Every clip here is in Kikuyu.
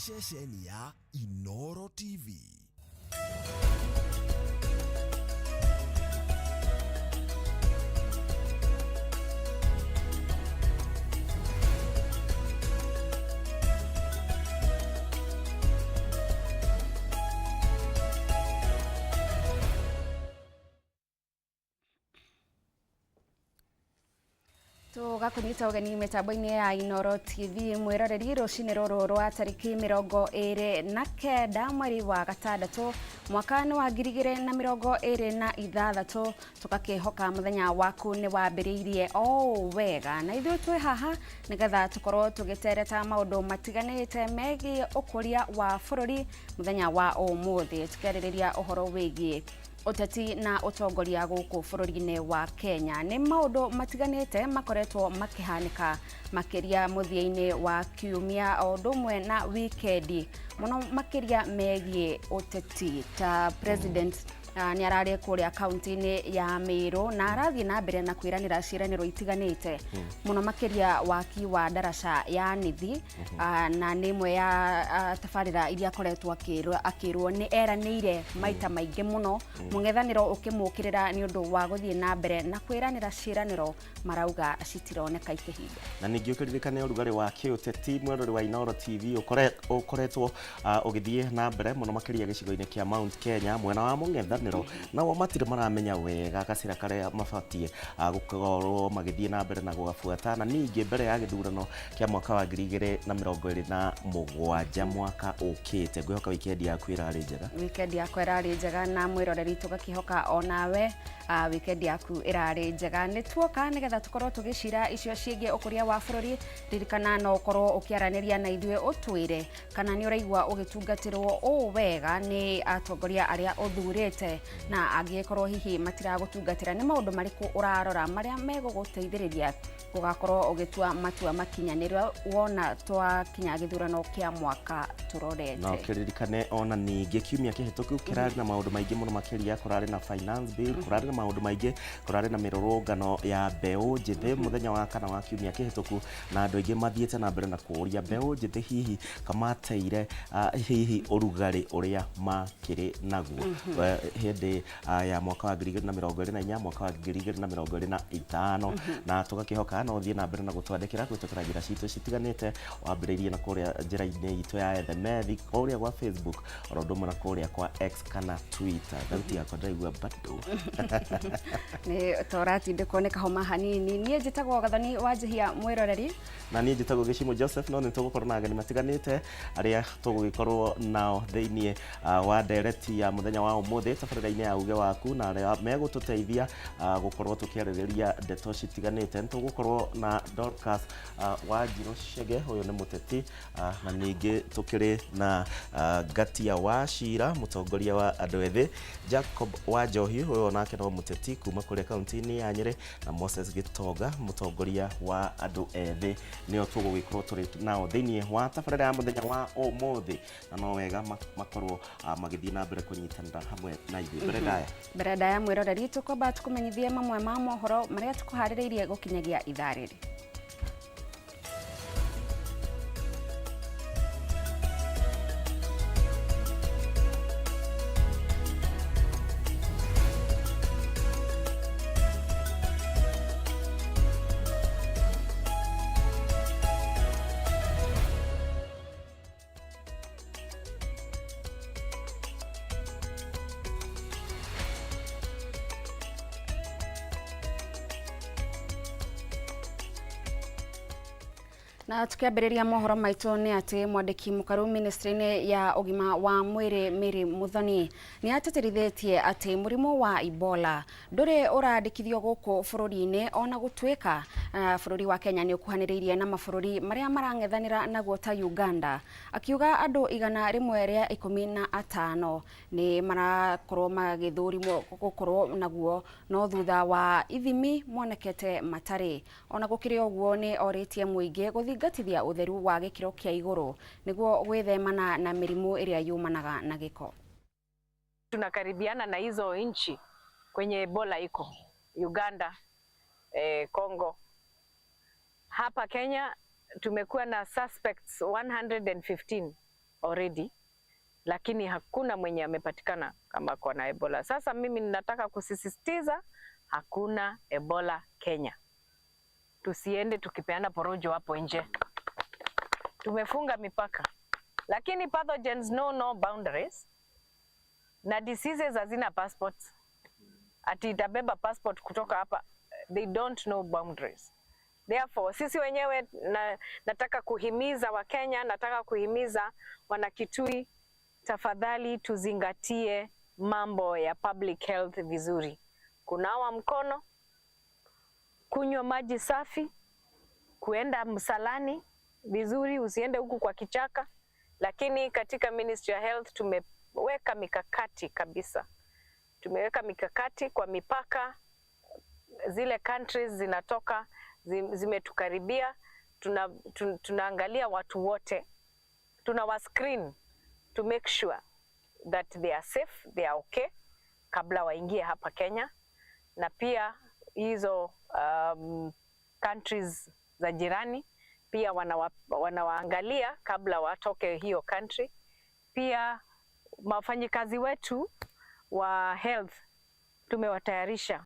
Ceceni ya Inoro TV. Tũgakũnyita ũgeni mĩtambo-inĩ ya Inoro TV mwĩroreri rũcinĩ rũrũ rwa tarĩki 29 mweri wa gatandatũ mwaka nĩ wa 2026. Tũgakĩhoka mũthenya waku nĩ wambĩrĩirie o wega, na ithuĩ twĩ haha nĩgetha tũkorwo tũgĩtereta maũndũ matiganĩte megiĩ ũkũria wa bũrũri. Mũthenya wa ũmũthĩ tũkĩarĩrĩria ũhoro wĩgiĩ ũteti na ũtongoria gũkũ bũrũri-inĩ wa Kenya. Nĩ maũndũ matiganĩte makoretwo makĩhanĩka makĩria mũthia-inĩ wa kiumia o ũndũ ũmwe na wikendi, mũno makĩria megiĩ ũteti. Ta president nĩ ararĩ kũrĩa kaunti-inĩ ya Meru na arathiĩ na mbere na kwĩranĩra ciĩranĩro itiganĩte, mũno makĩria waki wa ndaraca ya Nithi, na nĩ ĩmwe ya tabarĩra iria akoretwo akĩrwo nĩ eranĩire maita maingĩ mũno, mũng'ethanĩro ũkĩmũkĩrĩra nĩ ũndũ wa gũthiĩ na mbere na kwĩranĩra ciĩranĩro marauga citironeka ikĩhinga. Na ningĩ ũkĩririkane ũrugarĩ wa kĩũteti, mwĩrori wa Inoro TV, ũkoretwo ũgĩthiĩ na mbere mũno makĩria gĩcigo-inĩ kĩa Mount Kenya mwena wa mũng'ethanĩro, nao matirĩ maramenya wega gacĩra karĩa mabatiĩ gũkorwo magĩthiĩ na mbere na gũgabuata, na ningĩ mbere ya gĩthurano kĩa mwaka wa 2027 mwaka ũkĩte. Ngwĩhoka wikendi yaku ĩrarĩ njega. Wikendi yakwa ĩrarĩ njega, na mwĩroreri tũgakĩhoka onawe wikendi yaku ĩrarĩ njega. Nĩ tuoka nĩgetha tũkorwo tũgĩcira icio ciĩgiĩ ũkũria wa bũrũri. Ririkana no ũkorwo ũkĩaranĩria na ithuĩ, ũtwĩre kana nĩ ũraigua ũgĩtungatĩrwo ũũ wega nĩ atongoria arĩa ũthurĩte, na angĩkorwo hihi matiragũtungatĩra, nĩ maũndũ marĩkũ ũrarora marĩa megũgũteithĩrĩria gũgakorwo ũgĩtua matua makinyanĩru wona twakinya gĩthurano kĩa mwaka tũrorete. Na ũkĩririkane ona ningĩ kiumia kĩhĩtũku kĩrarĩ na maũndũ maingĩ mũno makĩria. Kũrarĩ na finance bill, kũrarĩ na maũndũ maingĩ, kũrarĩ na mĩrũrũngano ya mbeũ njĩthĩ mũthenya wa kana wa kiumia kĩhĩtũku, na andũ aingĩ mathiĩte na mbere na kũũria mbeũ njĩthĩ hihi kamateire hihi ũrugarĩ ũrĩa makĩrĩ naguo hĩndĩ ya mwaka wa 2024, mwaka wa 2025. Na tũgakĩhoka no ũthiĩ na mbere na gũtwandĩkĩra kũhĩtũkĩra njĩra citũ citiganĩte, wambĩrĩirie na kũrĩa njĩra-inĩ itũ ya SMS, kũrĩa gwa Facebook, oro ũndũ ũmwe na kũrĩa kwa X kana Twitter. Thauti yakwa ndĩraigua bado. Nĩ toratindĩkwo nĩ kahoma hanini. Niĩ njĩtagwo Gathoni wa Njihia, mwĩroreri. Na niĩ njĩtagwo Gĩcimo Joseph. No nĩ tũgũkorwo na ageni matiganĩte arĩa tũgũgĩkorwo nao thĩinĩ wa ndereti ya mũthenya wa ũmũthĩ tabarĩra-inĩ ya uge waku, na arĩa megũtũteithia gũkorwo tũkĩarĩrĩria ndeto citiganĩte. Nĩ tũgũkorwo na Dorcas Wanjirũ Chege, ũyũ nĩ mũteti, na ningĩ tũkĩrĩ na Ngatia wa Cira, mũtongoria wa andũ ethĩ, Jacob wa Njohi, ũyũ onake no mũteti kuma kũrĩa kaunti-inĩ ya Nyĩrĩ, na Moses Gĩtonga, mũtongoria wa andũ ethĩ. Nĩo tũgũgĩkorwo tũrĩ nao thĩinĩ wa tabarĩra ya mũthenya wa ũmũthĩ, na no wega makorwo magĩthiĩ na mbere kũnyitanĩra hamwe na ithuĩ. Mbere ndaya. Mbere ndaya, mwĩroreri, tũkwamba tũkũmenyithie mamwe ma mohoro marĩa tũkũharĩrĩirie gũkinyagia ithaa rĩrĩ. Na tukiambĩrĩria mohoro maitũ nĩ atĩ mwandĩki mũkaru ministry-inĩ ya ũgima wa mwĩrĩ Mary Muthoni nĩ atĩtĩrithĩtie atĩ mũrimũ wa Ebola ndũrĩ ũrandĩkithio gũkũ bũrũri-inĩ, ona gũtuĩka bũrũri wa Kenya nĩ ũkuhanĩrĩirie na mabũrũri marĩa marang'ethanĩra naguo ta Uganda. Akiuga andũ 115 nĩ marakorwo magĩthũrimwo gũkorwo naguo, no thutha wa ithimi monekete matarĩ. Ona gũkĩrĩ ũguo, nĩ orĩtie mũingĩ gũthingatithia ũtheru wa gĩkĩro kĩa igũrũ nĩguo gwĩthemana na mĩrimũ ĩrĩa yumanaga na gĩko. Tunakaribiana na hizo nchi kwenye Ebola iko Uganda, Congo. Hapa Kenya tumekuwa na suspects 115. already, lakini hakuna mwenye amepatikana kama ako na Ebola. Sasa mimi ninataka kusisitiza hakuna Ebola Kenya. Tusiende tukipeana porojo hapo nje. Tumefunga mipaka, lakini pathogens know no boundaries na diseases hazina passports. Ati itabeba passport kutoka hapa, they don't know boundaries. Therefore, sisi wenyewe nataka kuhimiza Wakenya, nataka kuhimiza Wanakitui, tafadhali tuzingatie mambo ya public health vizuri. Kunawa mkono, kunywa maji safi, kuenda msalani vizuri, usiende huku kwa kichaka. Lakini katika Ministry ya Health tumeweka mikakati kabisa, tumeweka mikakati kwa mipaka zile countries zinatoka zimetukaribia, tunaangalia watu wote, tunawa screen to make sure that they are safe, they are okay kabla waingie hapa Kenya. Na pia hizo countries za jirani pia wanawaangalia kabla watoke hiyo country. Pia wafanyikazi wetu wa health tumewatayarisha.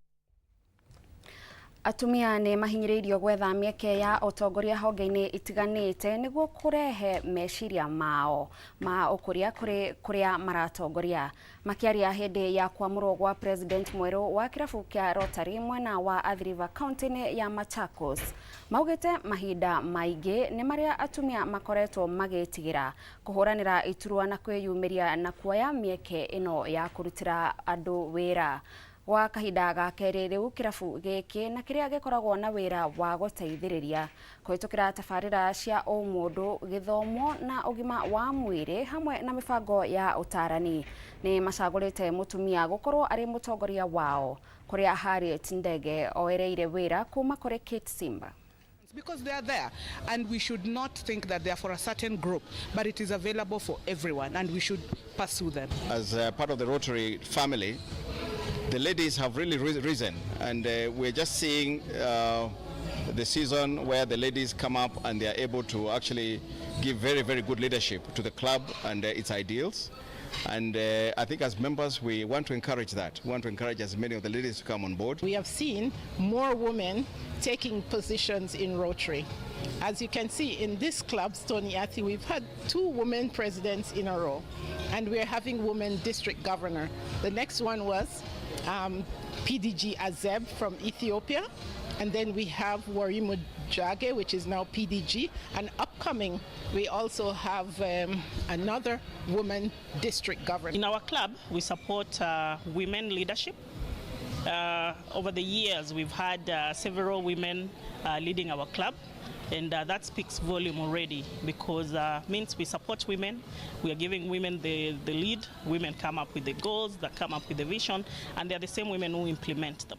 Atumia nĩ mahinyĩrĩirio gwetha mĩeke ya ũtongoria honge-inĩ itiganĩte nĩguo kũrehe meciria mao ma ũkũria kũrĩ kũrĩa maratongoria. Makĩaria hĩndĩ ya kwamũrwo gwa president mwerũ wa kĩrabu kĩa Rotary mwena wa Athi River county-inĩ ya Machakos, maugĩte mahinda maingĩ nĩ marĩa atumia makoretwo magĩtigĩra kũhũranĩra iturwa na kwĩyumĩria na kuoya mĩeke ĩno ya kũrutĩra andũ wĩra. Gwa kahinda ga kerĩ rĩu kĩrabu gĩkĩ na kĩrĩa gĩkoragwo na wĩra wa gũteithĩrĩria kũhĩtũkĩra tabarĩra cia ũmũndũ, gĩthomo na ũgima wa mwĩrĩ hamwe na mĩbango ya ũtarani nĩ macagũrĩte mũtumia gũkorwo arĩ mũtongoria wao, kũrĩa Harriet Ndege oereire wĩra kuma kũrĩ Kate Simba. Because they are there, and we should not think that they are for a certain group, but it is available for everyone and we should pursue them. As part of the Rotary family, the ladies have really risen, and we're just seeing the season where the ladies come up and they are able to actually give very, very good leadership to the club and its ideals. And I think as members, we want to encourage that. We want to encourage as many of the ladies to come on board. We have seen more women taking positions in Rotary. As you can see in this club, Stony Athi, we've had 2 women presidents in a row, and we're having women district governor. The next one was PDG Azeb from Ethiopia, and then we have Warimu Jage, which is now PDG, and upcoming we also have another woman district governor. In our club, we support women leadership. Over the years, we've had several women leading our club, and that speaks volume already, because means we support women. We are giving women the lead. Women come up with the goals, that come up with the vision, and they are the same women who implement them.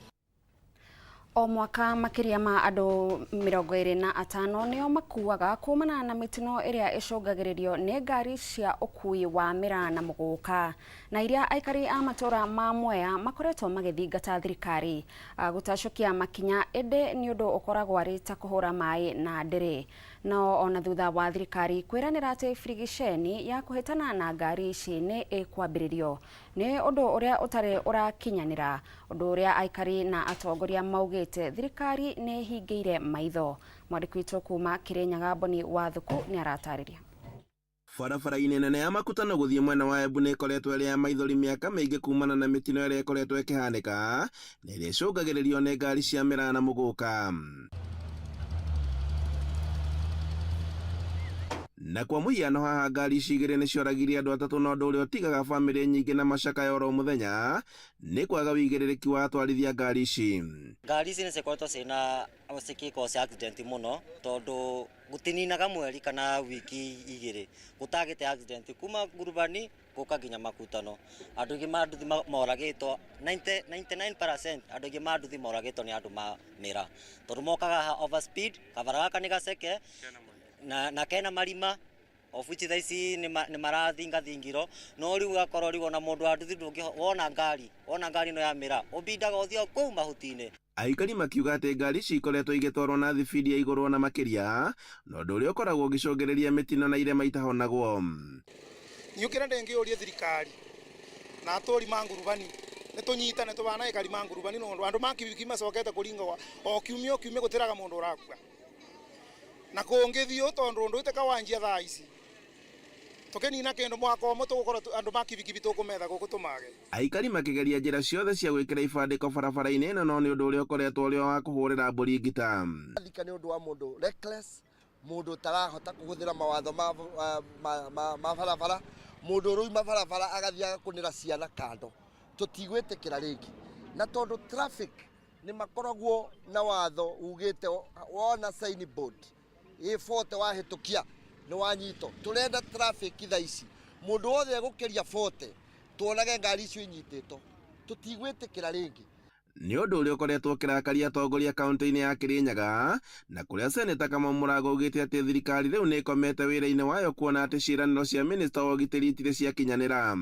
O mwaka makĩria ma andũ 25 nĩo makuaga kumana na mĩtino ĩrĩa ĩcũngagĩrĩrio nĩ ngari cia ũkui wa mĩraa na mũgũka, na iria aikari a matũra ma Mwea makoretwo magĩthingata thirikari gũtacũkia makinya, ĩndĩ nĩ ũndũ ũkoragwo arĩ ta kũhũra maĩ na ndĩrĩ. No ona thutha wa thirikari kwĩranĩra atĩ birigiceni ya kũhĩtana na ngari ici nĩ ĩkwambĩrĩrio, nĩ ũndũ ũrĩa ũtarĩ ũrakinyanĩra, ũndũ ũrĩa aikari na atongoria maugĩte thirikari nĩ ĩhingĩire maitho. Mwandĩki witũ kuma Kirinyaga Boni wa Thuku nĩ aratarĩria. Barabara-inĩ nene ya Makutano gũthiĩ mwena wa Embu nĩ ĩkoretwo ĩrĩ ya maithori mĩaka mĩingĩ kumana na mĩtino ĩrĩa ĩkoretwo ĩkĩhanĩka na ĩrĩa ĩcũngagĩrĩrio nĩ ngari cia mĩraa na mũgũka. Na kwa mũhiano haha ngari ici igĩrĩ nĩ cioragirie andũ atatũ, na ũndũ ũrĩa ũtigaga bamĩrĩ nyingĩ na macakaya oro mũthenya nĩ kwaga wĩigĩrĩrĩki wa atwarithia ngari ici. Ngari ici nĩ cikoretwo ciĩna cigĩkorwo accident mũno, tondũ gũtininaga mweri kana wiki igĩrĩ gũtagĩte accident kuma Ngurubani gũka nginya Makutano. Andũ aingĩ ma nduthi moragĩtwo 99% andũ aingĩ ma nduthi moragĩtwo nĩ andũ ma mĩraa, tondũ mokaga haha over speed, kabara gaka nĩ gaceke na kena marima, Of which thaa ici nĩ marathingathingirwo, no rĩu ũgakorwo rĩu ona mũndũ wa nduthi ndũngĩ wona ngari, wona ngari ĩno ya mĩraa ũbindaga ũthiĩ o kũu mahuti-inĩ. Aikari makiuga atĩ ngari ici ikoretwo igĩtwarwo na thibindi ya igũrũ ona makĩria, na ũndũ ũrĩa ũkoragwo ũgĩcũngĩrĩria mĩtino na irema itahonagwo. Niũkĩra ndĩngĩũria thirikari na atũri ma ngurubani nĩ tũnyitane tũbana aikari ma ngurubani nondu andũ ma kibikibi macokete kũringa o kiumia o kiumia gũtĩraga mũndũ ũrakua na kũngĩthiĩ ũũ tondũ ũndũ ũyũ wanjia thaa ici tũkĩnina kĩndũ mwaka ũmwe tũgũkorwo andũ ma kibikibi tũkũmetha gũkũ tũmage. Aikari makĩgeria njĩra ciothe cia gwĩkĩra ibandĩko barabara-inĩ ĩno, no nĩ ũndũ ũrĩa ũkoretwo ũrĩ o wa kũhũrĩra mbũri ngita. Thika nĩ ũndũ wa mũndũ reckless, mũndũ ũtarahota kũhũthĩra mawatho ma, ma, ma, ma barabara, mũndũ ũrauma barabara agathiĩ agakũnĩra ciana kando. Tũtigwĩtĩkĩra rĩngĩ, na tondũ traffic nĩ makoragwo na watho ugĩte wona sign board ĩ 40 wahĩtũkia nĩ wanyitwo. Tũrenda traffic thaa ici mũndũ wothe egũkĩria 40 tuonage ngari icio inyitĩtwo. Tũtigwĩtĩkĩra rĩngĩ. Nĩ ũndũ ũrĩa ũkoretwo ũkĩrakaria atongoria kaunti-inĩ ya Kirinyaga, na kũrĩa Seneta Kamau Mũrango augĩte atĩ thirikari rĩu nĩ ĩkomete wĩra-inĩ wayo kuona atĩ ciĩranĩro cia minista wa ũgitĩri itirĩ ciakinyanĩra.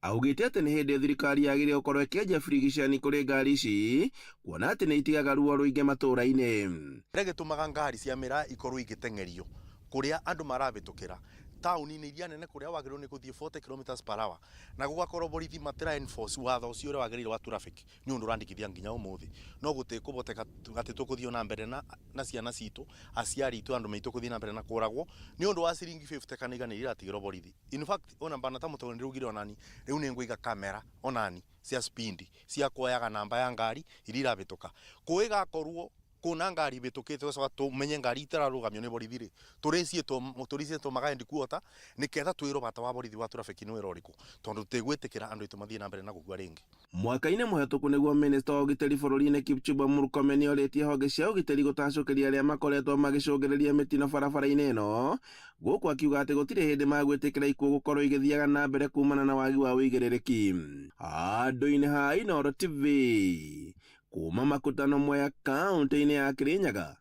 Augĩte atĩ nĩ hĩndĩ thirikari yagĩrĩire gũkorwo ĩkĩenja birigicani kũrĩ ngari ici, kuona atĩ nĩ itigaga ruo rũingĩ matũũra-inĩ. Kĩrĩa gĩtũmaga ngari cia mĩraa ikorwo igĩteng'erio kũrĩa andũ marahĩtũkĩra taũni-inĩ iria nene kũrĩa wagĩrĩirwo nĩ gũthiĩ 40 kilometers per hour, na gũgakorwo borithi matira enforce watho ũcio ũrĩa wagĩrĩire wa traffic, nĩ ũndũ ũrandĩkithia nginya ũmũthĩ. No gũtikũhoteka atĩ tũkũthiĩ ona mbere na ciana citũ, aciari aitũ, andũ maitũ kũthiĩ na mbere na kũragwo nĩ ũndũ wa ciringi 50 kana 100 iria iratigĩrwo borithi. In fact, ona bana ta mũtongoria ndĩraugire onani rĩu nĩ ngũiga kamera onani cia speed cia kuoyaga namba ya ngari iria irahĩtũka, kũĩgakorwo kuna ngari ibĩtũkĩte tũgacoka tũmenye ngari itararũgamio nĩ borithi rĩ, tũrĩciĩtwo magaendi kuota nĩketha twĩrwo bata wa borithi wa traffic nĩ wĩra ũrĩkũ, tondũ tũtigwĩtĩkĩra andũ aitũ mathiĩ na mbere na gũkua rĩngĩ. Mwaka-inĩ mũhetũku nĩguo minista wa ũgitĩri bũrũri-inĩ Kipchumba Murkomen orĩtie honge cia ũgitĩri gũtacũkĩria arĩa makoretwo magĩcũngĩrĩria mĩtino barabara-inĩ ĩno, gũkũ akiuga atĩ gũtirĩ hĩndĩ magwĩtĩkĩra ikuũ gũkorwo igĩthiaga na mbere kumana na wagi wa ũigĩrĩrĩki. Handũ-inĩ ha Inooro TV kuma Makutano Mwea kaunti-inĩ ya Kirinyaga,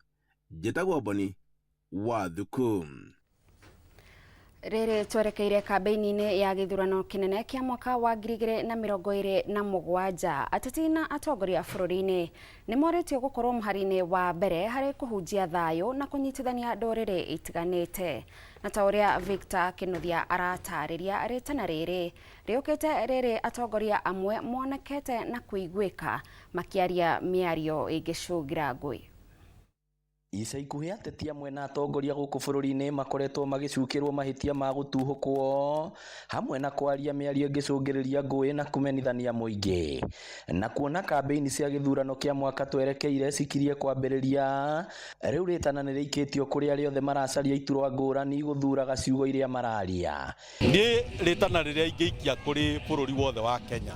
njĩtagwo Boni wa Thuku. Rĩrĩ twerekeire kambĩini-inĩ ya gĩthurano kĩnene kĩa mwaka wa 2027, ateti na atongoria bũrũri-inĩ nĩ morĩtio gũkorwo mũhari-inĩ wa mbere harĩ kũhunjia thayũ na kũnyitithania ndũrĩrĩ itiganĩte. Na ta ũrĩa Victor Kinuthia aratarĩria, rĩtana rĩrĩ rĩũkĩte rĩrĩ atongoria amwe monekete na kũiguĩka makĩaria mĩario ĩngĩcũngira ngũĩ. Ica ikuhĩ ateti amwe na atongoria gũkũ bũrũri-inĩ makoretwo magĩcukĩrwo mahĩtia ma gũtuhũkwo hamwe na kwaria mĩario ĩngĩcũngĩrĩria ngũĩ na kũmenithania mũingĩ. Na kuona kambĩini cia gĩthurano kĩa mwaka twerekeire cikirie kwambĩrĩria, rĩu rĩtana nĩ rĩikĩtio kũrĩ arĩa othe maracaria iturwa ngũrani gũthuraga ciugo iria mararia. Niĩ rĩtana rĩrĩa ingĩikia kũrĩ bũrũri wothe wa Kenya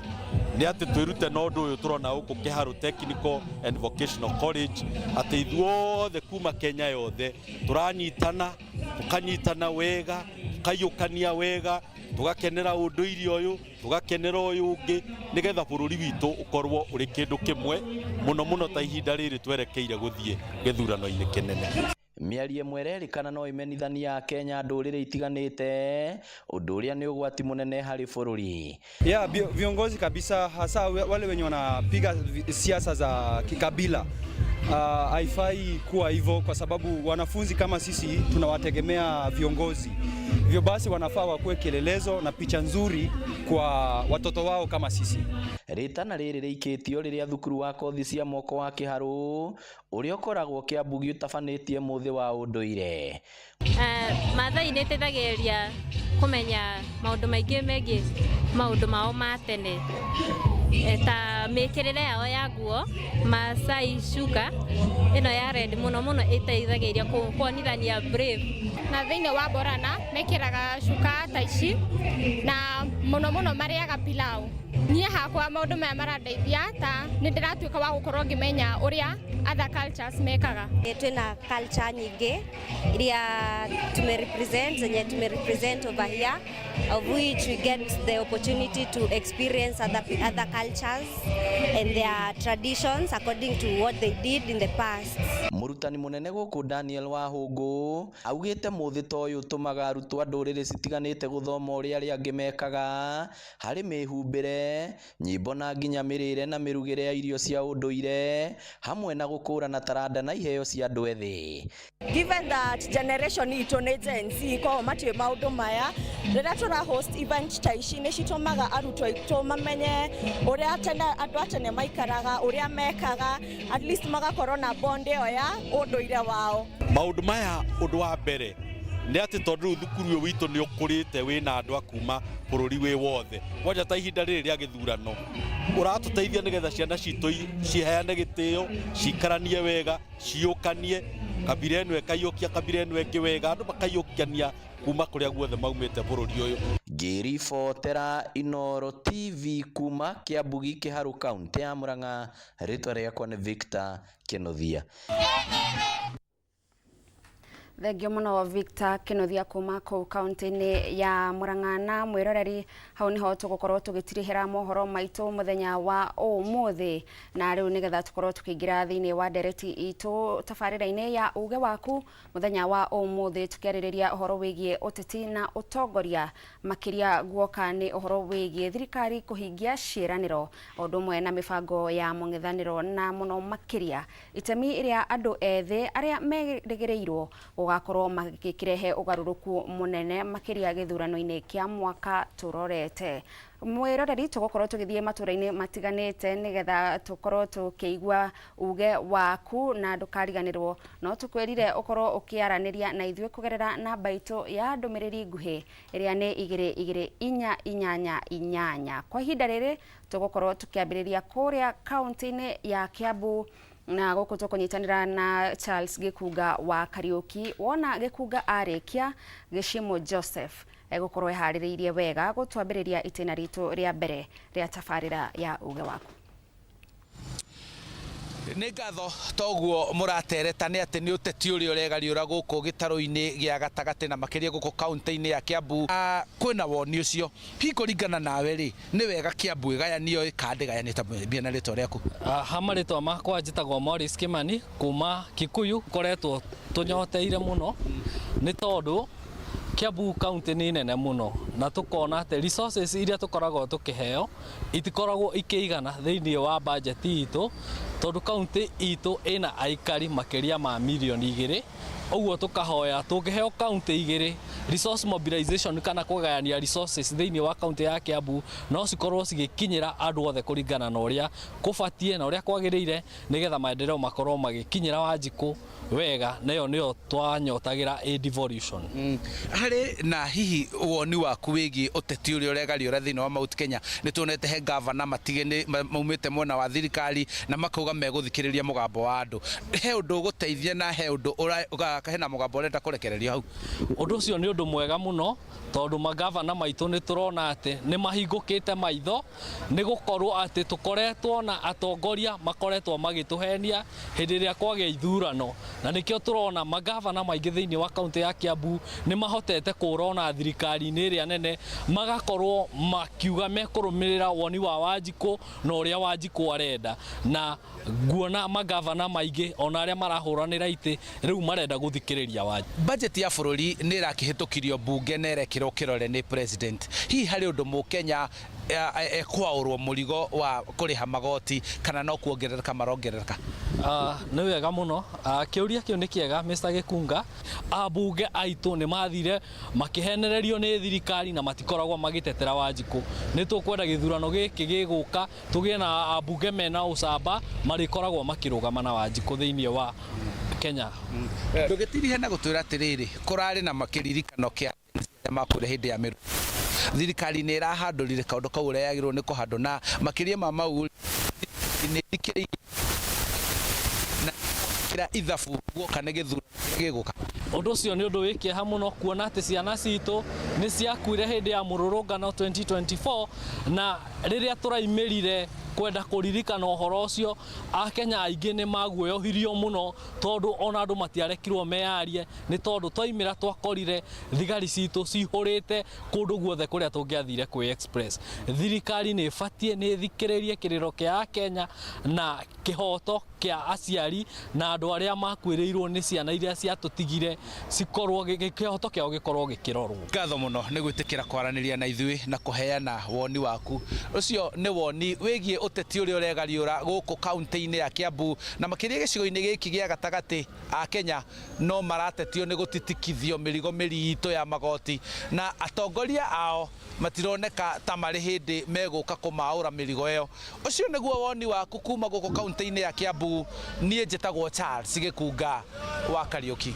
nĩ atĩ twĩrute na ũndũ ũyũ tũrona gũkũ Kiharu Technical and Vocational College, atĩ ithuothe kuma Kenya yothe tũranyitana, tũkanyitana wega, tũkaiyũkania wega, tũgakenera ũndũire ũyũ, tũgakenera ũyũ ũngĩ, nĩgetha bũrũri witũ ũkorwo ũrĩ kĩndũ kĩmwe mũno mũno ta ihinda rĩrĩ twerekeire gũthiĩ gĩthurano-inĩ kĩnene. Mĩario ĩmwe ĩrerĩkana no ĩmenithanie Akenya ndũrĩrĩ itiganĩte, ũndũ ũrĩa nĩ ũgwati mũnene harĩ bũrũri. Yeah, viongozi kabisa, hasa wale wenye wanapiga siasa za kikabila, haifai kuwa hivyo, kwa sababu wanafunzi kama sisi tunawategemea viongozi. Hivyo basi wanafaa wakuwe kielelezo na picha nzuri kwa watoto wao kama sisi. Rĩtana rĩrĩ rĩikĩtio rĩrĩa thukuru wa kothi cia moko wa Kĩharũ ũrĩa ũkoragwo Kĩambu ũtabanĩtie mũthĩ wa ũndũire. Maathai nĩ ĩteithagĩrĩria kũmenya maũndũ maingĩ megiĩ maũndũ mao ma tene, ta mĩkĩrĩre yao ya nguo. Maasai shuka ĩno ya red mũno mũno ĩteithagĩrĩria kuonithania brave. Na thĩinĩ wa Borana mekĩraga cuka ta ici, na mũno mũno marĩaga pilau. Niĩ hakwa maũndũ maya marandeithia ta nĩ ndĩratuĩka wa gũkorwo ngĩmenya ũrĩa other cultures mekaga. Twĩna culture nyingĩ iria tumerepresent, zenye tumerepresent over here, of which we get the opportunity to experience other cultures and their traditions according to what they did in the past. Mũrutani mũnene gũkũ Daniel Wahũngũ augĩte mũthĩ ta ũyũ ũtũmaga arutwo a ndũrĩrĩ citiganĩte gũthoma ũrĩa arĩa angĩ mekaga harĩ mĩhumbĩre, nyĩmbo na nginya mĩrĩre na mĩrugĩre ya irio cia ũndũire hamwe na gũkũrana taranda na iheo cia andũ ethĩ. Given that generation itũ nĩ Gen Z, koguo matiũĩ maũndũ maya, rĩrĩa tũra host event ta ici nĩ citũmaga arutwo aitũ mamenye ũrĩa tene andũ a tene maikaraga, ũrĩa mekaga, at least magakorwo na bond ĩyo ya ũndũire wao. Maũndũ maya, ũndũ wa mbere nĩ atĩ tondũ rĩu thukuru ũyũ witũ nĩ ũkũrĩte, wĩna andũ a kuma bũrũri wĩ wothe, kwanja ta ihinda rĩrĩ rĩa gĩthurano, ũratũteithia nĩgetha ciana citũ ciheane gĩtĩo, cikaranie wega, ciũkanie kabira ĩno ĩkaiyũkia kabira ĩno ĩngĩ wega, andũ makaiyũkania kuma kũrĩa guothe maumĩte bũrũri ũyũ. Ngĩribotera Inooro TV kuma Kĩambugi Kĩharũ, kaũntĩ ya Murang'a, rĩtwa rĩakwa nĩ Victor Kĩnuthia. Thengio mũno Victor Kĩnuthia kuma kũu kaunti-inĩ ya Murang'a. Na mwĩroreri, hau nĩho tũgũkorwo tũgĩtirihĩra mohoro maitũ mũthenya wa ũmũthĩ, na rĩu nĩgetha tũkorwo tũkĩingĩra thĩinĩ wa ndereti itũ tabarĩra-inĩ ya uge waku mũthenya wa ũmũthĩ, tũkĩarĩrĩria ũhoro wĩgiĩ ũteti na ũtongoria, makĩria guoka nĩ ũhoro wĩgiĩ thirikari kũhingia ciĩranĩro o ũndũ ũmwe na mĩbango ya mũng'ethanĩro, na mũno makĩria itemi rĩa andũ ethĩ arĩa merĩgĩrĩirwo gũgakorwo magĩkĩrehe ũgarũrũku mũnene makĩria gĩthurano-inĩ kĩa mwaka tũrorete. Mwĩroreri, tũgũkorwo tũgĩthiĩ matũra-inĩ matiganĩte nĩgetha tũkorwo tũkĩigua uge waku, na ndũkariganĩrwo no tũkwĩrire ũkorwo ũkĩaranĩria na ithuĩ kũgerera namba itũ ya ndũmĩrĩri nguhĩ ĩrĩa nĩ 22488. Kwa ihinda rĩrĩ tũgũkorwo tũkĩambĩrĩria kũrĩa kaunti-inĩ ya Kiambu, na gũkũ tũkũnyitanĩra na Charles Gĩkunga wa Kariũki. Wona Gĩkunga arĩkia, Gĩcimo Joseph egũkorwo eharĩrĩirie wega gũtwambĩrĩria itĩna ritũ rĩa mbere rĩa tabarĩra ya uge waku. Nĩ ngatho. Toguo mũratereta nĩ atĩ nĩ ũteti ũrĩa ũregariũra gũkũ gĩtarũ-inĩ gĩa gatagatĩ na makĩria gũkũ kaũntĩ-inĩ ya Kiambu. Kwĩna woni ũcio, hihi kũringana nawe rĩ, nĩ wega Kiambu ĩgayanio ĩka ndĩgayanio ta mbia na rĩtwa rĩaku? Ha marĩtwa makwa njĩtagwo Morris Kimani kuma Kikuyu. Koretwo tũnyoteire mũno nĩ tondũ Kiambu county nĩ nene mũno, na tũkona atĩ resources iria tũkoragwo tũkĩheo itikoragwo ikĩigana thĩinĩ wa budget itũ, tondũ county itũ ĩna aikari makĩria ma mirioni 2. Ũguo tũkahoya tũngĩheo county igĩrĩ, resource mobilization kana kũgayania resources thĩinĩ wa county ya Kiambu no cikorwo cigĩkinyĩra andũ othe kũringana na ũrĩa kũbatiĩ na ũrĩa kwagĩrĩire, nĩgetha maendeleo makorwo magĩkinyĩra Wanjikũ wega, nayo nĩyo twanyotagĩra a devolution. Harĩ na hihi woni waku wĩgiĩ ũteti ũrĩa ũregariũra thĩinĩ wa Mount Kenya? Nĩ tuonete he gavana matigĩ maumĩte mwena wa thirikari na makauga megũthikĩrĩria mũgambo wa andũ. He ũndũ ũgũteithia na he ũndũ hena mũgambo ũrenda kũrekererio hau? Ũndũ ũcio nĩ ũndũ mwega mũno, tondũ magavana maitũ nĩ tũrona atĩ nĩ mahingũkĩte maitho, nĩ gũkorwo atĩ tũkoretwo na atongoria makoretwo magĩtũhenia hĩndĩ ĩrĩa kwagĩa ithurano, na nĩkĩo tũrona magavana maingĩ thĩinĩ wa kaunti ya Kiambu nĩ mahotete kũũra ona thirikari-inĩ ĩrĩa nene, magakorwo makiuga mekũrũmĩrĩra woni wa Wanjikũ na ũrĩa Wanjikũ arenda. Na nguona magavana maingĩ ona arĩa marahũranĩra itĩ rĩu marenda gũthikĩrĩria Wanjikũ. Budget ya bũrũri nĩ ĩrakĩhĩtũkirio mbunge na ĩrekĩrwo kĩrore nĩ president. Hihi harĩ ũndũ mũkenya ekwaũrwo mũrigo wa kũrĩha magoti kana no kuongerereka marongerereka? Nĩ wega mũno. Kĩũria kĩu nĩ kĩega, Mr. Gĩkunga. Ambunge aitũ nĩ mathire makĩhenererio nĩ thirikari na matikoragwo magĩtetera Wanjikũ. Nĩ tũkwenda gĩthurano gĩkĩ gĩgũka tũgĩe na ambunge mena ũcamba marĩkoragwo makĩrũgama na Wanjikũ thĩinĩ wa Kenya. Ndũgĩtirihe na gũtwĩra atĩrĩrĩ, kũrarĩ na makĩririkano kĩa arĩa makuire hĩndĩ ya mĩrũ, thirikari nĩ ĩrahandũrire kaũndũ kau ũrĩa yagĩrĩirwo nĩ kũhandwo, na makĩria ma mau nĩ ĩthikĩrĩirie na kĩra ithabu guoka nĩ gĩthurano kĩrĩa gĩgũka? Ũndũ ũcio nĩ ũndũ wĩ kĩeha mũno kuona atĩ ciana citũ nĩ ciakuire hĩndĩ ya mũrũrũngano 2024, na rĩrĩa tũraimĩrire kwenda kũririkana ũhoro ũcio, Akenya aingĩ nĩ maguoyohirio mũno tondũ ona andũ matiarekirwo meyarie, nĩ tondũ twaimĩra twakorire thigari citũ cihũrĩte kũndũ guothe kũrĩa tũngĩathire kwĩ express. Thirikari nĩ ĩbatiĩ nĩ ĩthikĩrĩrie kĩrĩro kĩa Akenya na kĩhoto kĩa aciari na andũ arĩa makuĩrĩirwo nĩ ciana iria ciatũtigire cikorwo kĩhoto kĩao gĩkorwo gĩkĩrorwo. Ngatho mũno nĩ gwĩtĩkĩra kwaranĩria na ithuĩ na kũheana woni waku. Ũcio nĩ woni wĩgiĩ ũteti ũrĩa ũregariũra gũkũ kaunti-inĩ ya Kiambu na makĩria gĩcigo-inĩ gĩkĩ gĩa gatagatĩ. Akenya no maratetio nĩ gũtitikithio mĩrigo mĩritũ ya magoti na atongoria ao matironeka ta marĩ hĩndĩ megũka kũmaũra mĩrigo ĩyo. Ũcio nĩguo woni waku kuma gũkũ kaunti-inĩ ya Kiambu. Niĩ njĩtagwo Charles Gĩkunga wa Kariũki.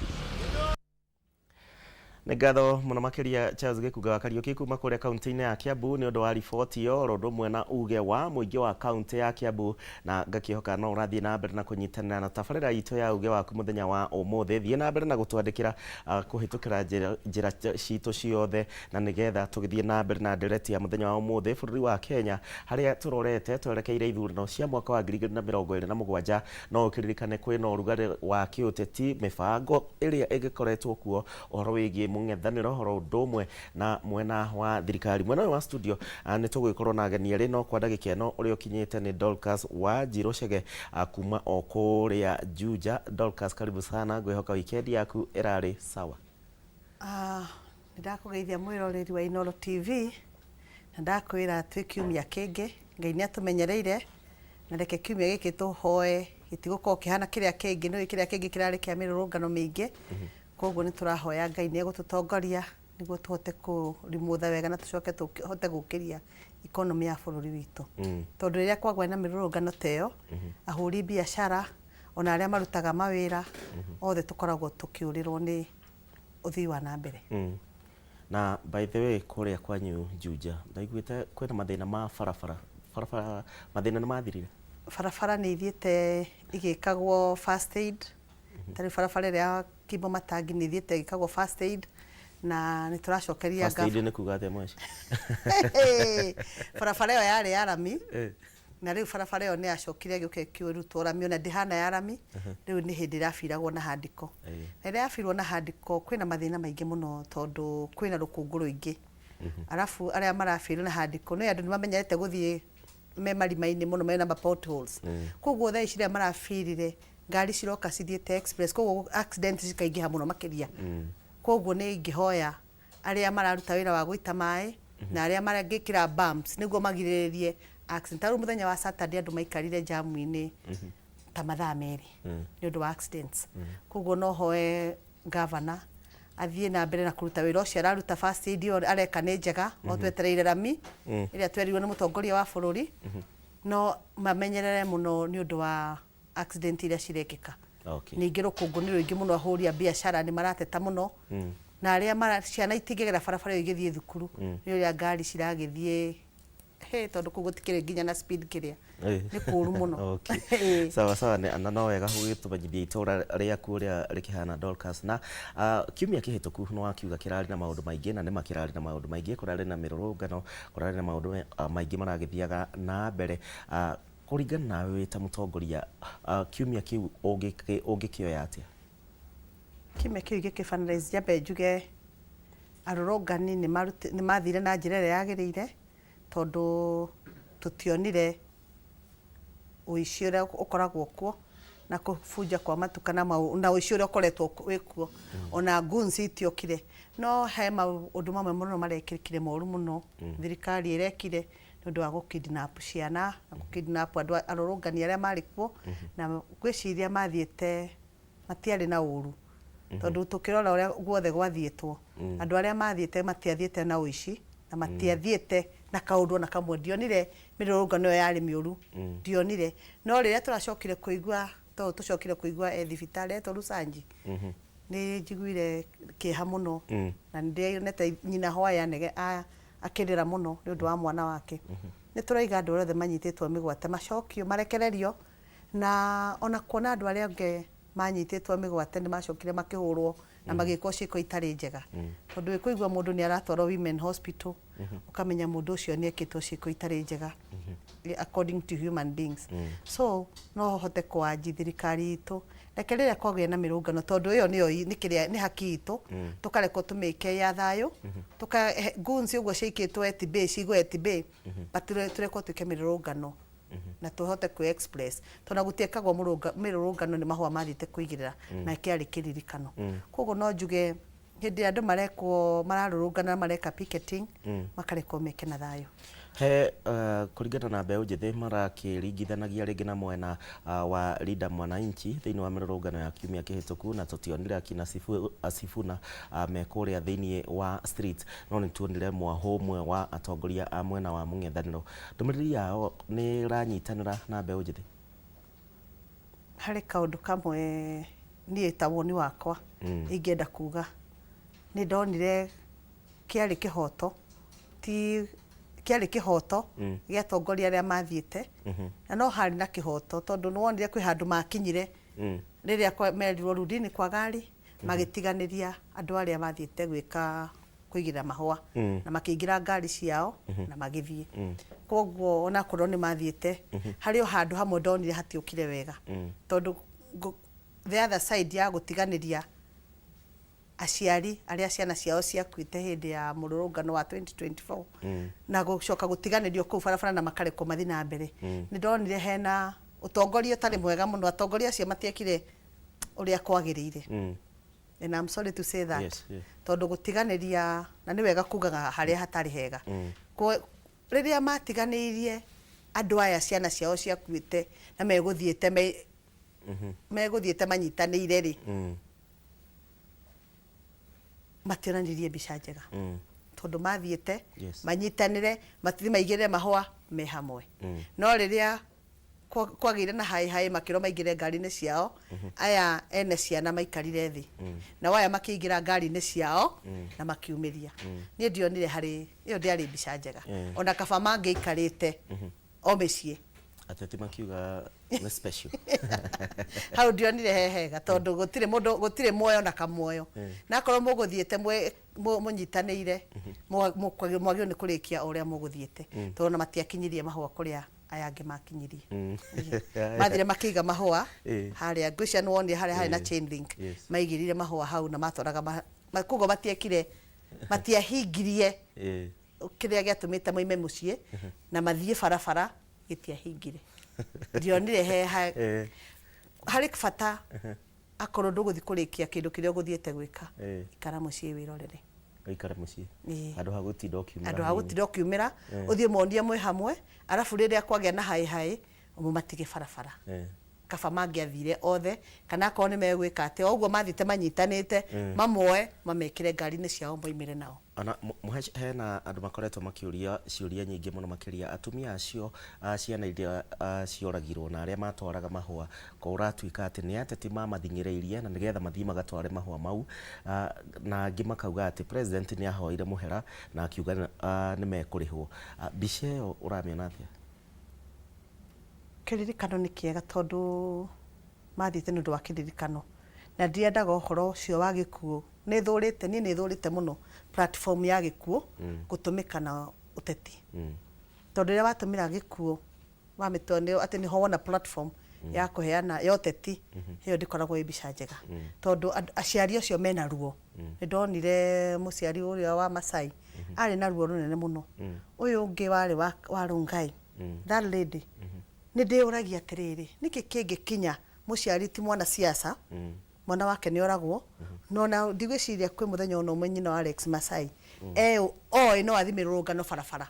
Nĩ ngatho mũno makĩria Charles Gĩkunga wa Kariũki kuma kũrĩa kaunti-inĩ ya Kiambu nĩ ũndũ wa riboti ĩyo oro ũndũ ũmwe na uge wa mũingĩ wa kaunti ya Kiambu, na ngakĩhoka no ũrathiĩ na mbere na kũnyitanĩra na tabarĩra itũ ya uge waku mũthenya wa ũmũthĩ. Thiĩ na mbere na gũtwandĩkĩra kũhĩtũkĩra njĩra citũ ciothe na nĩgetha tũgĩthiĩ na mbere na ndereti ya mũthenya wa ũmũthĩ bũrũri wa Kenya harĩa tũrorete twerekeire ithurano cia mwaka wa 2027. No ũkĩririkane kwĩna ũrugarĩ wa kĩũteti, mĩbango ĩrĩa ĩgĩkoretwo kuo ũhoro wĩgiĩ mũng'ethanĩro ũhoro ũndũ ũmwe na mwena wa thirikari. Mwena ũyũ wa studio nĩ tũgũgĩkorwo na ageni erĩ, no kwa ndagĩka ĩno ũrĩa ũkinyĩte nĩ Dorcas wa Njirũ Chege kuma o kũrĩa Juja. Dorcas, karibu sana, ngwĩhoka weekend yaku ĩrarĩ sawa. Nĩ ndakũgeithia mwĩroreri wa Inooro TV na ndakwĩra twĩ kiumia kĩngĩ. Ngai nĩ atũmenyereire na reke kiumia gĩkĩ tũhoe gĩtigũkorwo kĩhana kĩrĩa kĩngĩ, nĩ kĩrĩa kĩngĩ kĩrarĩ kĩa mĩrũrũngano mĩingĩ. Koguo nĩ tũrahoya Ngai nĩ egũtũtongoria nĩguo tũhote kũrimũtha wega na tũcoke tũhote gũkĩria economy ya bũrũri witũ. Tondũ rĩrĩa kwagĩa na mĩrũrũngano ta ĩyo, ahũri biacara ona arĩa marutaga mawĩra othe tũkoragwo tũkĩũrĩrwo nĩ ũthii wa na mbere. Na by the way, kũrĩa kwanyu Juja ndaiguĩte kwĩna mathĩna ma barabara, barabara mathĩna nĩ mathirire? Barabara nĩ ithiĩte igĩkagwo first aid. Ta rĩu barabara ĩrĩa ya Kimbo Matangi nĩ ithiĩte ĩgĩkagwo first aid na nĩ tũracokeria First aid nĩ kuga atĩa mweci? Barabara ĩyo yarĩ ya rami na rĩu barabara ĩyo nĩ yacokire ĩgĩũka ĩkĩrutwo rami, ona ndĩhana ya rami. Rĩu nĩ hĩndĩ ĩrabiragwo na handiko, na ĩrĩa yabirwo na handiko kwĩna mathĩna maingĩ mũno tondũ kwĩna rũkũngũ rũingĩ, arabu arĩa marabirwo na handiko nĩ andũ nĩ mamenyerete gũthiĩ me marima-inĩ mũno mena ma potholes. Koguo thaa ici rĩrĩa marabirire ngari ciroka cithiĩte express, koguo accident cikaingĩha mũno makĩria. Koguo nĩ ingĩhoya arĩa mararuta wĩra wa gũita maĩ na arĩa marangĩkĩra bumps nĩguo magirĩrĩrie accident. Ta rĩu mũthenya wa Saturday andũ maikarire jamu-inĩ ta mathaa 2 nĩ ũndũ wa accidents. Koguo no hoe governor athiĩ na mbere na kũruta wĩra ũcio araruta, first aid ĩyo areka nĩ njega, o twetereire rami ĩrĩa twerirwo nĩ mũtongoria wa bũrũri, no mamenyerere mũno nĩ ũndũ wa accident iria cirekĩka. Ningĩ rũkũngũ nĩ rũingĩ mũno, ahũri a biacara nĩ marateta mũno na arĩa mara ciana itingĩgera barabara ĩyo igĩthiĩ thukuru nĩ ũrĩa ngari ciragĩthiĩ he, tondũ kũu gũtikĩrĩ nginya na speed kĩrĩa nĩ kũũru mũno. Sawa sawa, na no wega gũgĩtũmenyithia itũra rĩaku ũrĩa rĩkĩhana, Dorcas. Na kiumia kĩhĩtũku nĩ wakiuga kĩrarĩ na maũndũ maingĩ, na nĩma kĩrarĩ na maũndũ maingĩ, kũrarĩ na mĩrũrũngano, kũrarĩ na maũndũ maingĩ maragĩthiaga na mbere. Kũringana nawe wĩ ta mũtongoria, kiumia kĩu ũngĩkĩoya atĩa? Kiumia kĩu gĩkĩ nyambe njuge arũrũngani nĩ mathire na njĩra ĩrĩa yagĩrĩire, tondũ tũtionire ũici ũrĩa ũkoragwo kuo na kũbunja kwa matuka na ũici ũrĩa ũkoretwo wĩ kuo, ona goons itiokire. No he maũndũ mamwe mũno marekĩkire moru mũno thirikari ĩrekire nĩ ũndũ wa gũkidnap ciana na gũkidnap andũ arũrũngani arĩa marĩ kuo, na ngwĩciria mathiĩte matiarĩ na ũru, tondũ tũkĩrora ũrĩa guothe gwathiĩtwo, andũ arĩa mathiĩte matiathiĩte na ũici na matiathiĩte na kaũndũ ona kamwe. Ndionire mĩrũrũngano ĩyo yarĩ mĩũru, ndionire. No rĩrĩa tũracokire kũigua, tondũ tũcokire kũigua e thibitarĩ etwo Rusanji, nĩ njiguire kĩeha mũno na nĩ ndĩonete nyina Hwaya Nege akĩrĩra mũno nĩ ũndũ wa mwana wake. Nĩ tũraiga andũ arĩa othe manyitĩtwo mĩgwate macokio marekererio, na ona kuona andũ arĩa angĩ manyitĩtwo mĩgwate nĩ macokire makĩhũrwo na magĩkwo ciĩko itarĩ njega. Tondũ wĩkũigua mũndũ nĩ aratwarwo women hospital, ũkamenya mũndũ ũcio nĩ ekĩtwo ciĩko itarĩ njega according to human beings. So no hote kwanji thirikari itũ, reke rĩrĩa kwagĩa na mĩrũngano, tondũ ĩyo nĩyo nĩ kĩrĩa nĩ haki itũ, tũkarekwo tũmĩke ya thayũ, tũka guns ũguo ciaikĩtwo etibĩ cigwo etibĩ, but tũrekwo twĩke mĩrũrũngano na tũhote kwĩ express, tondũ na gũtiekagwo mĩrũrũngano nĩ mahũa mathiĩte kũigĩrĩra na kĩarĩ kĩririkano. Koguo no njuge hĩndĩ ĩrĩa andũ marekwo mararũrũngana, mareka picketing, makarekwo meke na thayũ. He kũringana na mbeũ njĩthĩ marakĩringithanagia rĩngĩ na mwena wa Linda Mwananchi thĩinĩ wa mĩrũrũngano ya kiumia kĩhĩtũku, na tũtionire akina Sifuna me kũrĩa thĩinĩ wa street, no nĩ tuonire mwahũ ũmwe wa atongoria a mwena wa mũng'ethanĩro. Ndũmĩrĩri yao nĩ ĩranyitanĩra na mbeũ njĩthĩ? Harĩ kaũndũ kamwe niĩ ta woni wakwa ingĩenda kuga, nĩ ndonire kĩarĩ kĩhoto, ti kĩarĩ kĩhoto gĩa atongoria arĩa mathiĩte, na no harĩ na kĩhoto tondũ nĩ wonire kwĩ handũ makinyire rĩrĩa merirwo rudini kwa gari, magĩtiganĩria andũ arĩa mathiĩte gwĩka kũigĩrĩra mahũa na makĩingĩra ngari ciao na magĩthiĩ. Koguo onakorwo nĩ mathiĩte, harĩ o handũ hamwe ndonire hatiũkire wega, tondũ the other side ya gũtiganĩria aciari arĩa ciana ciao ciakuĩte hĩndĩ ya mũrũrũngano wa 2024 na gũcoka gũtiganĩrio kũu barabara na makarekwo mathiĩ na mbere, nĩ ndonire hena ũtongoria ũtarĩ mwega mũno. Atongoria acio matiekire ũrĩa kwagĩrĩire, and I'm sorry to say that, tondũ gũtiganĩria, na nĩ wega kugaga harĩa hatarĩ hega. Rĩrĩa matiganĩirie andũ aya ciana ciao ciakuĩte na megũthiĩte megũthiĩte manyitanĩire rĩ, mationanirie mbica njega, tondũ mathiĩte manyitanĩre, mathiĩ maigĩrĩre mahũa me hamwe. No rĩrĩa kwagĩire na haĩ haĩ, makĩrwo maingĩre ngari-inĩ ciao, aya ene ciana maikarire thĩ, nao aya makĩingĩra ngari-inĩ ciao na makiumĩria. Niĩ ndionire harĩ ĩyo ndĩarĩ mbica njega. Ona kaba mangĩikarĩte o mĩciĩ. Ateti makiuga nĩ special. Hau ndionire he hega, tondũ gũtirĩ mũndũ, gũtirĩ muoyo na kamuoyo. Na akorwo mũgũthiĩte mũnyitanĩire, mwagĩrĩirwo nĩ kũrĩkia o ũrĩa mũgũthiĩte, tondũ ona matiakinyirie mahũa kũrĩa aya angĩ makinyirie. Mathire makĩiga mahũa harĩa, ngwĩciria nĩ wonire harĩa harĩ na chain link. Maigĩrĩire mahũa hau na matwaraga koguo matiekire, matiahingirie kĩrĩa gĩatũmĩte moime mũciĩ na mathiĩ barabara, gĩtiahingire. Ndionire he harĩ bata. Akorwo ndũgũthiĩ kũrĩkia kĩndũ kĩrĩa ũgũthiĩte gwĩka, ikara mũciĩ wĩrorere. Ũikare mũciĩ Ĩĩ. Handũ ha gũtinda ũkiumĩra Handũ ha hanini. Gũtinda ũkiumĩra, ũthiĩ monie mwĩ hamwe, arabu rĩrĩa kwagĩa na haĩ haĩ mũmatige barabara. Kaba mangĩathire othe, kana akorwo nĩ megwĩka atĩ o ũguo mathiĩte manyitanĩte, mamoe mamekĩre ngari-inĩ ciao moimĩre nao. Ona Mũhesh, hena andũ makoretwo makĩũria ciũria nyingĩ mũno, makĩria atumia acio a ciana iria cioragirwo na arĩa matwaraga mahũa, ko ũratuĩka atĩ nĩ ateti mamathing'ĩrĩirie na nĩgetha mathiĩ magatware mahũa mau, na angĩ makauga atĩ president nĩ ahoire mũhera na akiuga nĩ mekũrĩhwo. Mbica ĩyo ũramĩona atĩa? Kĩririkano nĩ kĩega, tondũ mathiĩte nĩ ũndũ wa kĩririkano, na ndiendaga ũhoro ũcio wa gĩkuũ. Nĩ thũrĩte, niĩ nĩ thũrĩte mũno platform ya gĩkuũ gũtũmĩka na ũteti, tondũ rĩrĩa watũmĩra gĩkuũ wamĩtua nĩ atĩ nĩho wona platform ya kũheana ya ũteti, ĩyo ndĩkoragwo ĩ mbica njega, tondũ aciari acio mena ruo. Nĩ ndonire mũciari ũrĩa wa Masai arĩ na ruo rũnene mũno. Ũyũ ũngĩ warĩ wa Rongai, that lady, nĩ ndĩũragia atĩrĩrĩ, nĩkĩ kĩngĩkinya mũciari ti mwana siasa, mwana wake nĩ oragwo, no na ndigwĩciria kwĩ mũthenya ona ũmwe nyina wa Alex Masai oĩ no athiĩ mĩrũrũngano barabara.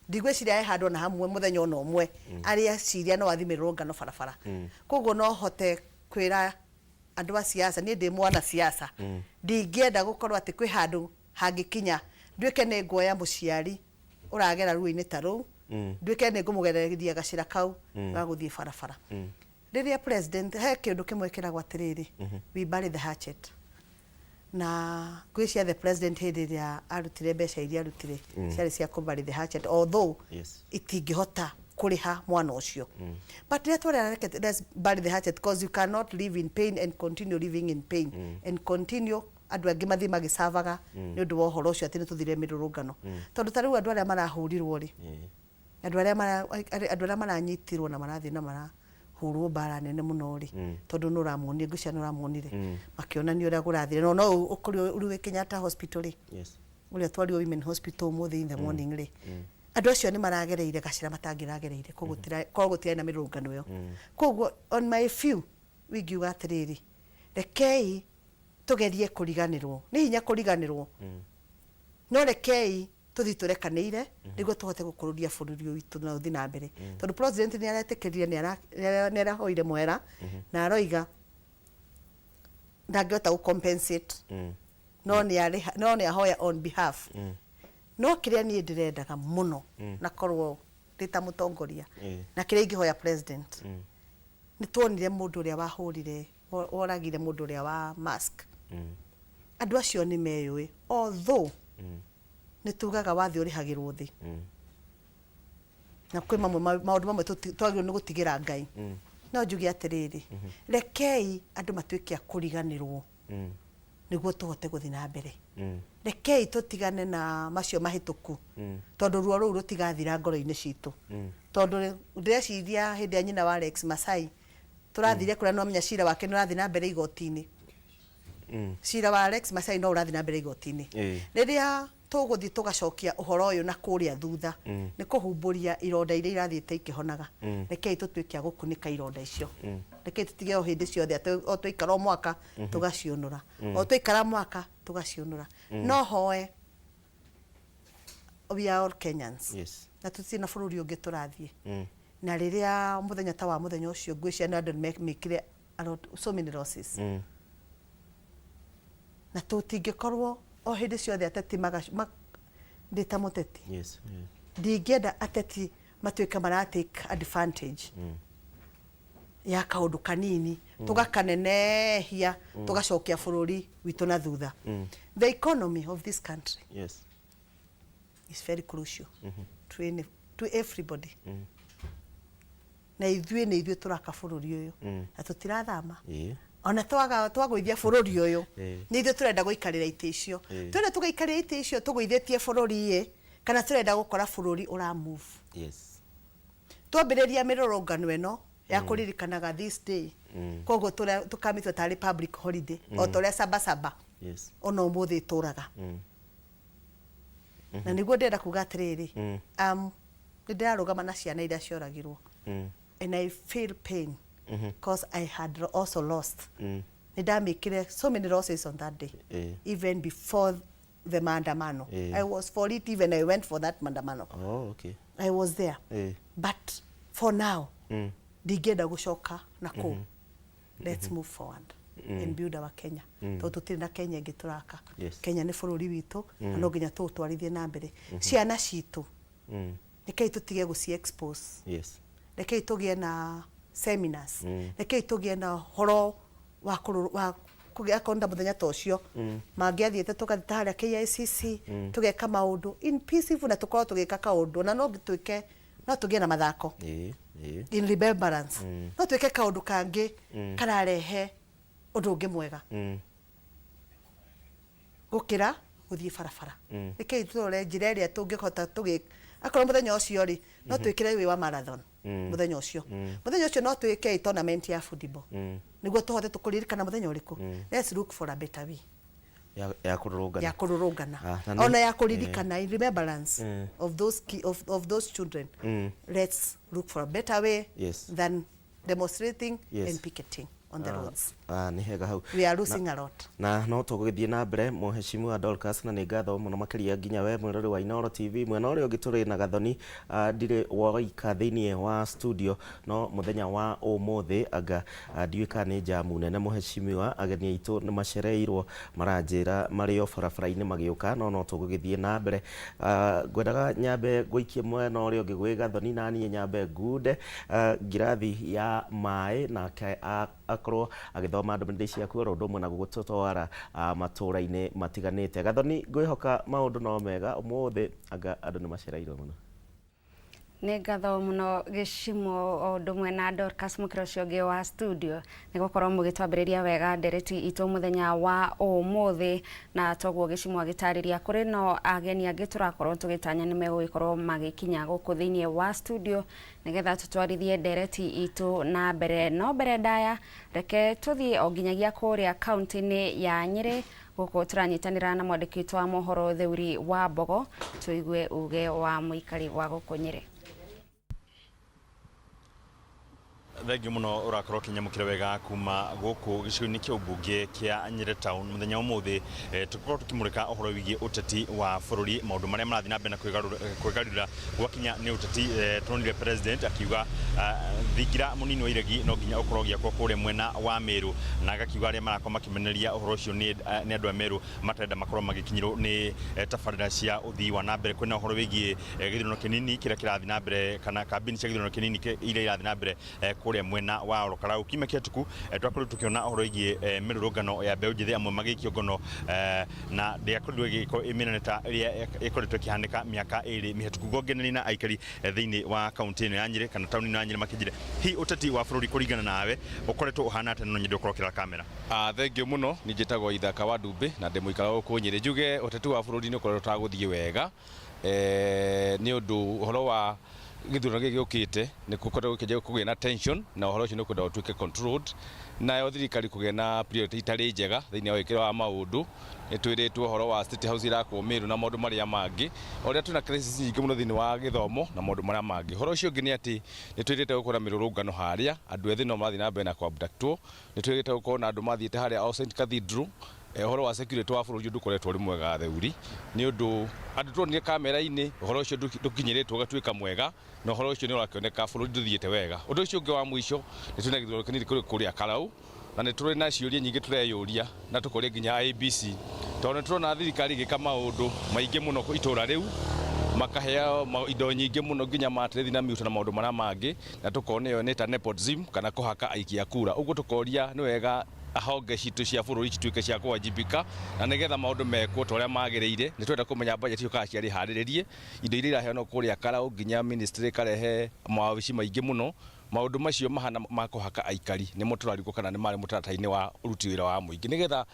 Ndigwĩciria he handũ ona hamwe mũthenya ona ũmwe arĩ eciria no athiĩ mĩrũrũngano barabara. Koguo no hote kwĩra andũ a siasa, niĩ ndĩ mwana siasa, ndingĩenda gũkorwo atĩ kwĩ handũ hangĩkinya nduĩke nĩ nguoya mũciari ũragera ruo-inĩ ta rũu, nduĩke nĩ ngũmũgereria gacĩra kau ga gũthiĩ barabara. Rĩrĩa president, he kĩndũ kĩmwe kĩragwo atĩrĩrĩ, we bury the hatchet, na ngwĩciria the president hĩndĩ ĩrĩa arutire mbeca iria arutire ciarĩ cia kũ bury the hatchet, although itingĩhota. Kũrĩha mwana ũcio. But rĩrĩa twarera, reke let's bury the hatchet, because you cannot live in pain and continue living in pain and continue andũ angĩ mathiĩ magĩcavaga nĩ ũndũ wa ũhoro ũcio atĩ nĩ tũthire mĩrũrũngano. Tondũ ta rĩu andũ arĩa marahũrirwo rĩ, andũ arĩa maranyitirwo na marathiĩ na marahũrwo mbara nene mũno rĩ, tondũ nĩ ũramuonire, ngwĩciria nĩ ũramuonire makĩonania ũrĩa kũrathire, no no ũkorirwo rĩu wĩ Kenyatta Hospital rĩ, ũrĩa twarirwo Women Hospital ũmũthĩ in the morning rĩ, andũ acio nĩ maragereire gacĩra matangĩragereire korwo gũtirarĩ na mĩrũrũngano ĩyo. Koguo on my view wingiuga atĩrĩrĩ, rekei tũgerie kũriganĩrwo. Nĩ hinya kũriganĩrwo, no rekei tũthiĩ tũrekanĩire nĩguo tũhote gũkũrũria bũrũri ũyũ witũ na ũthiĩ na mbere, tondũ president nĩ aretĩkĩrire, nĩ arahoire mũhera na aroiga ndangĩhota gũ compensate, no nĩ arĩha, no nĩ ahoya on behalf. No kĩrĩa niĩ ndĩrendaga mũno na korwo ndĩ ta mũtongoria na kĩrĩa ingĩhoya president, nĩ tuonire mũndũ ũrĩa wahũrire, woragire mũndũ ũrĩa wa mask. Andũ acio nĩ meyũĩ, although nĩ tugaga wathiĩ ũrĩhagĩrwo thĩ, na kwĩ mamwe maũndũ mamwe twagĩrĩirwo nĩ gũtigĩra Ngai. No njuge atĩrĩrĩ, rekei andũ matuĩke a kũriganĩrwo nĩguo tũhote gũthiĩ na mbere. Rekei tũtigane na macio mahĩtũku, tondũ ruo rũu rũtigathira ngoro-inĩ citũ. Tondũ ndĩreciria hĩndĩ ya nyina wa Alex Masai tũrathire kũrĩa, no menya cira wake nĩ ũrathiĩ na mbere igoti-inĩ. Cira wa Alex Masai no ũrathiĩ na mbere igoti-inĩ. Rĩrĩa tũgũthiĩ tũgacokia ũhoro ũyũ na kũrĩa thutha, nĩ kũhumbũria ironda iria irathiĩte ikĩhonaga. Rekei tũtuĩke a gũkunĩka ironda icio. Rekei tũtige o hĩndĩ ciothe atĩ o twaikara o mwaka tũgaciũnũra, o twaikara mwaka tũgaciũnũra. No hoe, we are all Kenyans na tũtirĩ na bũrũri ũngĩ tũrathiĩ. Na rĩrĩa mũthenya ta wa mũthenya ũcio, ngwĩciria nĩ andũ nĩmekire a lot, so many losses, na tũtingĩkorwo o hĩndĩ ciothe ateti ndĩ ta mũteti, ndingĩenda ateti matuĩke mara take advantage ya kaũndũ kanini, tũgakanenehia, tũgacokia bũrũri witũ na thutha. The economy of this country is very crucial to everybody, na ithuĩ nĩ ithuĩ tũraka bũrũri ũyũ na tũtirathama. Ona twaga twagũithia bũrũri ũyũ, nĩ ithuĩ tũrenda gũikarĩra itĩ icio. Twenda tũgaikarĩra itĩ icio tũgũithĩtie bũrũri ĩ, kana tũrenda gũkora bũrũri ũra move? Twambĩrĩria mĩrũrũngano ĩno ya kũririkanaga this day, koguo tũkamĩtua tarĩ public holiday, o ta ũrĩa Sabasaba ona ũmũthĩ ĩtũraga. Na nĩguo ndĩrenda kuga atĩrĩrĩ, nĩ ndĩrarũgama na ciana iria cioragirwo, and I feel pain because I had also lost. Nĩ ndamĩkire so many losses on that day, even before the maandamano. I was for it, even I went for that maandamano. Oh, okay. I was there. But for now, ndingĩenda gũcoka na kũu. Let's move forward and build our Kenya, tondũ tũtirĩ na Kenya ĩngĩ tũraka. Kenya nĩ bũrũri witũ na no nginya tũũtwarithie na mbere. Ciana citũ, rekei tũtige gũci expose. Rekei tũgĩe na seminars. Rekei tũgĩe na ũhoro wa wa kũgĩa akorwo nĩ ta mũthenya ta ũcio, mangĩathiĩte tũgathiĩ ta harĩa KICC, tũgeka maũndũ in peaceful na tũkorwo tũgĩka kaũndũ, na no twĩke, no tũgĩe na mathako Ĩĩ. Ĩĩ. in remembrance. No twĩke kaũndũ kangĩ kararehe ũndũ ũngĩ mwega gũkĩra gũthiĩ barabara. Rekei tũrore njĩra ĩrĩa tũngĩhota tũgĩ akorwo mũthenya ũcio rĩ, no twĩkĩre wĩ wa marathon mũthenya ũcio. Mũthenya ũcio no twĩke tournament ya football nĩguo tũhote tũkũririkana mũthenya ũrĩkũ. Let's look for a better way ya kũrũrũngana. Ya kũrũrũngana, Ah, na ona ya kũririkana, in remembrance of those children. Let's look for a better way than demonstrating and picketing on the roads. Ah, nĩ hega hau. We are losing a lot. Na no tũgũgĩthiĩ na mbere, mũheshimu Dorcas, na nĩ ngatho mũno makĩria nginya we mwĩrori wa Inooro TV. Mwena ũrĩa ũngĩ tũrĩ na Gathoni. Ndirĩ woika thĩinĩ wa studio, no mũthenya wa ũmũthĩ anga ndiũĩ kana nĩ njamu nene, mũheshimiwa, ageni aitũ nĩ macereirwo, maranjĩra marĩ o barabara-inĩ magĩũka, no no tũgũgĩthiĩ na mbere. Ngwendaga nyambe ngũikie mwena ũrĩa ũngĩ gwĩ Gathoni, na niĩ nyambe ngunde ngirathi ya maĩ, nake akorwo agĩthoma ndũmĩrĩri ciaku oro ũndũ ũmwe na gũgũtwara matũũra-inĩ matiganĩte. Gathoni, ngwĩhoka maũndũ no mega ũmũthĩ, anga andũ nĩ macereirwo mũno. Nĩ ngatho mũno Gĩcimo o ũndũ ũmwe na Dorcas mũkĩra ũcio ũngĩ wa studio nĩ gũkorwo mũgĩtwambĩrĩria wega ndereti itũ mũthenya wa ũmũthĩ. Na toguo Gĩcimo agĩtarĩria, kũrĩ no ageni angĩ tũrakorwo tũgĩtanya nĩ megũgĩkorwo magĩkinya gũkũ thĩinĩ wa studio nĩgetha tũtwarithie ndereti itũ na mbere. No mbere ndaya, reke tũthiĩ o nginyagia kũrĩa kaunti-inĩ ya Nyĩrĩ, gũkũ tũranyitanĩra na mwandĩki witũ wa mohoro Theuri wa Mbogo, tũigue uge wa mũikari wa gũkũ Nyĩrĩ. Thengiũ mũno, ũrakorwo ũkĩnyamũkĩra wega kuma gũkũ gĩcigo-inĩ kĩa ũmbunge kĩa Nyĩrĩ Town. Mũthenya wa ũmũthĩ tũkorwo tũkĩmũrĩka ũhoro wĩgiĩ ũteti wa bũrũri, maũndũ marĩa marathiĩ na mbere na kwĩgarũrĩra gwakinya nĩ ũteti. Tuonire president akiuga thingira mũnini wa iregi no nginya ũkorwo ũgĩakwo kũrĩa mwena wa Meru, na agakiuga arĩa marakorwo makĩmenereria ũhoro ũcio nĩ andũ a Meru matarenda makorwo magĩkinyĩrwo nĩ tabarĩra cia ũthii wa na mbere. Kwĩna ũhoro wĩgiĩ gĩthurano kĩnini kĩrĩa kĩrathiĩ na mbere, kana kambĩini cia gĩthurano kĩnini iria irathiĩ na mbere kũrĩa mwena wa Ol Kalou. Kiumia kĩhĩtũku twakorirwo tũkĩona ũhoro wĩgiĩ mĩrũrũngano ya mbeũ njĩthĩ, amwe magĩikio ngono, na ndĩakorirwo ĩgĩkorwo ĩ mĩnene ta ĩrĩa ĩkoretwo ĩkĩhanĩka mĩaka 2 mĩhĩtũku. Ngongeneri na aikari thĩinĩ wa kaunti ĩno ya Nyĩrĩ kana taũni ĩno ya Nyĩrĩ makĩnjĩre hihi ũteti wa bũrũri kũringana nawe ũkoretwo ũhana atĩa, no nyende ũkorwo ũkĩrora kamera. Thengiũ mũno, niĩ njĩtagwo Ithaka wa Ndumbĩ na ndĩ mũikara gũkũ Nyĩrĩ. Njuge ũteti wa bũrũri nĩ ũkoretwo ũtagũthiĩ wega, nĩ ũndũ ũhoro wa gĩthurano gĩkĩ gĩũkĩte nĩ gũkoretwo gũkĩanjia kũgĩa na tension, na ũhoro ũcio nĩ ũkwenda ũtuĩke controlled, nayo thirikari kũgĩa na priority itarĩ njega thĩinĩ wa wĩkĩra wa maũndũ. Nĩ twĩrĩtwo ũhoro wa State House irakwo Meru na maũndũ marĩa mangĩ, o ũrĩa twĩna crisis nyingĩ mũno thĩinĩ wa gĩthomo na maũndũ marĩa mangĩ. Ũhoro ũcio ũngĩ nĩ atĩ nĩ twĩrĩte gũkorwo na mĩrũrũngano harĩa andũ ethĩ no marathiĩ na mbere na kũ-abductwo. Nĩ twĩrĩte gũkorwo na andũ mathiĩte harĩa All Saint Cathedral. Ũhoro wa security wa bũrũri ndũkoretwo ũrĩ mwega, Theuri, nĩ ũndũ andũ tuonire kamera-inĩ, ũhoro ũcio ndũkinyĩrĩtwo ũgatuĩka mwega, na ũhoro ũcio nĩ ũrakĩoneka bũrũri ndũthiĩte wega. Ũndũ ũcio ũngĩ wa mũico, nĩ twĩna gĩthurano kĩnini kũrĩa Karau, na nĩ tũrĩ na ciũria nyingĩ tũreyũria na tũkoria nginya IEBC, tondũ nĩ tũrona thirikari ĩgĩka maũndũ maingĩ mũno itũra rĩu, makaheo indo nyingĩ mũno nginya matĩrĩthi na miuto na maũndũ marĩa mangĩ, na tũkona ĩyo nĩ ta nepotism kana kũhaka aikia kura. Ũguo tũkoria nĩ wega honge citũ cia bũrũri cituĩke cia kũwajibika na nĩgetha maũndũ mekwo ta ũrĩa magĩrĩire. Nĩ twenda kũmenya budget icio kana ciarĩ harĩrĩrie, indo iria iraheanwo kũrĩa Karau, nginya ministry ĩkarehe mawabici maingĩ mũno. Maũndũ macio mahana ma kũhaka aikari nĩmo tũrarigwo kana nĩ marĩ mũtaratara-inĩ wa ũruti wĩra wa mũingĩ, nĩgetha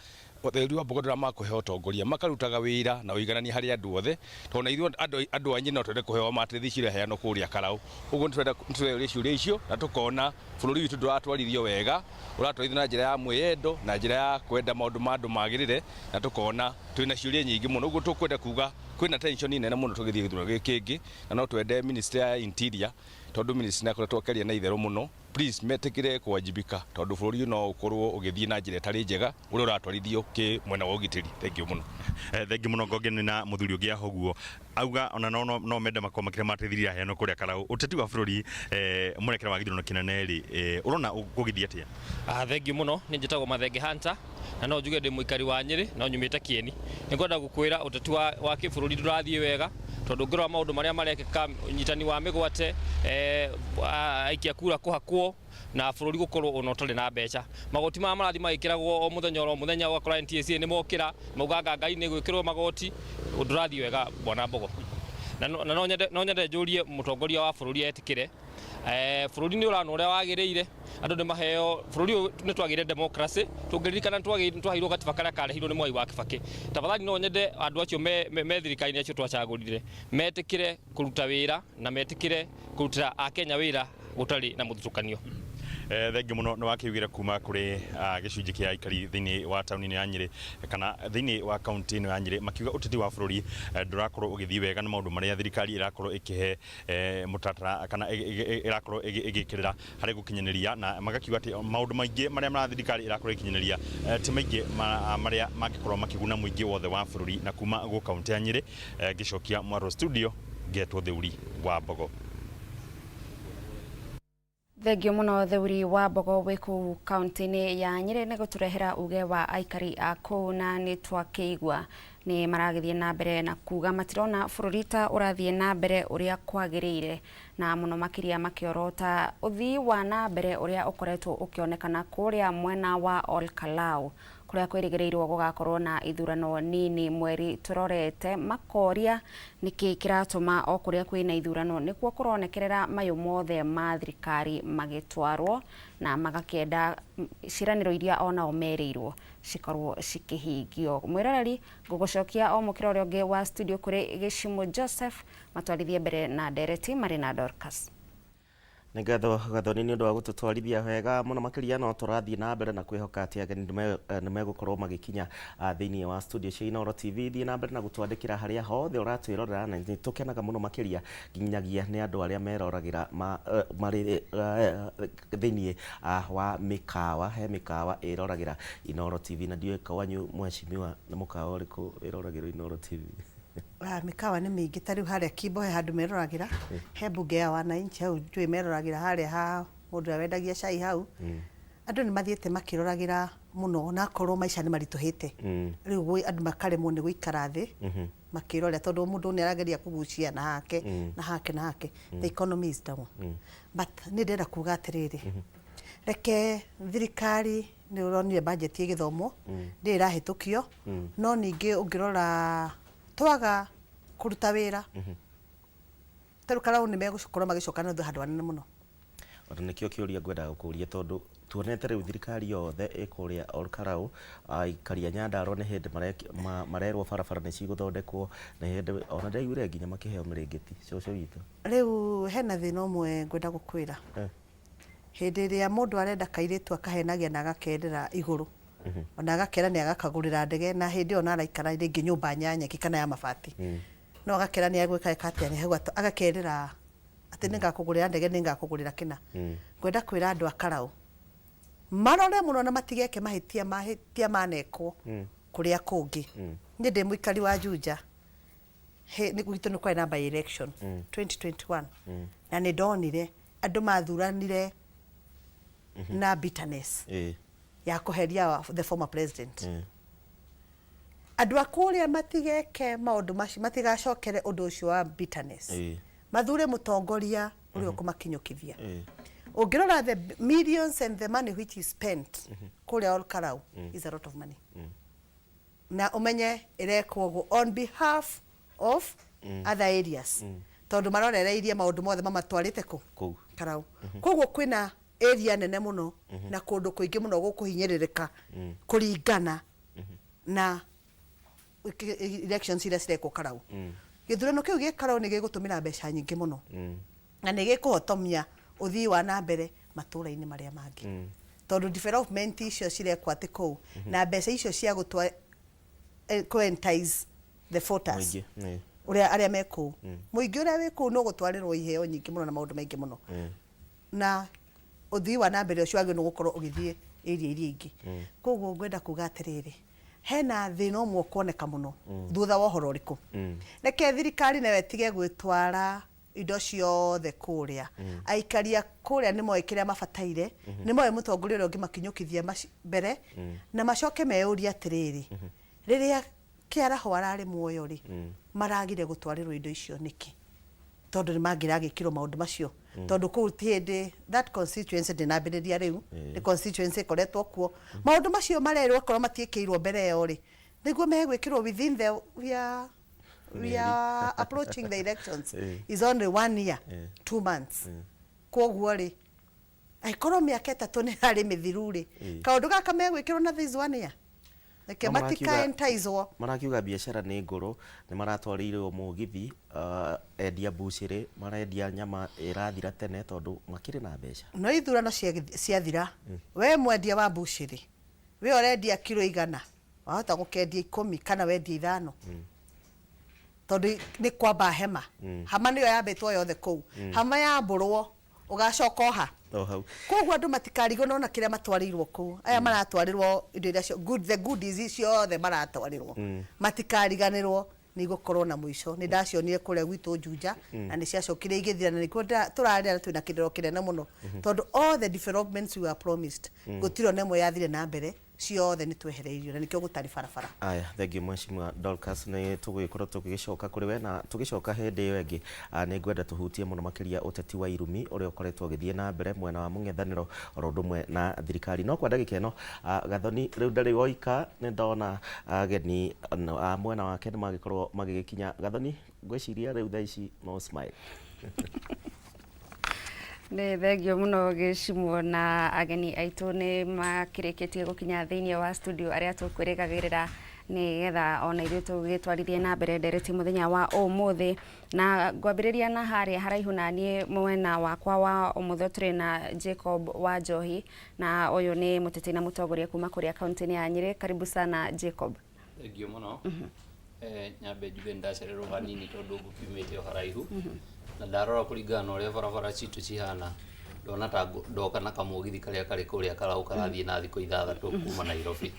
Ũtheri wa Mbogo makũhe ũtongoria makarutaga wĩra na ũiganania harĩ andũ othe, tondũ na ithuĩ andũ a Nyĩrĩ no twende kũheo matĩrĩthi ciria iheanwo kũrĩa Karau. Ũguo nĩ tũrenda tũreũria ciũria icio na tũkona bũrũri witũ ndũratwarithio wega, ũratwarithio na njĩra ya mwĩyendo na njĩra ya kwenda maũndũ ma andũ magĩrĩre, na tũkona twĩna ciũria nyingĩ mũno. Ũguo tũkwenda kuga kwĩna tension nene mũno tũgĩthiĩ gĩthurano gĩkĩ kĩngĩ, na no twende ministry ya interior, tondũ ministry nĩ akoretwo akĩaria na itherũ mũno, please metĩkĩre kũwajibika, tondũ bũrũri no ũkorwo ũgĩthiĩ na njĩra ĩtarĩ njega ũrĩa ũratwarithio kĩ mwena wa ũgitĩri. Thengiũ mũno. Thengiũ mũno. Ngongeni na mũthuri ũngĩ aho ũguo auga ona no mende makorwo makĩria mateithirie aheanwo kũrĩa Karau. Ũteti wa bũrũri mwerekera wa gĩthurano kĩnene rĩ, ũrona gũgĩthiĩ atĩa? Thengiũ mũno, nĩ njĩtagwo Mathenge Hunter na no njuge ndĩ mũikari wa Nyĩrĩ no nyumĩte Kĩeni. Nĩ ngwenda gũkwĩra ũteti wa kĩbũrũri ndũrathiĩ wega, tondũ ũngĩrora maũndũ marĩa marekĩka, ũnyitani wa mĩgwate, aikia kura kũhakwo na bũrũri gũkorwo ona ũtarĩ na mbeca. Magoti maya marathiĩ magĩkĩragwo o mũthenya oro mũthenya, ũgakora NTSA nĩ mokĩra mauganga ngai nĩ gwĩkĩrwo magoti, ndũrathiĩ wega bwana Mbogo. Na no nyende njũrie mũtongoria wa bũrũri etĩkĩre bũrũri nĩ ũrana ũrĩa wagĩrĩire, andũ nĩ maheo bũrũri ũyũ. Nĩ twagĩire democracy, tũngĩririkana nĩ twaheirwo gatiba karĩa karehirwo nĩ Mwai wa Kibaki. Tafadhali no nyende andũ acio me thirikari-inĩ acio twacagũrire metĩkĩre kũruta wĩra na metĩkĩre kũrutĩra akenya wĩra gũtarĩ na mũthutũkanio. Thengiũ mũno, nĩ wakiugire kuma kũrĩ gĩcunjĩ kĩa aikari thĩinĩ wa taũni ya Nyĩrĩ kana thĩinĩ wa kaunti ĩno ya Nyĩrĩ, makiuga ũteti wa bũrũri ndũrakorwo ũgĩthiĩ wega na maũndũ marĩa thirikari ĩrakorwo ĩkĩhe mũtaratara kana ĩrakorwo ĩgĩkĩrĩra harĩ gũkinyanĩria, na magakiuga atĩ maũndũ maingĩ marĩa mara thirikari ĩrakorwo ĩkinyanĩria ti maingĩ marĩa mangĩkorwo makĩguna mũingĩ wothe wa bũrũri. Na kuma gũ kaunti ya Nyĩrĩ, ngĩcokia mwaro studio, ngetwo Theuri wa Mbogo. Thengio mũno Theuri wa Mbogo wĩ kũu kaunti-inĩ ya Nyĩrĩ nĩ gũtũrehera uge wa aikari a kũu. Na nĩ twakĩigua nĩ maragĩthiĩ na mbere na kuga matirona bũrũri ta ũrathiĩ na mbere ũrĩa kwagĩrĩire, na mũno makĩria makĩorota ũthii wa na mbere ũrĩa ũkoretwo ũkĩonekana kũrĩa mwena wa Ol Kalou. Kuria kwĩrĩgĩrĩirwo gũgakorwo na ithurano nini mweri tũrorete. Makoria nĩkĩ kĩratũma o kũrĩa kwĩna ithurano nĩkuo kũronekerera mayũ mothe ma thirikari magĩtwarwo na magakĩenda ciĩranĩro iria onao merĩirwo cikorwo cikĩhingio. Mwĩroreri, ngũgũcokia o mũkĩra ũrĩa ũngĩ wa studio kũrĩ Gĩcimũ Joseph matwarithie mbere na ndereti marĩ na Dorcas. Nĩ ngatho Gathoni nĩ ũndũ wa gũtũtwarithia wega mũno makĩria. No tũrathiĩ na mbere na kwĩhoka atĩ ageni nĩ megũkorwo magĩkinya thĩinĩ wa studio cia Inooro TV. Thiĩ na mbere na gũtwandĩkĩra harĩa hothe ũratwĩrorera, na nĩ tũkenaga mũno makĩria nginyagia nĩ andũ arĩa meroragĩra marĩ thĩinĩ wa mĩkawa. He mĩkawa ĩroragĩra Inooro TV, na ndiũĩ kwanyu mheshimiwa nĩ mũkawa ũrĩkũ ĩroragĩrwo Inooro TV? Mĩkawa nĩ mĩingĩ. Ta rĩu harĩa Kimbo he handũ meroragĩra, he mbunge ya wananchi hau njũĩ meroragĩra harĩa ha mũndũ ũrĩa wendagia cai hau. Andũ nĩ mathiĩte makĩroragĩra mũno, na akorwo maica nĩ maritũhĩte, rĩu andũ makaremwo nĩ gũikara thĩ makĩrorera, tondũ mũndũ nĩ arageria kũgucia na hake na hake na hake. The economy is down, but nĩ ndĩrenda kuga atĩrĩrĩ, reke thirikari, nĩ ũronire budget ĩgĩthomwo, ndĩrĩ ĩrahĩtũkio. No ningĩ ũngĩrora twaga kũruta wĩra, tarĩu Karau nĩ megũkorwo magĩcoka na thutha handũ hanene mũno. Ona nĩkĩo kĩũria ngwendaga gũkũria, tondũ tuonete rĩu thirikari yothe ĩ kũrĩa Ol Kalou, aikari a Nyandarua nĩ hĩndĩ marerwo barabara nĩ cigũthondekwo, nĩ hĩndĩ ona ndĩraiguire nginya makĩheo mĩrĩngĩti cũcũ witũ. Rĩu hena thĩna ũmwe ngwenda gũkwĩra. Hĩndĩ ĩrĩa mũndũ arenda kairĩtu, akahenagia na agakendera igũrũ, ona agakera nĩ agakagũrĩra ndege, na hĩndĩ ĩyo naraikara rĩngĩ nyũmba nyanyeki kana ya mabati, no agakera nĩ agwĩka ĩka atĩa, nĩ agakerera atĩ nĩ ngakũgũrĩra ndege, nĩ ngakũgũrĩra kĩna. Ngwenda kwĩra andũ a Karau marore mũno na matigeke mahĩtia manekwo kũrĩa kũngĩ. Niĩ ndĩ mũikari wa Juja, nĩ gwitũ nĩ kwarĩ na by election 2021, na nĩ ndonire andũ mathuranire na bitterness ya kũheria the former president. Andũ a kũrĩa matigeke maũndũ macio, matigacokere ũndũ ũcio wa bitterness. Mathure mũtongoria ũrĩa ũkũmakinyũkithia. Ũngĩrora the millions and the money which is spent kũrĩa Ol Kalou is a lot of money, na ũmenye ĩrekwo ũguo on behalf of other areas, tondũ marorereirie maũndũ mothe mamatwarĩte kũ? Kũu. Karau. Koguo kwĩna area nene mũno na kũndũ kũingĩ mũno gũkũhinyĩrĩrĩka kũringana na elections iria cirekwo Karau. Gĩthurano kĩu gĩ Karau nĩ gĩgũtũmĩra mbeca nyingĩ mũno na nĩ gĩkũhotomia ũthii wa na mbere matũũra-inĩ marĩa mangĩ, tondũ development icio cirekwo atĩ kũu na mbeca icio cia gũtwa kũ-entice the voters, Mũingĩ, ĩĩ. Ũrĩa arĩa me kũu, mũingĩ ũrĩa wĩ kũu no gũtwarĩrwo iheo nyingĩ mũno na maũndũ maingĩ mũno, na ũthii wa na mbere ũcio wagĩrĩirwo nĩ gũkorwo ũgĩthiĩ area iria ingĩ. Koguo ngwenda kuga atĩrĩrĩ, hena thĩna ũmwe ũkuoneka mũno thutha wa ũhoro ũrĩkũ. Reke thirikari nayo ĩtige gwĩtwara indo ciothe kũrĩa. Aikari a kũrĩa nĩ moĩ kĩrĩa mabataire, nĩ moĩ mũtongoria ũrĩa ũngĩmakinyũkithia mbere, na macoke meyũrie atĩrĩrĩ, rĩrĩa Kĩaraho ararĩ muoyo rĩ, maragire gũtwarĩrwo indo icio nĩkĩ? Tondũ nĩ mangĩragĩkirwo maũndũ macio, tondũ kũu ti hĩndĩ that constituency ndĩnambĩrĩria rĩu, nĩ constituency ĩkoretwo kuo. Maũndũ macio marerwo okorwo matiĩkĩirwo mbere ĩyo rĩ, nĩguo megwĩkĩrwo within the we are approaching the elections, is only one year 2 months. Koguo rĩ, angĩkorwo mĩaka 3 nĩ yarĩ mĩthiru rĩ, kaũndũ gaka megwĩkĩrwo na this one year? Reke No matikaentizwo. Marakiuga biacara nĩ ngũrũ, nĩ maratwarĩirwo mũgithi, endia mbucĩrĩ marendia nyama ĩrathira tene tondũ makĩrĩ na mbeca. No ithurano ciathira, we mwendia wa mbucĩrĩ, we ũrendia kiro 100, wahota gũkendia 10 kana wendie 5, tondũ nĩ kwamba hema. Hama nĩyo yambĩtwo yothe kũu. Hama yambũrwo, ũgacoka o ha? O hau. Koguo andũ matikarigwo nona kĩrĩa matwarĩirwo kũu. Aya maratwarĩrwo indo iria good, the goodies ciothe maratwarĩrwo, matikariganĩrwo nĩ igũkorwo na mũico. Nĩ ndacionire kũrĩa gwitũ Juja, na nĩ ciacokire igĩthira, na nĩkuo tũrarĩra twĩna kĩrĩro kĩnene mũno, tondũ all the developments we were promised, gũtirĩ ona ĩmwe yathire na mbere. Ciothe nĩ twehereirio na nĩkĩo gũtarĩ barabara. Aya, thengiũ Mheshimiwa Dorcas, nĩ tũgũgĩkorwo tũgĩgĩcoka kũrĩ we na tũgĩcoka hĩndĩ ĩyo ĩngĩ. Nĩ ngwenda tũhutie mũno makĩria ũteti wa irumi ũrĩa ũkoretwo ũgĩthiĩ na mbere mwena wa mũng'ethanĩro oro ũndũ ũmwe na thirikari. No kwa ndagĩka ĩno, Gathoni rĩu ndarĩ woika, nĩ ndona ageni a mwena wake nĩ magĩkorwo magĩgĩkinya. Gathoni, ngwĩciria rĩu thaa ici no smile. Nĩ thengio mũno gĩcimwo, na ageni aitũ nĩ makĩrĩkĩtie gũkinya thĩinĩ wa studio arĩa tũkwĩrĩgagĩrĩra nĩgetha ona ithuĩ tũgĩtwarithie na mbere ndereti mũthenya wa ũmũthĩ. Na ngwambĩrĩria na harĩa haraihu na niĩ mwena wakwa wa ũmotho, tũrĩ na Jacob wa Njohi, na ũyũ nĩ mũteti na mũtongoria kuma kũrĩa kaunti-inĩ ya Nyĩrĩ. Karibu sana, Jacob. Thengiũ mũno. Nyambe njuge nĩndacererwo hanini tondũ ngũkiumĩte o haraihu, na ndarora kũringana na ũrĩa barabara citũ cihana, ndona ta ndoka na kamũgithi karĩa karĩ kũrĩa Karau karathiĩ na thikũ 6 kuma Nairobi.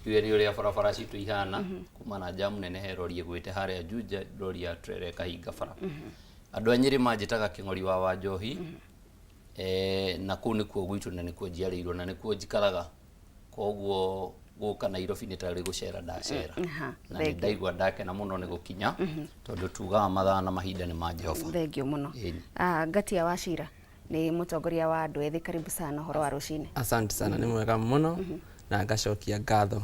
Tuge nĩ ũrĩa barabara citũ ihana, kuma na jamu nene, he rori ĩgwĩte harĩa Juja, rori ya trailer ĩkahinga bara. Andũ a Nyĩrĩ manjĩtaga Kĩng'ori wa Wanjohi, na kũu nĩkuo gwitũ na nĩkuo njiarĩirwo na nĩkuo njikaraga, koguo gũka Nairobi nĩ tarĩ gũcera ndacera. Na nĩ ndaigua ndakena mũno nĩ gũkinya, tondũ tugaga mathaa na mahinda nĩ ma Jehova. Thengio mũno. Ĩni. Ngatia wa Cira nĩ mũtongoria wa andũ ethĩ, karibu sana. Ũhoro wa rũcinĩ? Asante sana, nĩ mwega mũno, na ngacokia ngatho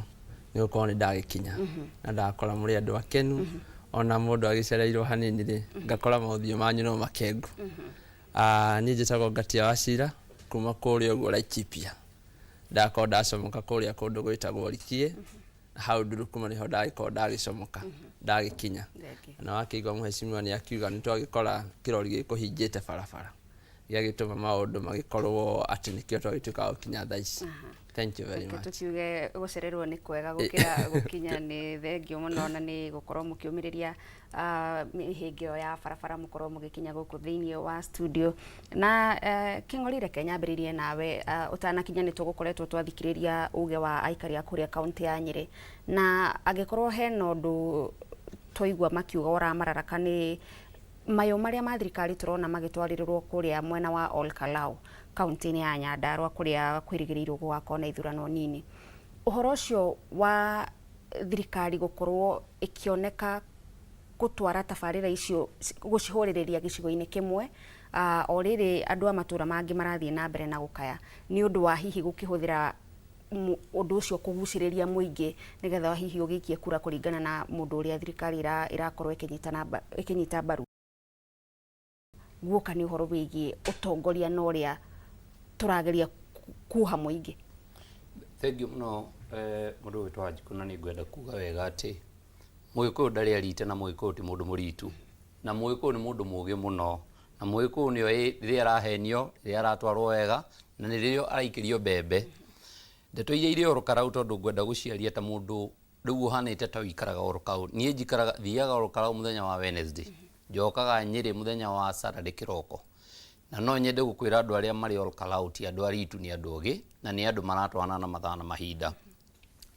nĩ gũkorwo nĩ ndagĩkinya na ndakora mũrĩ andũ akenu. Ona mũndũ agĩcereirwo hanini rĩ, ngakora mothiũ manyu no makengu. Niĩ njĩtagwo Ngatia wa Cira kuma kũrĩa ũguo Laikipia, ndakorwo ndacomoka kũrĩa kũndũ gwĩtagwo Rikie, hau Ndurukuma nĩho ndagĩkorwo ndagĩcomoka ndagĩkinya. Na wakĩigua mheshimiwa nĩ akiuga nĩ twagĩkora kĩrori gĩkũhingĩte barabara, gĩagĩtũma maũndũ magĩkorwo atĩ nĩkĩo twagĩtuĩka wa gũkinya thaa ici. Thank you very Reke much. Tũkiuge gũcererwo nĩ kwega gũkĩra gũkinya. Nĩ thengio mũno na nĩ gũkorwo mũkĩũmĩrĩria mĩhĩnga ĩyo ya barabara, mũkorwo mũgĩkinya gũkũ thĩinĩ wa studio. Na Kĩng'ori, reke nyambĩrĩrie nawe. Ũtanakinya nĩ tũgũkoretwo twathikĩrĩria uge wa aikari a kũrĩa kaunti ya Nyĩrĩ, na angĩkorwo hena ũndũ twaigua makiuga ũramararaka nĩ mayũ marĩa ma thirikari tũrona magĩtwarĩrĩrwo kũrĩa mwena wa Ol Kalou kaunti-inĩ ya Nyandarua, kũrĩa kwĩrĩgĩrĩirwo gũgakorwo na ithurano nini. Ũhoro ũcio wa thirikari gũkorwo ĩkĩoneka gũtwara tabarĩra icio gũcihũrĩrĩria gĩcigo-inĩ kĩmwe, o rĩrĩ andũ a matũra mangĩ marathiĩ na mbere na gũkaya nĩ ũndũ wa hihi gũkĩhũthĩra ũndũ ũcio kũgucĩrĩria mũingĩ nĩgetha hihi ũgĩikie kura kũringana na mũndũ ũrĩa thirikari ĩrakorwo ĩkĩnyita mbaru. Guoka nĩ ũhoro wĩgiĩ ũtongoria na ũrĩa tũrageria kuoha mũingĩ. Thengiũ mũno, mũndũ ũgwĩtwo Wanjikũ, na nĩ ngwenda kuga wega atĩ Mũgĩkũyũ ndarĩ arite, na Mũgĩkũyũ ti mũndũ mũritu, na Mũgĩkũyũ nĩ mũndũ mũgĩ mũno, na Mũgĩkũyũ nĩoĩ rĩrĩa arahenio, rĩrĩa aratwarwo wega, na nĩ rĩrĩa araikĩrio mbembe. Ndeto iria irĩ Ol Kalou, tondũ ngwenda gũciaria ta mũndũ rĩu ũhanĩte ta ũikaraga Ol Kalou. Niĩ njikaraga, thiaga Ol Kalou mũthenya wa Wednesday, njokaga Nyĩrĩ mũthenya wa Saturday kĩroko, na no nyende gũkwĩra andũ arĩa marĩ Ol Kalou ti andũ aritu, nĩ andũ ogĩ na nĩ andũ maratwarana na mathaa na mahinda.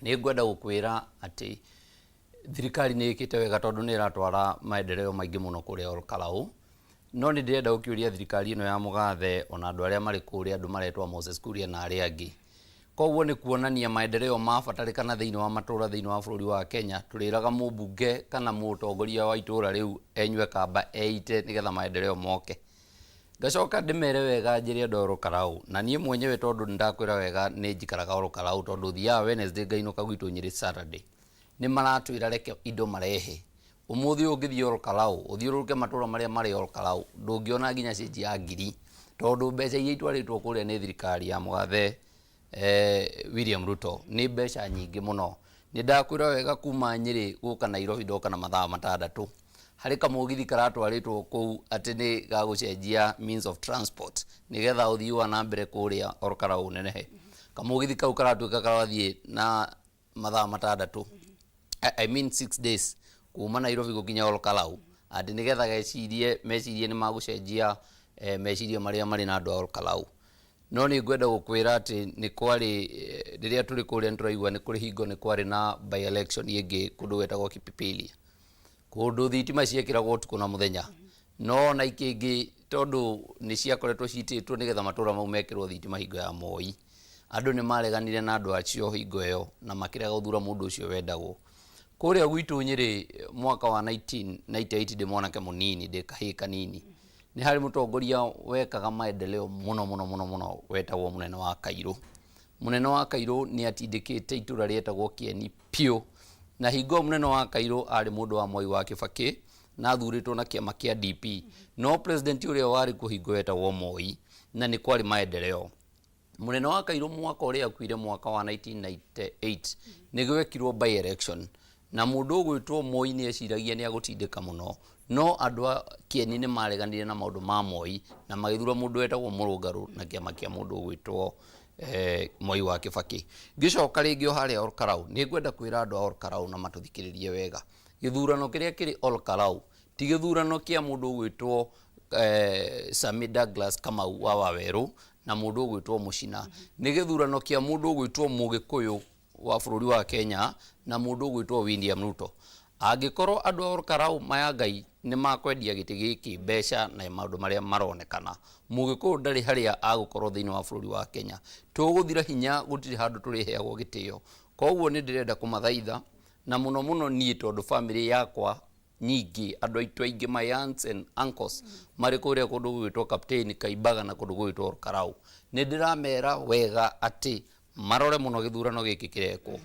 Nĩ ngwenda gũkwĩra atĩ thirikari nĩ ĩkĩte wega tondũ nĩ ĩratwara maendeleo maingĩ mũno kũrĩa Ol Kalou, no nĩ ndĩrenda gũkĩũria thirikari ĩno ya mũgathe ona andũ arĩa marĩ kũrĩa, andũ maretwa Moses Kuria na arĩa angĩ. Koguo nĩ kuonania maendeleo mabatarĩkana thĩinĩ wa matũra thĩinĩ wa bũrũri wa Kenya, tũrĩraga mũmbunge kana mũtongoria wa itũra rĩu enyue kamba eite nĩgetha maendeleo moke. Ngacoka ndĩmere wega, njĩre andũ a Ol Kalou, na niĩ mwenyewe tondũ nĩndakwĩra wega nĩ njikaraga Ol Kalou, tondũ thiaga Wednesday ngainũka gwitũ Nyĩrĩ Saturday. Nĩ maratwĩra reke indo marehe. Ũmũthĩ ũyũ ũngĩthiĩ Ol Kalou, ũthiũrũrũke matũra marĩa marĩ Ol Kalou, ndũngĩona nginya cĩnji ya ngiri, tondũ mbeca iria itwarĩtwo kũrĩa nĩ thirikari ya mũgathe William Ruto nĩ mbeca nyingĩ mũno. Nĩ ndakwĩra wega, kuma Nyĩrĩ gũka Nairobi ndoka na mathaa 6. Harĩ kamũgithi karatwarĩtwo kũu atĩ nĩ gagũcenjia means of transport nĩgetha ũthii wa na mbere kũrĩa Ol Kalou ũnenehe. Kamũgithi kau karatuĩka karathiĩ na mathaa 6, I mean 6 days, kuma Nairobi gũkinya Ol Kalou, atĩ nĩgetha gecirie mecirie nĩ magũcenjia meciria marĩa marĩ na andũ a Ol Kalou. No nĩ ngwenda gũkwĩra atĩ nĩ kwarĩ rĩrĩa tũrĩ kũrĩa nĩ tũraigua nĩ kũrĩ hingo nĩ kwarĩ na by election ĩngĩ kũndũ gwetagwo Kipipilia, kũndũ thitima ciekĩragwo ũtukũ na mũthenya, no na ikĩngĩ tondũ nĩ ciakoretwo citĩtwo nĩgetha matũra mau mekĩrwo thitima hingo ya Moi. Andũ nĩ mareganire na andũ acio hingo ĩyo na makĩrega gũthura mũndũ ũcio wendagwo. Kũrĩa gwitũ Nyĩrĩ mwaka wa 1998 ndĩ mwanake mũnini, ndĩ kahĩĩ kanini, nĩ harĩ mũtongoria wekaga maendeleo mũno mũno mũno mũno wetagwo Mũnene wa Kairũ. Mũnene wa Kairũ nĩ atindĩkĩte itũra rĩetagwo Kĩeni piũ, na hingo ĩyo Mũnene wa Kairũ arĩ mũndũ wa Mwai wa Kĩbakĩ na athurĩtwo na kĩama kĩa DP, no president ũrĩa warĩ kuo hingo ĩyo etagwo Moi, na nĩ kwarĩ maendeleo. Mũnene wa Kairũ mwaka ũrĩa akuire mwaka wa 1998 nĩ gwekirwo by election, na mũndũ ũgwĩtwo Moi nĩ eciragia nĩ agũtindĩka mũno, no andũ a Kĩeni nĩ mareganire na maũndũ ma Moi na magĩthura mũndũ wetagwo Mũrũngarũ na kĩama kĩa mũndũ ũgwĩtwo Mwai wa Kĩbakĩ. Ngĩcoka rĩngĩ o harĩa Olkalau, nĩ ngwenda kwĩra andũ a Olkalau na matũthikĩrĩrie wega, gĩthurano kĩrĩa kĩrĩ Olkalau ti gĩthurano kĩa mũndũ ũgwĩtwo Sami Douglas Kamau wa Wawerũ na mũndũ ũgwĩtwo Mũcina, nĩ gĩthurano kĩa mũndũ ũgwĩtwo Mũgĩkũyũ wa bũrũri wa Kenya na mũndũ ũgwĩtwo William Ruto. Angĩkorwo andũ a Olkalau maya Ngai nĩ makwendia gĩtĩ gĩkĩ mbeca na maũndũ marĩa maronekana, Mũgĩkũyũ ndarĩ harĩa agũkorwo thĩinĩ wa bũrũri wa Kenya. Tũgũthira hinya, gũtirĩ handũ tũrĩheagwo gĩtĩo. Koguo nĩ ndĩrenda kũmathaitha, na mũno mũno niĩ tondũ family yakwa nyingĩ, andũ aitũ aingĩ, my aunts and uncles marĩ kũrĩa kũndũ gũgwĩtwo Kapteni, Kaimbaga na kũndũ gũgwĩtwo Olkalau. Nĩ ndĩramera wega atĩ marore mũno gĩthurano gĩkĩ kĩrekwo,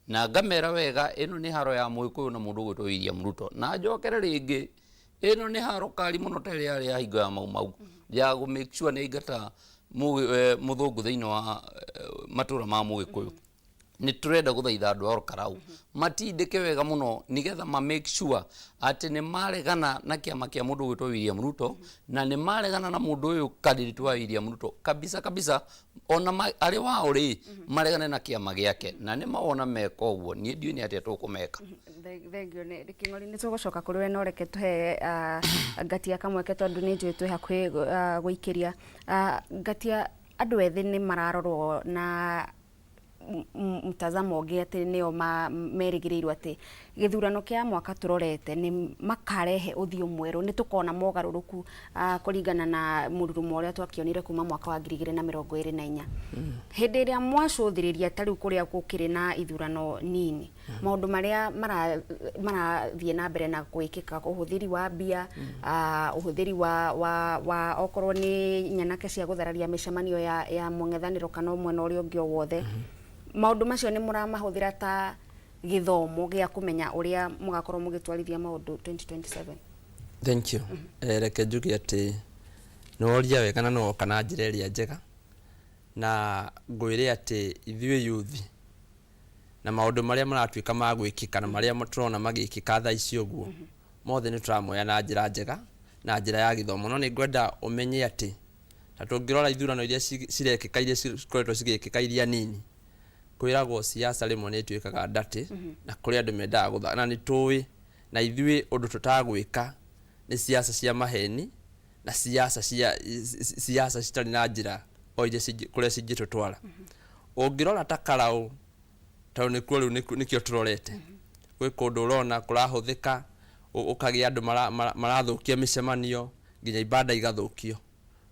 na ngamera wega ĩno nĩ haro ya Mũgĩkũyũ na mũndũ ũgwĩtwo William Ruto. Na njokere rĩngĩ, ĩno nĩ haro kari mũno ta ĩrĩa yarĩ ya hingo ya Mau Mau, ya gũ make sure nĩ aingata mũthũngũ thĩinĩ wa matũra ma Mũgĩkũyũ. Nĩ tũrenda gũthaitha andũ a Olkalau matindĩke wega mũno nĩgetha ma make sure atĩ nĩ maregana na kĩama kĩa mũndũ ũgwĩtwo William Ruto, na nĩ maregana na mũndũ ũyũ candidate wa William Ruto kabisa kabisa, ona arĩ wao rĩ maregane na kĩama gĩake, na nĩ mawona meka ũguo niĩ ndiũĩ nĩ atĩa tũkũmeka. Thank you. Nĩ Kĩng'ori, nĩ tũgũcoka kũrĩ we, no reke tũhe Ngatia kamweke tondũ nĩ njũĩ twĩ hakuhĩ gũikĩria. Ngatia, andũ ethĩ nĩ mararorwo na mtazamo ũngĩ atĩ nĩo merĩgĩrĩirwo atĩ gĩthurano kĩa mwaka tũrorete nĩ makarehe ũthiũ mwerũ, nĩ tũkona mogarũrũku kũringana na mũrurumo ũrĩa twakĩonire kuma mwaka wa 2024. Hĩndĩ ĩrĩa mwacũthĩrĩria ta rĩu kũrĩa gũkĩrĩ na ithurano nini, maũndũ marĩa marathiĩ na mbere na gwĩkĩka, ũhũthĩri wa mbia, ũhũthĩri wa okorwo nĩ nyanake cia gũthararia mĩcemanio ya mũng'ethanĩro kana mwena ũrĩa ũngĩ o wothe, maũndũ macio nĩ mũramahũthĩra ta gĩthomo gĩa kũmenya ũrĩa mũgakorwo mũgĩtwarithia maũndũ 2027? Thank you. Reke njuge atĩ nĩ woria wega na nĩ woka na njĩra ĩrĩa njega, na ngwĩre atĩ ithuĩ youth na maũndũ marĩa maratuĩka ma gwĩkĩka na marĩa tũrona magĩkĩka thaa ici ũguo mothe nĩ tũramoya na njĩra njega na njĩra ya gĩthomo. No nĩ ngwenda ũmenye atĩ ta tũngĩrora ithurano iria cirekĩka, iria cikoretwo cigĩkĩka iria nini, kwĩragwo siasa rĩmwe nĩ ĩtuĩkaga ndatĩ, na kũrĩ andũ mendaga gũthaka, na nĩ tũĩ na ithuĩ ũndũ tũtagwĩka nĩ siasa cia maheni na siasa cia siasa citarĩ na njĩra o iria kũrĩa cingĩtũtwara. Ũngĩrora ta Karau, tondũ nĩkuo rĩu nĩkĩo tũrorete, gwĩ kũndũ ũrona kũrahũthĩka, ũkagĩa andũ marathũkia mĩcemanio nginya ibanda igathũkio,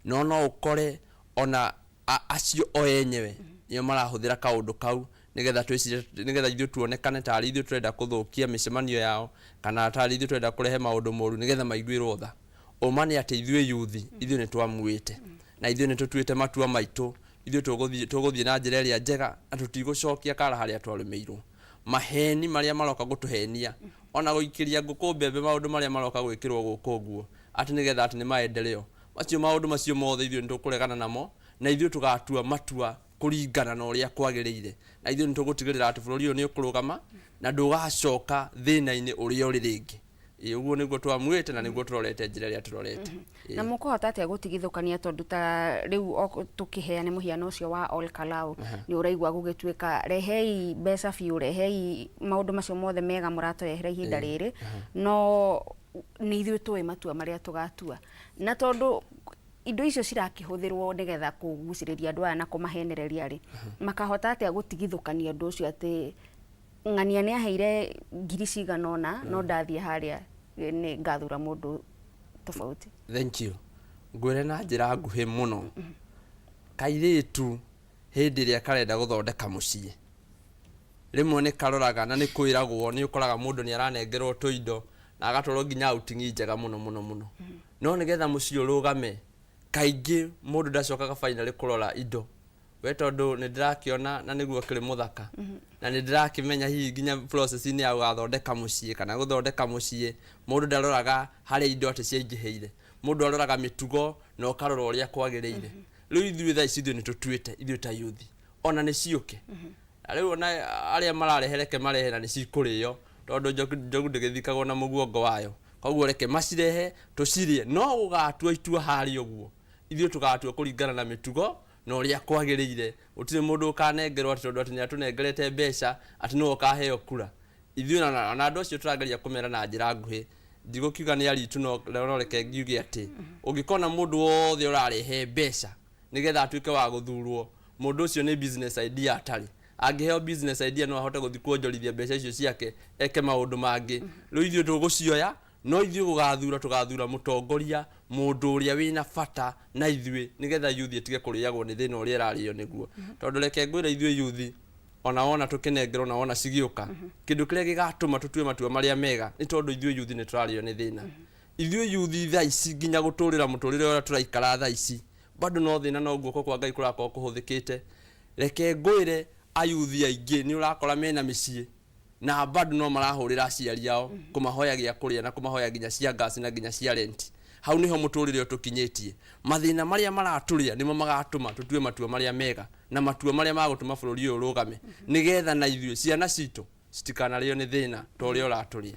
no no ũkore ona acio o enyewe nĩo marahũthĩra kaũndũ kau nĩgetha twĩcirie, nĩgetha ithuĩ tuonekane tarĩ ithuĩ tũrenda kũthũkia mĩcemanio yao kana tarĩ ithuĩ tũrenda kũrehe maũndũ moru nĩgetha maiguĩrwo tha. Ũma nĩ atĩ ithuĩ youth, ithuĩ nĩ twamuĩte na ithuĩ nĩ tũtuĩte matua maitũ, ithuĩ tũgũthiĩ na njĩra ĩrĩa njega na tũtigũcokia kara harĩa twarũmĩirwo. Maheni marĩa maroka gũtũhenia, ona gũikĩria ngũkũ mbembe, maũndũ marĩa maroka gwĩkĩrwo gũkũ ũguo atĩ nĩgetha atĩ nĩ maendeleo, macio maũndũ macio mothe ithuĩ nĩ tũkũregana namo, na ithuĩ tũgatua matua kũringana na ũrĩa kwagĩrĩire, na ithuĩ nĩ tũgũtigĩrĩra atĩ bũrũri ũyũ nĩ ũkũrũgama na ndũgacoka thĩna-inĩ ũrĩa ũrĩ rĩngĩ. Ũguo nĩguo twamuĩte na nĩguo tũrorete njĩra ĩrĩa tũrorete. Na mũkũhota atĩa gũtigithũkania, tondũ ta rĩu tũkĩheane mũhiano ũcio wa Ol Kalou, nĩ ũraigua gũgĩtuĩka rehei mbeca biũ, rehei maũndũ macio mothe mega mũratũrehera ihinda rĩrĩ, no nĩ ithuĩ tũĩ matua marĩa tũgatua, na tondũ indo icio cirakĩhũthĩrwo nĩgetha kũgucĩrĩria andũ aya na kũmahenereria rĩ, makahota atĩa gũtigithũkania ũndũ ũcio atĩ ng'ania nĩ aheire ngiri cigana ũna, no ndathiĩ harĩa nĩ ngathura mũndũ tofauti? Thank you. Ngwĩre na njĩra nguhĩ mũno, kairĩtu Hĩndĩ ĩrĩa karenda gũthondeka mũciĩ, rĩmwe nĩ karoraga na nĩ kwĩragwo, nĩ ũkoraga mũndũ nĩ aranengerwo tũindo na agatwarwo nginya outing njega mũno mũno mũno, no nĩgetha mũciĩ ũrũgame, kaingĩ mũndũ ndacokaga finally kũrora indo. We tondũ nĩ ndĩrakĩona na nĩguo kĩrĩ mũthaka, na nĩ ndĩrakĩmenya hihi nginya process-inĩ ya gũgathondeka mũciĩ kana gũthondeka mũciĩ, mũndũ ndaroraga harĩa indo atĩ ciaingĩhĩire, mũndũ aroraga mĩtugo na ũkarora ũrĩa kwagĩrĩire. Rĩu ithuĩ thaa ici ithuĩ nĩ tũtuĩte ithuĩ ta youth ona nĩ ciũke, na rĩu ona arĩa mararehe reke marehe na nĩ cikũrĩo, tondũ njogu ndĩgĩthikagwo na mũguongo wayo. Koguo reke macirehe tũcirĩe, no gũgatua itua harĩa ũguo ithuĩ tũgatua kũringana na mĩtugo na ũrĩa kwagĩrĩire. Gũtirĩ mũndũ ũkanengerwo atĩ tondũ atĩ nĩ atũnengerete mbeca atĩ nĩwe ũkaheo kura. Ithuĩ ona andũ acio tũrageria kũmera na njĩra nguhĩ, ndigũkiuga nĩ aritu, no reke ngiuge atĩ ũngĩkona mũndũ wothe ũrarehe mbeca nĩgetha atuĩke wa gũthurwo, mũndũ ũcio nĩ business idea atarĩ. Angĩheo business idea no ahote gũthiĩ kuonjorithia mbeca icio ciake eke maũndũ mangĩ. Rĩu ithuĩ tũgũcioya, no ithuĩ gũgathura tũgathura mũtongoria, mũndũ ũrĩa wĩna bata na ithuĩ, nĩgetha youth ĩtige kũrĩagwo nĩ thĩna ũrĩa ĩrarĩo nĩguo. Tondũ reke ngwĩre, ithuĩ youth ona wona tũkĩnengerwo na wona cigĩũka, kĩndũ kĩrĩa gĩgatũma tũtue matua marĩa mega nĩ tondũ ithuĩ youth nĩ tũrarĩo nĩ thĩna. Ithuĩ youth thaa ici nginya gũtũrĩra mũtũrĩre ũrĩa tũraikara thaa ici bado no thĩna, no guoko kwa Ngai kũrakorwo kũhũthĩkĩte. Reke ngwĩre, ayuthi aingĩ nĩ ũrakora mena mĩciĩ na bado no marahũrĩra aciari ao kũmahoya gĩa kũrĩa na kũmahoya nginya cia ngasi na nginya cia rent. Hau niho mũtũrĩre ũtũkinyĩtie. Mathĩna marĩa maratũrĩa nĩmo magatũma tũtue matua marĩa mega na matua marĩa magũtũma bũrũri ũyũ ũrũgame, nĩgetha na ithuĩ ciana citũ citikanarĩo nĩ thĩna ta ũrĩa ũratũrĩa.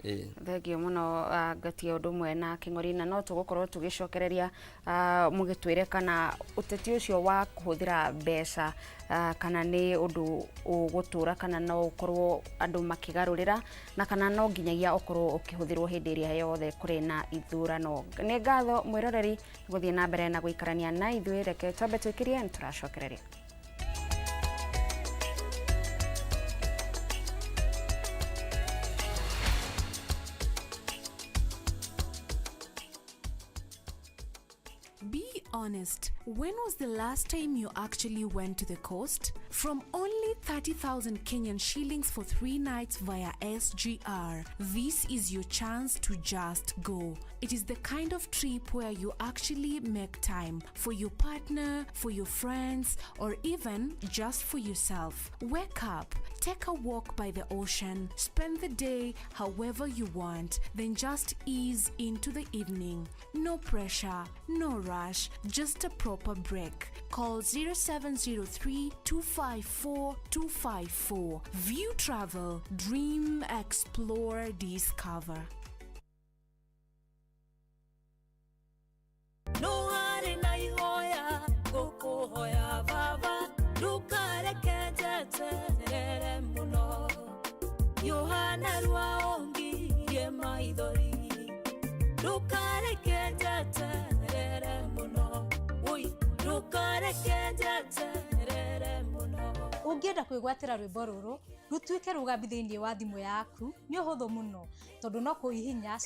Ĩĩ. Thengio mũno, Ngatia ũndũ ũmwe na Kĩng'ori, na no tũgũkorwo tũgĩcokereria mũgĩtwĩre kana ũteti ũcio wa kũhũthĩra mbeca kana nĩ ũndũ ũgũtũra kana no ũkorwo andũ makĩgarũrĩra, na kana no nginyagia ũkorwo ũkĩhũthĩrwo hĩndĩ ĩrĩa yothe kũrĩ na ithurano. Nĩ ngatho mwĩroreri gũthiĩ na mbere na gũikarania na ithuĩ. Reke twambe twĩkĩrie, nĩ tũracokereria. Be honest, when was the last time you actually went to the coast? From only 30,000 Kenyan shillings for 3 nights via SGR, this is your chance to just go. It is the kind of trip where you actually make time for your partner, for your friends, or even just for yourself. Wake up, take a walk by the ocean, spend the day however you want, then just ease into the evening. No pressure, no rush, just a proper break. Call 0703 254 254. View Travel, Dream, Explore, Discover. No harĩ na ihoya ngũkũhoya baba, ndũkareke njeterere mũno, Yohana rwaongirie maithori, ndũkareke njeterere mũno, oi ndũkareke njeterere mũno. Ũngĩenda kwĩgwatĩra rwĩmbo rũrũ rũtuĩke rũgambi thĩinĩ wa thimũ yaku, nĩ ũhũthũ mũno tondũ no kũhihinya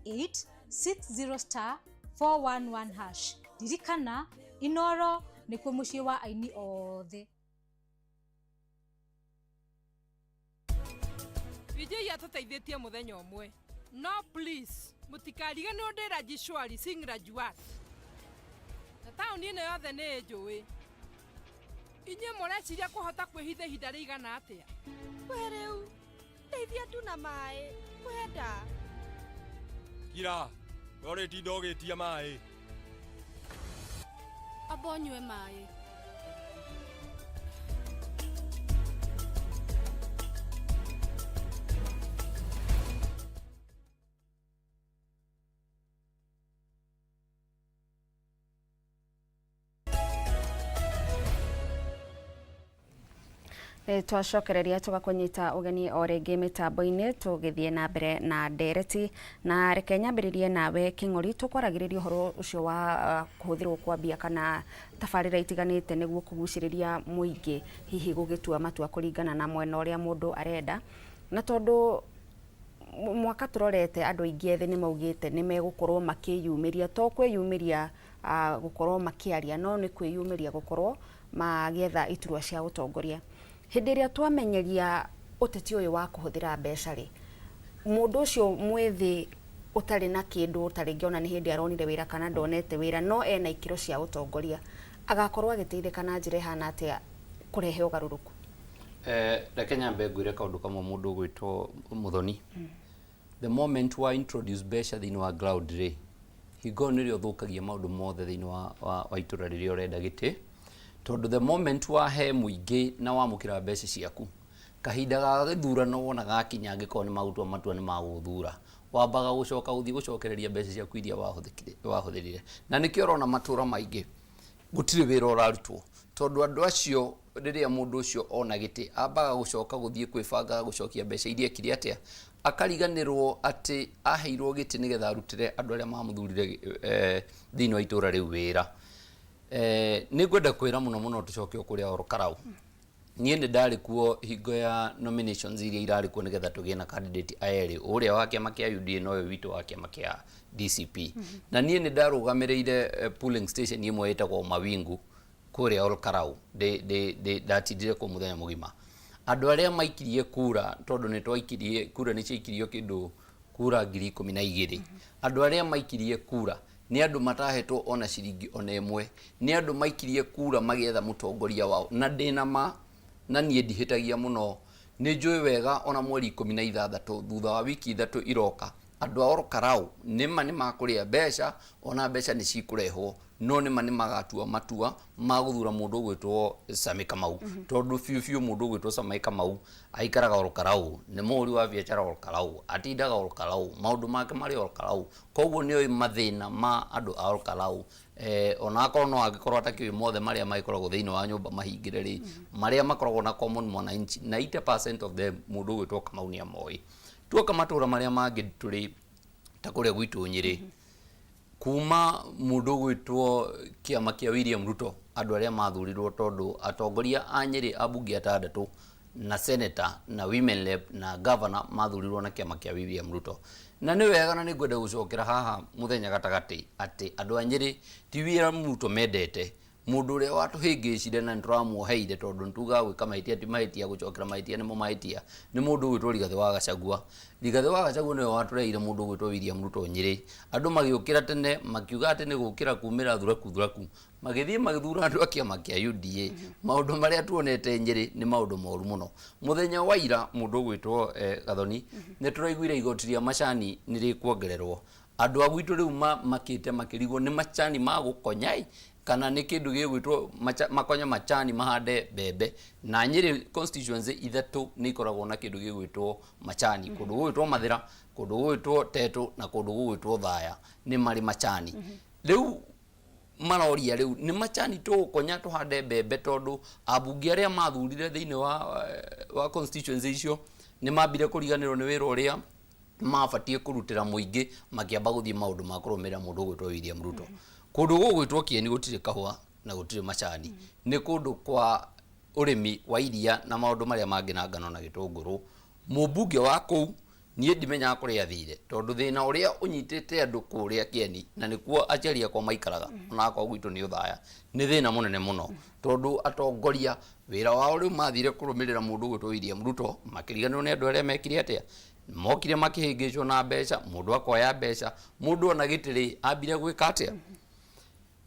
*860*411#. Ririkana, Inoro nĩkuo mũciĩ wa aini othe. VJ atũteithĩtie mũthenya ũmwe, no please mũtikariganĩrwo ndĩ Rajishwari Singh Rajwat, na taũni ĩno yothe nĩ ĩnjũĩ. Inyuĩ mũreciria kũhota kwĩhitha ihinda rĩigana atĩa? We rĩu ndeithia tu na maĩ kwenda. Kira, we ũrĩtinda ũgĩtia maĩ. Amba ũnyue maĩ. Nĩ twacokereria tũgakũnyita ũgeni o rĩngĩ mĩtambo-inĩ, tũgĩthiĩ na mbere na ndereti, na reke nyambĩrĩrie nawe Kĩng'ori. Tũkwaragĩrĩria ũhoro ũcio wa kũhũthĩrwo kwa mbia kana tabarĩra itiganĩte nĩguo kũgucĩrĩria mũingĩ hihi gũgĩtua matua kũringana na mwena ũrĩa mũndũ arenda, na tondũ mwaka tũrorete andũ aingĩ ethĩ nĩ maugĩte nĩ megũkorwo makĩyumĩria, to kwĩyumĩria gũkorwo makĩaria, no nĩ kwĩyumĩria gũkorwo Magĩetha iturwa cia ũtongoria. Hĩndĩ ĩrĩa twamenyeria ũteti ũyũ wa kũhũthĩra mbeca rĩ, mũndũ ũcio mwĩthĩ ũtarĩ na kĩndũ, ta rĩngĩ ona nĩ hĩndĩ aronire wĩra kana ndonete wĩra, no ena ikĩro cia ũtongoria, agakorwo agĩteithĩka na njĩra ĩhana atĩa kũrehe ũgarũrũku? Reke nyambe ngwĩre kaũndũ kamwe mũndũ ũgwĩtwo Mũthoni. The moment wa introduce mbeca thĩinĩ wa ground rĩ, hingo ĩyo nĩrĩo ũthũkagia maũndũ mothe thĩinĩ wa itũra rĩrĩa ũrenda gĩtĩ, tondũ the moment wahe mũingĩ na wamũkĩra mbeca ciaku, kahinda ga gĩthurano wona gakinya, angĩkorwo nĩ magũtua matua nĩ magũgũthura, wambaga gũcoka gũthiĩ gũcokereria mbeca ciaku iria wahũthĩrire. Na nĩkĩo ũrona matũra maingĩ gũtirĩ wĩra ũrarutwo, tondũ andũ acio rĩrĩa mũndũ ũcio ona gĩtĩ ambaga gũcoka gũthiĩ kwĩbanga gũcokia mbeca iria ekire atĩa, akariganĩrwo atĩ aheirwo gĩtĩ nĩgetha arutĩre andũ arĩa mamũthurire thĩinĩ wa itũra rĩu wĩra. Nĩ ngwenda kwĩra mũno mũno tũcoke o kũrĩa Ol Kalou. Niĩ nĩ ndarĩ kuo hingo ya nominations iria irarĩ kuo nĩgetha tũgĩe na candidate aya erĩ, ũrĩa wa kĩama kĩa UDA na ũyũ witũ wa kĩama kĩa DCP. Na niĩ nĩ ndarũgamĩrĩire polling station ĩmwe ĩtagwo Mawingu kũrĩa Ol Kalou. Ndatindire kuo mũthenya mũgima. Andũ arĩa maikirie kura, tondũ nĩ twaikirie kura, nĩ ciaikirio kĩndũ kura 12,000, andũ arĩa maikirie kura nĩ andũ matahetwo ona ciringi ona ĩmwe, nĩ andũ maikirie kura magĩetha mũtongoria wao. Na ndĩna ma na niĩ ndihĩtagia mũno, nĩ njũĩ wega ona mweri 16, thutha wa wiki 3 iroka, andũ a Ol Kalou nĩma nĩ makũrĩa mbeca, ona mbeca nĩ cikũrehwo, no nĩma nĩ magatua matua ma gũthura mũndũ ũgwĩtwo Sammy Kamau, tondũ biũ biũ mũndũ ũgwĩtwo Sammy Kamau aikaraga Ol Kalou, nĩ mũhũri wa biacara Ol Kalou, atindaga Ol Kalou, maũndũ make marĩ Ol Kalou, koguo nĩ oĩ mathĩna ma andũ a Ol Kalou. Ona akorwo no angĩkorwo atakĩũĩ mothe marĩa magĩkoragwo thĩinĩ wa nyũmba mahingĩre rĩ, marĩa makoragwo na common mwananchi, 90% of them mũndũ ũgwĩtwo Kamau nĩ amoĩ. Tuoka matũra marĩa mangĩ tũrĩ ta kũrĩa gwitũ Nyĩrĩ, kuma mũndũ ũgwĩtwo kĩama kĩa William Ruto, andũ arĩa mathurirwo, tondũ atongoria a Nyĩrĩ, ambunge atandatũ na senator na women rep na governor mathurirwo na kĩama kĩa William Ruto. Na nĩ wega na nĩ ngwenda gũcokera haha mũthenya gatagatĩ atĩ andũ a Nyĩrĩ ti William Ruto mendete, mũndũ ũrĩa watũhĩngĩcire na nĩtũramuoheire, tondũ nĩtugaga gwĩka mahĩtia ti mahĩtia, gũcokera mahĩtia nĩmo mahĩtia, nĩ mũndũ ũgwĩtwo Rigathĩ wa Gachagua. Rigathĩ wa Gachagua nĩwe watũreheire mũndũ ũgwĩtwo William Ruto Nyĩrĩ. Andũ magĩũkĩra tene makiuga atĩ nĩ gũkĩra kumĩra thuraku thuraku, magĩthiĩ magĩthura andũ a kĩama kĩa UDA. Maũndũ marĩa tuonete Nyĩrĩ nĩ maũndũ moru mũno. Mũthenya wa ira, mũndũ ũgwĩtwo Gathoni, nĩ tũraiguire igoti rĩa macani nĩ rĩkuongererwo. Andũ a gwitũ rĩu makĩte makĩrigwo nĩ macani ma gũkonya ĩ, kana nĩ kĩndũ gĩgwĩtwo makonye macani mahande mbembe. Na Nyĩrĩ constituency ithatũ nĩ ikoragwo na kĩndũ gĩgwĩtwo macani, kũndũ gũgwĩtwo Mathĩra, kũndũ gũgwĩtwo Tetũ na kũndũ gũgwĩtwo Thaya nĩ marĩ macani. Rĩu maroria rĩu nĩ macani tũgũkonya tũhande mbembe, tondũ ambunge arĩa mathurire thĩinĩ wa constituency icio nĩ mambire kũriganĩrwo nĩ wĩra ũrĩa mabatiĩ kũrutĩra mũingĩ, makĩamba gũthiĩ maũndũ ma kũrũmĩrĩra mũndũ ũgwĩtwo William Ruto. Kũndũ gũgwĩtwo Kieni gũtirĩ kahũa na gũtirĩ macani, nĩ kũndũ kwa ũrĩmi wa iria na maũndũ marĩa mangĩ na ngano na gĩtũngũrũ. Mũmbunge wa kũu niĩ ndimenyaga kũrĩa athire, tondũ thĩna ũrĩa ũnyitĩte andũ kũrĩa Kieni, na nĩkuo aciari akwa maikaraga, ona akorwo gwitũ nĩ Ũthaya, nĩ thĩna mũnene mũno, tondũ atongoria wĩra wao rĩu mathire kũrũmĩrĩra mũndũ ũgwĩtwo William Ruto, makĩriganĩrwo nĩ andũ arĩa mekire atĩa, mokire makĩhĩngĩcwo na mbeca. Mũndũ akoya mbeca, mũndũ ona gĩtĩrĩ ambire gwĩka atĩa.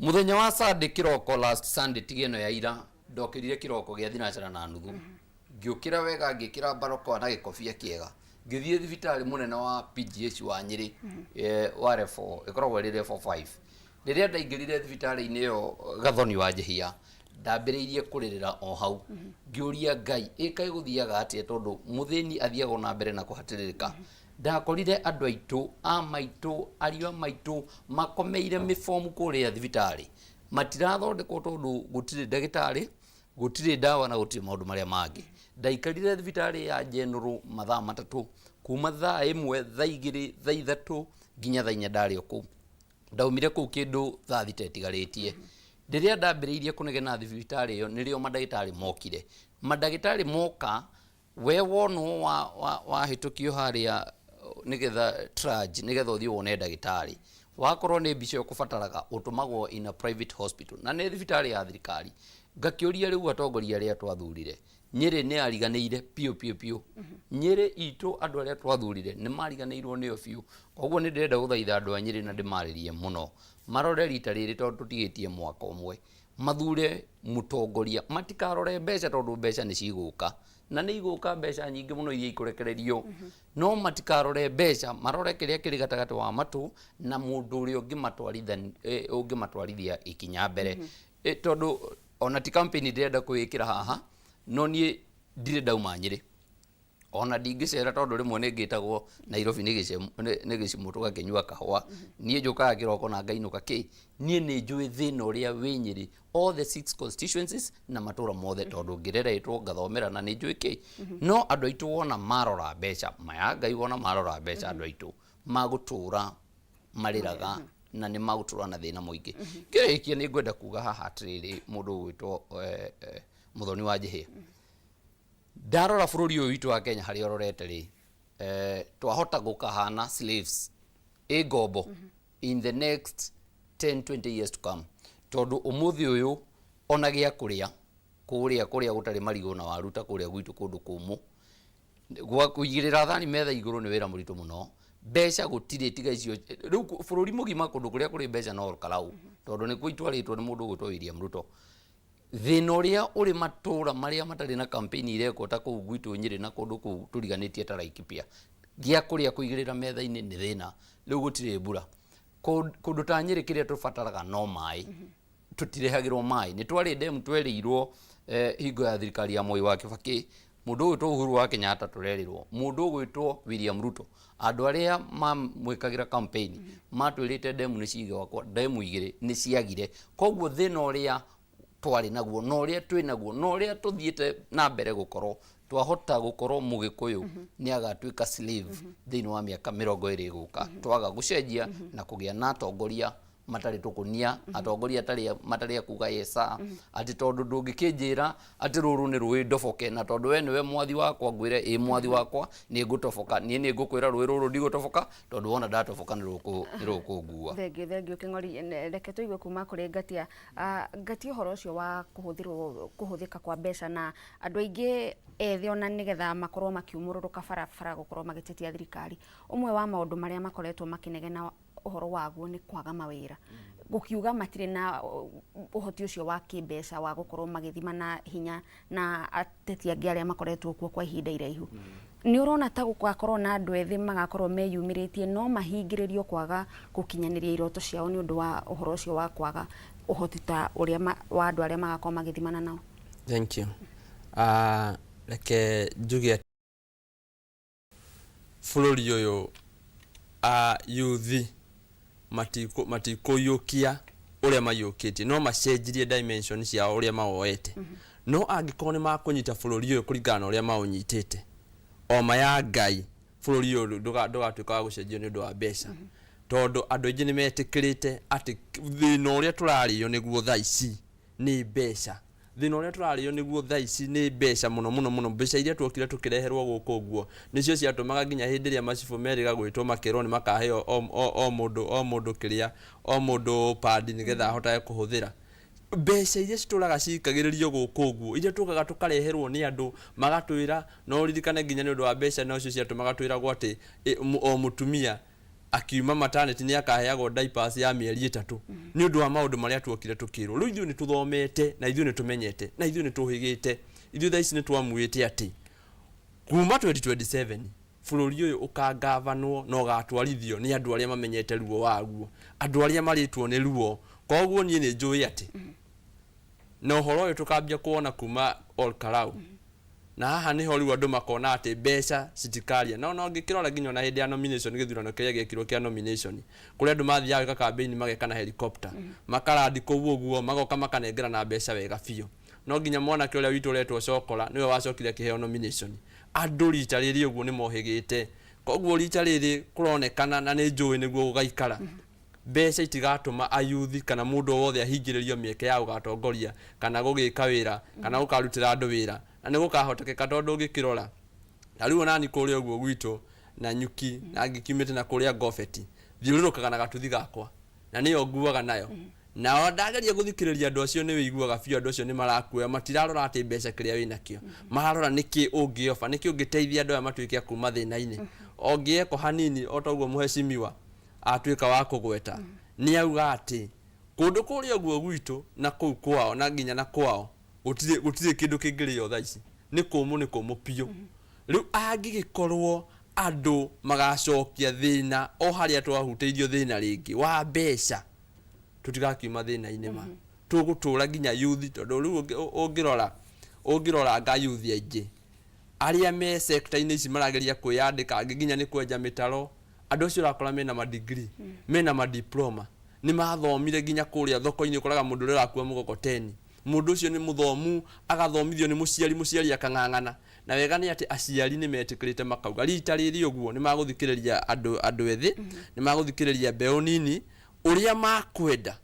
Mũthenya wa Sunday kĩroko, last Sunday, tiga ĩno ya ira, ndokĩrire kĩroko gĩa 8:30, ngĩũkĩra wega, ngĩkĩra barakoa na gĩkobia kĩega, ngĩthiĩ thibitarĩ mũnene wa PGH wa Nyĩrĩ, wa level ĩkoragwo ĩrĩ level 5. Rĩrĩa ndaingĩrire thibitarĩ-inĩ ĩyo, Gathoni wa Njehia, ndambĩrĩirie kũrĩrĩra o hau, ngĩũria Ngai ĩkaĩ gũthiaga atĩa, tondũ mũthĩni athiaga na mbere na kũhatĩrĩrĩka. Ndakorire andũ aitũ a maitũ, ariũ a maitũ makomeire mĩbomu kũrĩa thibitarĩ, matirathondekwo tondũ gũtirĩ ndagĩtarĩ, gũtirĩ ndawa na gũtirĩ maũndũ marĩa mangĩ. Ndaikarire thibitarĩ ya General mathaa 3, kuma thaa 1, thaa 2, thaa 3 nginya thaa 4 ndarĩ o kũu. Ndaumire kũu kĩndũ thaa 6 ĩtigarĩtie. Rĩrĩa ndambĩrĩirie kũnegena thibitarĩ ĩyo, nĩrĩo mandagĩtarĩ mokire. Mandagĩtarĩ moka, we wonwo wahĩtũkio harĩa nĩgetha triage, nĩgetha ũthiĩ wone ndagĩtarĩ, wakorwo nĩ mbica ũkũbataraga, ũtũmagwo in a private hospital, na nĩ thibitarĩ ya thirikari. Ngakĩũria rĩu atongoria arĩa twathurire, Nyĩrĩ nĩ yariganĩire biũ biũ biũ. Nyĩrĩ itũ andũ arĩa twathurire nĩ mariganĩirwo nĩyo biũ. Koguo nĩ ndĩrenda gũthaitha andũ a Nyĩrĩ na ndĩmarĩrie mũno, marore rita rĩrĩ tondũ tũtigĩtie mwaka ũmwe, mathure mũtongoria, matikarore mbeca tondũ mbeca nĩ cigũka. Na nĩ igũka mbeca nyingĩ mũno iria ikũrekererio. No matikarore mbeca, marore kĩrĩa kĩrĩ gatagatĩ wa matũ na mũndũ ũrĩa ũngĩmatwarithia ikinya mbere. Tondũ ona ti campaign ndĩrenda kwĩĩkĩra haha, no niĩ ndirĩ ndauma Nyĩrĩ. Ona ndingĩcera tondũ rĩmwe nĩ ngĩtagwo Nairobi nĩ gĩcimũ tũgakĩnyua kahũa. Niĩ njũkaga kĩroko na ngainũka kĩ. Niĩ nĩ njũĩ thĩna ũrĩa wĩ Nyĩrĩ, all the 6 constituencies na matũra mothe, tondũ ngĩreretwo ngathomera na nĩ njũĩ kĩ. No andũ aitũ wona marora mbeca, maya Ngai wona marora mbeca andũ aitũ magũtũra marĩraga na nĩ magũtũra na thĩna mũingĩ. Ngĩrĩkia nĩ ngwenda kuga haha atĩrĩrĩ, mũndũ ũgwĩtwo Mũthoni wa Njĩhĩa. Ndarora bũrũri ũyũ witũ wa Kenya harĩa ũrorete rĩ, twahota gũkahana slaves ĩ ngombo in the next 10-20 years to come. Tondũ ũmũthĩ ũyũ ona gĩa kũrĩa kũrĩa kũrĩa gũtarĩ marigũ na waru ta kũrĩa gwitũ kũndũ kũmũ, gwa kũigĩrĩra thani metha igũrũ nĩ wĩra mũritũ mũno. Mbeca gũtirĩ tiga icio. Rĩu bũrũri mũgima kũndũ kũrĩa kũrĩ mbeca no Karau, tondũ nĩkuo itwarĩtwo nĩ mũndũ ũgwĩtwo William Ruto. Thĩna ũrĩa ũrĩ matũra marĩa matarĩ na campaign irekwo ta kũu gwitũ Nyĩrĩ na kũndũ kũu tũriganĩtie ta Laikipia, gĩa kũrĩa kũigĩrĩra metha-inĩ nĩ thĩna. Rĩu gũtirĩ mbura kũndũ ta Nyĩrĩ, kĩrĩa tũbataraga no maĩ, tũtirehagĩrwo maĩ. Nĩ twarĩ demu twerĩirwo hingo ya thirikari ya Moi wa Kibaki, mũndũ ũgwĩtwo Uhuru wa Kenyatta tũrerĩrwo, mũndũ ũgwĩtwo William Ruto, andũ arĩa mamwĩkagĩra campaign matwĩrĩte demu nĩ cigwakwo, demu igĩrĩ nĩ ciagire. Koguo thĩna ũrĩa twarĩ naguo na ũrĩa twĩ naguo na ũrĩa tũthiĩte na mbere gũkorwo, twahota gũkorwo Mũgĩkũyũ nĩ agatuĩka slave thĩinĩ wa mĩaka 20 ĩgũka, twaga gũcenjia na kũgĩa na atongoria matarĩ tũkũnia, atongoria matarĩ akuga yes sir, atĩ tondũ ndũngĩkĩnjĩra atĩ rũrũ nĩ rũĩ ndoboke, na tondũ we nĩwe mwathi wakwa ngwĩre ĩ mwathi wakwa nĩ ngũtoboka, niĩ nĩ ngũkwĩra rũĩ rũrũ ndigũtoboka, tondũ wona ndatoboka nĩ rũkũngua. Thengiũ, thengiũ Kĩng'ori. Reke tũigue kuma kũrĩ Ngatia. Ngatia, ũhoro ũcio wa kũhũthĩrwo kũhũthĩka kwa mbeca na andũ aingĩ ethĩ ona nĩgetha makorwo makiumũrũrũka barabara gũkorwo magĩtetia thirikari, ũmwe wa maũndũ marĩa makoretwo makĩnegena ũhoro waguo nĩ kwaga mawĩra, gũkiuga matirĩ na ũhoti ũcio wa kĩmbeca wa gũkorwo magĩthima na hinya na ateti angĩ arĩa makoretwo kuo kwa ihinda iraihu. Nĩ ũrona ta gũgakorwo na andũ ethĩ magakorwo meyumĩrĩtie no mahingĩrĩrio kwaga gũkinyanĩria iroto ciao nĩ ũndũ wa ũhoro ũcio wa kwaga ũhoti ta ũrĩa wa andũ arĩa magakorwo magĩthimana nao? Thank you. Reke njuge bũrũri ũyũ yuthi matikũiyũkia ũrĩa maiyũkĩtie, no macenjirie dimension ciao ũrĩa mawoete. No angĩkorwo nĩ makũnyita bũrũri ũyũ kũringana na ũrĩa maũnyitĩte, oma ya Ngai bũrũri ũyũ ndũgatuĩka wa gũcenjio nĩ ũndũ wa mbeca, tondũ andũ aingĩ nĩ metĩkĩrĩte atĩ thĩna ũrĩa tũrarĩo nĩguo thaa ici nĩ mbeca. Thĩna ũrĩa tũrarĩo nĩguo thaa ici nĩ mbeca, mũno mũno mũno mbeca iria tuokire tũkĩreherwo gũkũ ũguo, nĩcio ciatũmaga nginya hĩndĩ ĩrĩa macibũ merĩga gwĩtwo makerwo nĩ makaheo o mũndũ o mũndũ kĩrĩa o mũndũ padi nĩgetha ahotage kũhũthĩra mbeca iria citũraga cikagĩrĩrio gũkũ ũguo, iria tũkaga tũkareherwo nĩ andũ magatwĩra. No ũririkane nginya nĩ ũndũ wa mbeca nocio ciatũmaga twĩragwo atĩ o mũtumia akiuma maternity nĩ akaheagwo diapers ya mĩeri 3, nĩ ũndũ wa maũndũ marĩa tuokire tũkĩrwo. Rĩu ithuĩ nĩ tũthomete na ithuĩ nĩ tũmenyete na ithuĩ nĩ tũhĩgĩte. Ithuĩ thaa ici nĩ twamuĩte atĩ kuma 2027 bũrũri ũyũ ũkangavanwo na ũgatwarithio nĩ andũ arĩa mamenyete ruo waguo, andũ arĩa marĩtwo nĩ ruo. Koguo niĩ nĩ njũĩ atĩ na ũhoro ũyũ tũkambia kuona kuma Ol Kalou, na haha niho rĩu andũ makona atĩ mbeca citikaria. No no ngĩkĩrora nginya ona hĩndĩ ya nomination, gĩthurano kĩrĩa gĩekirwo kĩa nomination, kũrĩa andũ mathiaga gwĩka campaign mageka na helicopter, makarandi kũu ũguo, magoka makanengera na mbeca wega biũ. No nginya mwanake ũrĩa witũ ũretwo Cokora nĩwe wacokire akĩheo nomination. Andũ rita rĩrĩ ũguo nĩ mohĩgĩte. Koguo rita rĩrĩ kũronekana na nĩ njũĩ nĩguo gũgaikara, mbeca itigatũma ayuthi kana mũndũ o wothe ahingĩrĩrio mĩeke ya gũgatongoria kana gũgĩka wĩra kana gũkarutĩra andũ wĩra, na nĩ gũkahotekeka tondũ ũngĩkĩrora ta rĩu onani kũrĩa ũguo gwitũ na nyuki na ngĩkiumĩte na kũrĩa Ngobeti, thiũrũrũkaga na gatuthi gakwa na nĩyo nguaga nayo. Na ndageria gũthikĩrĩria andũ acio, nĩ wĩiguaga biũ andũ acio nĩ marakuoya, matirarora atĩ mbeca kĩrĩa wĩnakĩo, mararora nĩkĩ ũngĩoba, nĩkĩ ũngĩteithia andũ aya matuĩke a kuma thĩna-inĩ. Ũngĩeko hanini o ta ũguo mũhecimiwa atuĩka wa kũgweta, nĩ auga atĩ kũndũ kũrĩa ũguo gwitũ na kũu kwao na nginya na kwao gũtirĩ kĩndũ kĩngĩrĩo thaa ici, nĩ kũmũ, nĩ kũmũ biũ. Rĩu angĩgĩkorwo andũ magacokia thĩna o harĩa twahutĩirio thĩna rĩngĩ wa mbeca, tũtigakiuma thĩna-inĩ ma tũgũtũra nginya yuthi, tondũ rĩu ũngĩrora anga yuthi aingĩ arĩa me sector-inĩ ici marageria kwĩyandĩka, angĩ nginya nĩ kwenja mĩtaro. Andũ acio ũrakora mena madigiri, mena madiploma, nĩ mathomire nginya kũrĩa thoko-inĩ. Ũkoraga mũndũ ũrĩa ũrakua mũgokoteni, mũndũ ũcio nĩ mũthomu, agathomithio nĩ mũciari, mũciari akang'ang'ana. Na wega nĩ atĩ aciari nĩ metĩkĩrĩte, makauga rita rĩrĩ ũguo nĩ magũthikĩrĩria andũ ethĩ, nĩ magũthikĩrĩria mbeũ nini ũrĩa makwenda.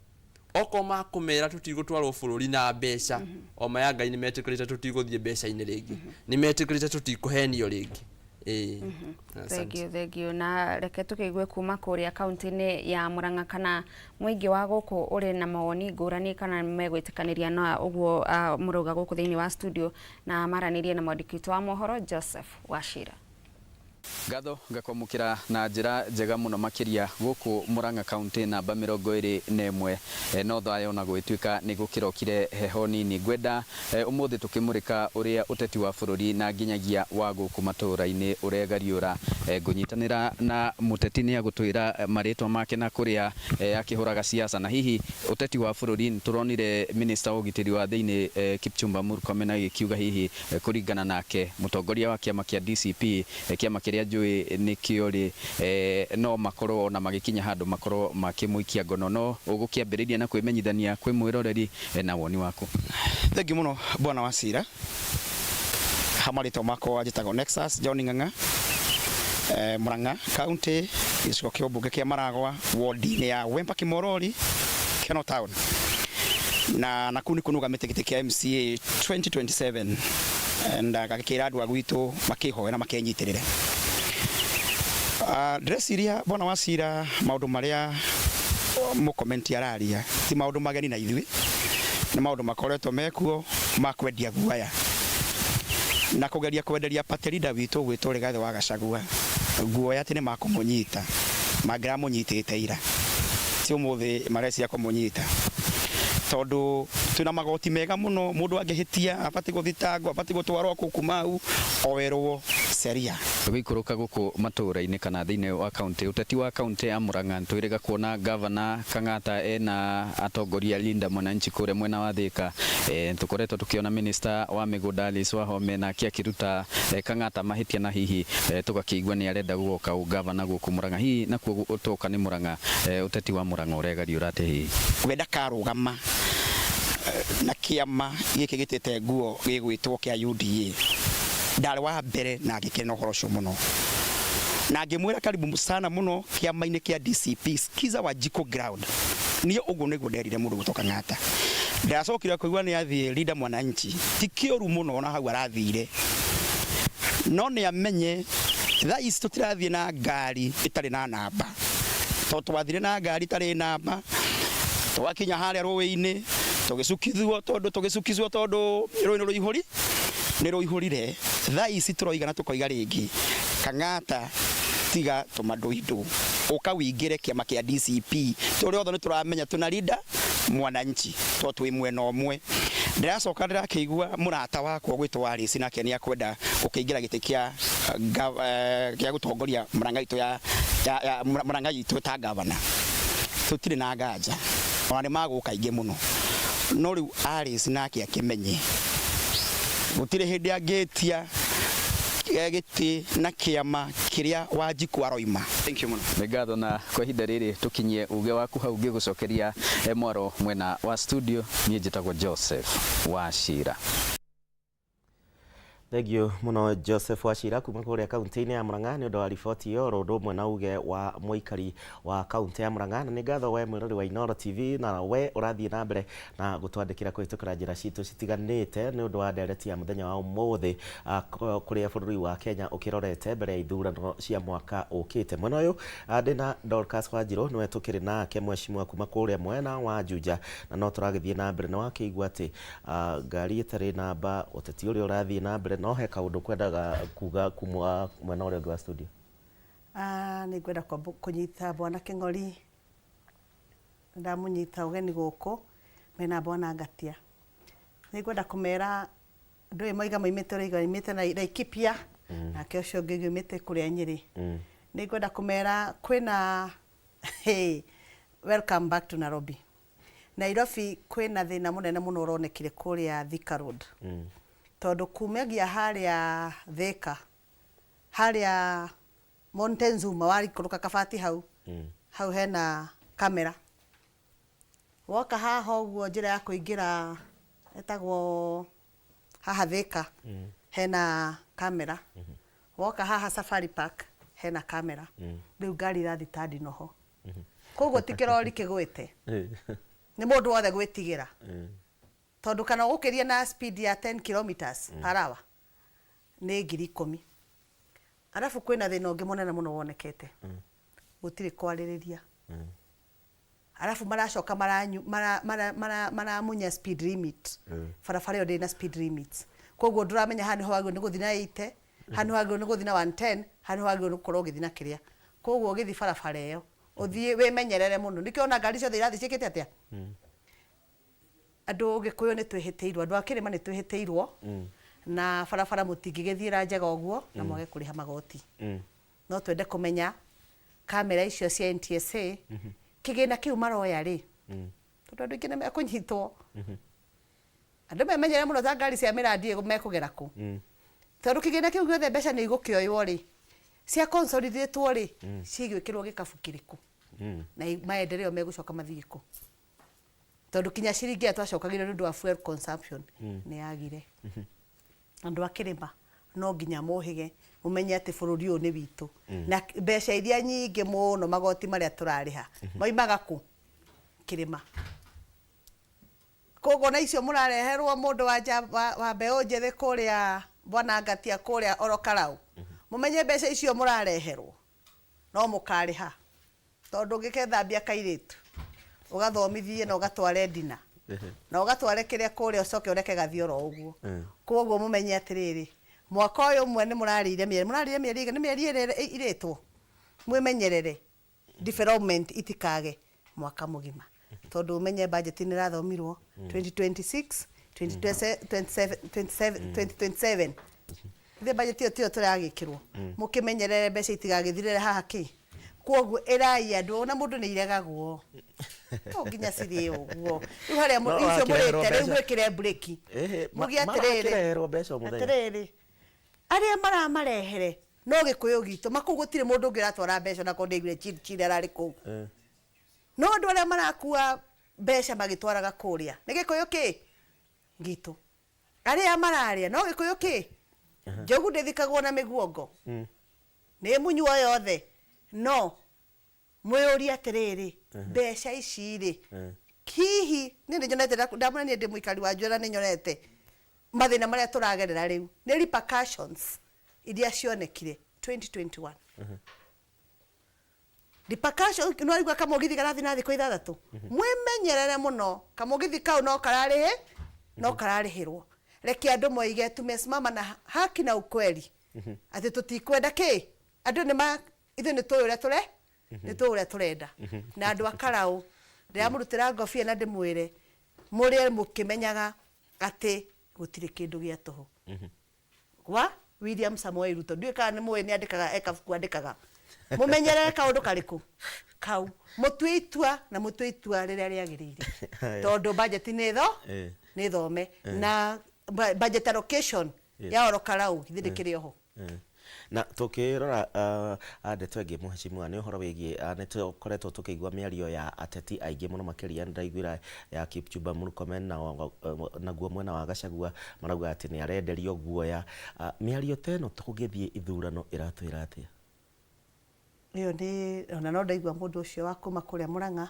Okorwo makũmera tũtigũtwarwo bũrũri na mbeca, o ma ya Ngai nĩ metĩkĩrĩte tũtigũthiĩ mbeca-inĩ rĩngĩ, nĩ metĩkĩrĩte tũtikũhenio rĩngĩ. Ĩĩ. Asante. Thank you, thank you. Na reke tukĩigue kuma kũrĩa kaunti-inĩ ya Murang'a kana mũingĩ wa gũkũ ũrĩ na mawoni ngũrani kana megwĩtĩkanĩria na ũguo mũrauga gũkũ thĩinĩ wa studio, na maranĩrie na mwandĩki witũ wa mohoro Joseph Wachira. Ngatho ngakwamũkĩra na njĩra njega mũno makĩria gũkũ Murang'a kaunti namba 21. No thayũ na gũgĩtuĩka nĩ gũkĩrokire heho nini. Ngwenda ũmũthĩ tũkĩmũrĩka ũrĩa ũteti wa bũrũri na nginyagia wa gũkũ matũũra-inĩ ũregariũra. Ngũnyitanĩra na mũteti, nĩ agũtwĩra marĩtwa make na kũrĩa akĩhũraga siasa. Na hihi ũteti wa bũrũri, nĩ tũronire minister wa ũgitĩri wa thĩinĩ Kipchumba Murkomen agĩkiuga hihi kũringana nake mũtongoria wa kĩama kĩa DCP, kĩama kĩrĩa njũĩ nĩkĩo rĩ, no makorwo ona magĩkinya handũ makorwo makĩmũikia ngono. No ũgũkĩambĩrĩria na kwĩmenyithania kwĩ mwĩroreri na woni waku. Thengiũ mũno bwana Wachira. Ha marĩtwa makwa njĩtagwo Nexus John Ng'ang'a, Murang'a County, gĩcigo kĩa ũmbunge kĩa Maragwa, ward-inĩ ya Wemba Kimorori, Kenol Town, na nakũu nĩ kũnũgamĩte gĩtĩ kĩa MCA 2027, and ngagĩkĩra andũ a gwitũ makĩhoe na makenyitĩrĩre. Ndĩreciria bwana Wachira, maũndũ marĩa mũkomenti araria ti maũndũ mageni na ithuĩ, nĩ maũndũ makoretwo mekuo ma kwendia guaya na kũgeria kwenderia party leader witũ gwĩtwo Rigathĩ wa Gachagua guoya atĩ nĩ makũmũnyita. Mangĩramũnyitĩte ira, ti ũmũthĩ mareciria kũmũnyita, tondũ twĩna magoti mega mũno. Mũndũ angĩhĩtia abatiĩ gũthitangwo, abatiĩ gũtwarwo kũu Kumau oerwo sheria. Tũgĩikũrũka gũkũ matũũra-inĩ kana thĩinĩ wa kaunti, ũteti wa kaunti ya Murang'a, twĩrĩga kuona gavana Kang'ata ena atongoria Linda Mwananchi kũrĩa mwena wa Thika. Tũkoretwo tũkĩona minister wa mĩgũnda Alice Wahome nake akĩruta Kang'ata mahĩtia, na hihi tũgakĩigua nĩ arenda gũgoka ũgavana gũkũ Murang'a. Hihi nakuo toka nĩ Murang'a, ũteti wa Murang'a ũregariũra atĩa hihi? We ndakarũgama na kĩama gĩkĩ gĩtĩte nguo gĩgwĩtwo kĩa UDA. Ndarĩ wa mbere na ngĩkena ũhoro ũcio mũno, na ngĩmwĩra karibu sana mũno kĩama-inĩ kĩa DCP. Skiza Wanjikũ ground niĩ ũguo nĩguo nderire mũndũ gũtoka Ng'ata. Ndacokire kũigua nĩ athiĩ Linda Mwananchi, ti kĩũru mũno ona hau arathire, no nĩ amenye thaa ici tũtirathiĩ na ngari ĩtarĩ na namba, tondũ twathire na ngari ĩtarĩ namba, twakinya harĩa rũĩ-inĩ tũgĩcukithwo, tondũ tũgĩcukizwo, tondũ rũĩ nĩ rũihũri, nĩ rũihũrire. Thaa ici tũroiga na tũkoiga rĩngĩ, Kang'ata, tiga tũmadũindũ, ũka wĩingĩre kĩama kĩa DCP. Tũrĩ othe nĩ tũramenya twĩna Linda Mwananchi tondũ twĩ mwena ũmwe. Ndĩracoka ndĩrakĩigua mũrata wakwa gwĩtwo Alice nake nĩ akwenda gũkĩingĩra gĩtĩ kĩa gũtongoria Murang'a itũ ya Murang'a itũ ta gavana. Tũtirĩ na nganja ona nĩ magũka aingĩ mũno, no rĩu Alice nake akĩmenye gũtirĩ hĩndĩ angĩtia gĩtĩ na kĩama kĩrĩa Wanjikũ aroima. Thank you mũno. Nĩ ngatho, na kwa ihinda rĩrĩ tũkinyie uge waku hau ngĩgũcokeria mwaro mwena wa studio. Niĩ njĩtagwo Joseph Wachira. Thengiũ mũno Joseph Wachira kuma kũrĩa kaunti-inĩ ya Murang'a nĩ ũndũ wa riboti ĩyo oro ũndũ ũmwe na uge wa mũikari wa kaunti ya Murang'a. Na nĩ ngatho we mwĩrori wa Inooro TV na we ũrathiĩ na mbere na gũtwandĩkĩra kũhĩtũkĩra njĩra citũ citiganĩte nĩ ũndũ wa ndereti ya mũthenya wa ũmũthĩ kũrĩa bũrũri wa Kenya ũkĩrorete mbere ya ithurano cia mwaka ũkĩte. Mwena ũyũ ndĩna Dorcas Wanjirũ nĩwe tũkĩrĩ nake mheshimiwa kuma kũrĩa mwena wa Juja, na no tũragĩthiĩ na mbere na wakĩigua atĩ ngari ĩtarĩ namba, ũteti ũrĩa ũrathiĩ na mbere, no he kaũndũ kwendaga kuga kuma mwena ũrĩa ũngĩ wa studio. Nĩ ngwenda kũnyita Bwana Kĩng'ori, ndamũnyita ũgeni gũkũ mena Bwana Ngatia. Nĩ ngwenda kũmera andũ moiga moimĩte ũrĩa moimĩte na Laikipia, nake ũcio ũngĩ oimĩte kũrĩa Nyĩrĩ. Nĩ ngwenda kũmera kwĩna hey, welcome back to Nairobi. Nairobi kwĩna thĩna mũnene mũno ũronekire kũrĩa Thika Road. Tondũ kumagia harĩa Thika, harĩa Montezuma warikũrũka kabati hau, hau hena kamera. Woka haha ũguo njĩra ya kũingĩra ĩtagwo haha Thika, hena kamera. Woka haha Safari Park hena kamera. Rĩu ngari irathiĩ ta ndinoho. Koguo ti kĩrori kĩgwĩte, nĩ mũndũ wothe gwĩtigĩra. Tondũ kana ũgũkĩria na speed ya 10 kilometers per hour nĩ 10,000. Arabu kwĩna thĩna ũngĩ mũnene mũno wonekete. Gũtirĩ kwarĩrĩria. Arabu maracoka maramunya speed limit. Barabara ĩyo ndĩrĩ na speed limits. Koguo ndũramenya haha nĩho wagĩrĩirwo nĩ gũthiĩ na 80, haha nĩho wagĩrĩirwo nĩ gũthiĩ na 110, haha nĩho wagĩrĩirwo nĩ gũkorwo ũgĩthiĩ na kĩrĩa. Koguo ũgĩthiĩ barabara ĩyo ũthiĩ wĩmenyerere mũno. Nĩkĩo ona ngari ciothe irathiĩ ciĩkĩte atĩa? Andũ Gĩkũyũ nĩ twĩhĩtĩirwo, andũ a kĩrĩma nĩ twĩhĩtĩirwo, na barabara mũtingĩgĩthiĩra njega ũguo na mwage kũrĩha magoti. No twende kũmenya kamera icio cia NTSA kĩgĩna kĩu maroya rĩ, tondũ andũ aingĩ nĩ mekũnyitwo. Andũ memenyere mũno ta ngari cia mĩrandi mekũgera kũ. Tondũ kĩgĩna kĩu gĩothe mbeca nĩ igũkĩoywo rĩ, cia consolidatwo rĩ, cigwĩkĩrwo gĩkabu kĩrĩkũ? Na maendeleo megũcoka mathiĩ kũ? Tondũ kinya ciringi ĩrĩa twacokagĩrio nĩ ũndũ wa fuel consumption nĩ yagire. Andũ a kĩrĩma no nginya mũhĩge mũmenye atĩ bũrũri ũyũ nĩ witũ. Na mbeca iria nyingĩ mũno magoti marĩa tũrarĩha moimaga kũ? Kĩrĩma. Koguo na icio mũrareherwo mũndũ wa mbeũ njĩthĩ kũrĩa Bwana Ngatia kũrĩa Orokarau, mũmenye mbeca icio mũrareherwo no mũkarĩha. Tondũ ũngĩkethambia kairĩtu ũgathomithie na ũgatware ndina na ũgatware kĩrĩa kũrĩa ũcoke ũreke gathiĩ oro ũguo. Koguo mũmenye atĩrĩrĩ, mwaka ũyũ ũmwe nĩ mũrarĩire mĩeri, mũrarĩire mĩeri ĩigana? Nĩ mĩeri ĩrĩ ĩrĩtwo. Mwĩmenyerere development itikage mwaka mũgima. Tondũ ũmenye budget nĩ ĩrathomirwo 2026, 2027. Ithe budget ĩyo tiyo tũragĩkĩrwo. Mũkĩmenyerere mbeca itigagĩthirĩre haha kĩ. Koguo ĩrai andũ ona mũndũ nĩ iregagwo. To nginya cirĩo ũguo. Rĩu harĩa icio mũrĩte rĩu mwĩkĩre breki. Muge atĩrĩrĩ. Marakĩreherwo mbeca o mũthenya. Atĩrĩrĩ. Arĩa maramarehere no Gĩkũyũ gitũ makũu gũtirĩ mũndũ ũngĩ ũratwara mbeca na korwo ndaiguire chini chini ararĩ kũu. No andũ arĩa marakua mbeca magĩtwaraga kũrĩa nĩ Gĩkũyũ kĩ gitũ. Arĩa mararĩa no Gĩkũyũ kĩ njogu ndĩthikagwo na mĩguongo. Nĩ mũnyuo yothe. No mwĩyũrie atĩrĩrĩ, mbeca ici rĩ, hihi niĩ nĩ nyonete, ndamwĩra niĩ ndĩ mũikari wa Njuĩra, nĩ nyonete mathĩna marĩa tũragerera rĩu nĩ repercussions iria cionekire 2021. Repercussion, nĩ waigua kamũgithi karathiĩ na thikũ ithathatũ? Mwĩmenyerere mũno, kamũgithi kau no kararĩhe, no kararĩhĩrwo. Reke andũ moige tumesimama na haki na ukweli. Atĩ tũtikwenda kĩ? Andũ nĩ ma, ithuĩ nĩ tũĩ ũrĩa tũre, nĩ tũĩ ũrĩa tũrenda. Na andũ a Karau, ndĩramũrutĩra ngobia na ndĩmwĩre, mũrĩe mũkĩmenyaga atĩ gũtirĩ kĩndũ gĩa tũhũ. Wa William Samoei Ruto, ndiũĩ kana nĩ mũĩ nĩ andĩkaga, e kabuku andĩkaga. Mũmenyerere kaũndũ karĩkũ? Kau. Mũtue itua na mũtue itua rĩrĩa rĩagĩrĩire. Tondũ budget nĩ tho, nĩ thome. Na budget allocation ya Orokarau, githĩ ndĩkĩrĩ oho? Na tukirora ndeto ĩngĩ mheshimiwa nĩ ũhoro wĩgiĩ nĩ tũkoretwo tũkĩigua mĩario ya ateti aingĩ mũno makĩria nĩndaiguire ya Kipchumba Murkomen na naguo mwena wa Gachagua marauga atĩ nĩ arenderio guoya. Mĩario ta ĩno tũgĩthiĩ ithurano ĩratwĩra atĩa? Ĩyo nĩ ona no ndaigua mũndũ ũcio wa kuma kũrĩa Murang'a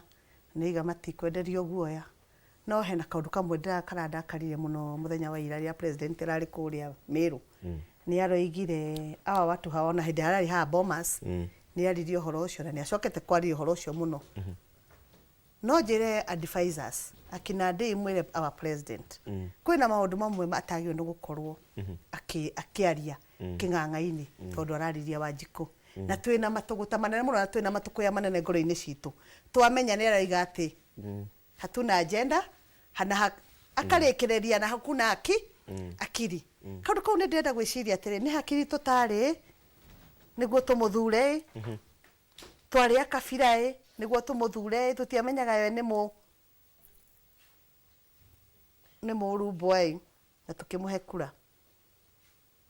nĩaiga matikwenderio guoya. No hena kaũndũ kamwe karandakarire mũno mũthenya wa ira rĩrĩa president ararĩ kũrĩa Meru. Nĩ aroigire awa watu hawa ona hĩndĩ ararĩ haha Bomas nĩ aririe ũhoro ũcio na nĩ acokete kwaria ũhoro ũcio mũno. No njĩre advisors akina Ndii mwĩre our president kwĩna maũndũ mamwe atagĩrĩirwo nĩ gũkorwo akĩaria kĩng'ang'a-inĩ tondũ arariria Wanjikũ. Na twĩna matũgũta manene mũno na twĩna matũkũya manene ngoro-inĩ citũ. Twamenya nĩ araiga atĩ hatuna agenda hana akarĩkĩrĩria na hakuna aki akiri. Kaũndũ kau nĩ ndĩrenda gwĩciria atĩrĩ, nĩ hakiri tũtarĩ nĩguo tũmũthure, twarĩ a kabira ĩ nĩguo tũmũthure, tũtiamenyaga we nĩ mũ nĩ mũrumbwa ĩ na tũkĩmũhe kura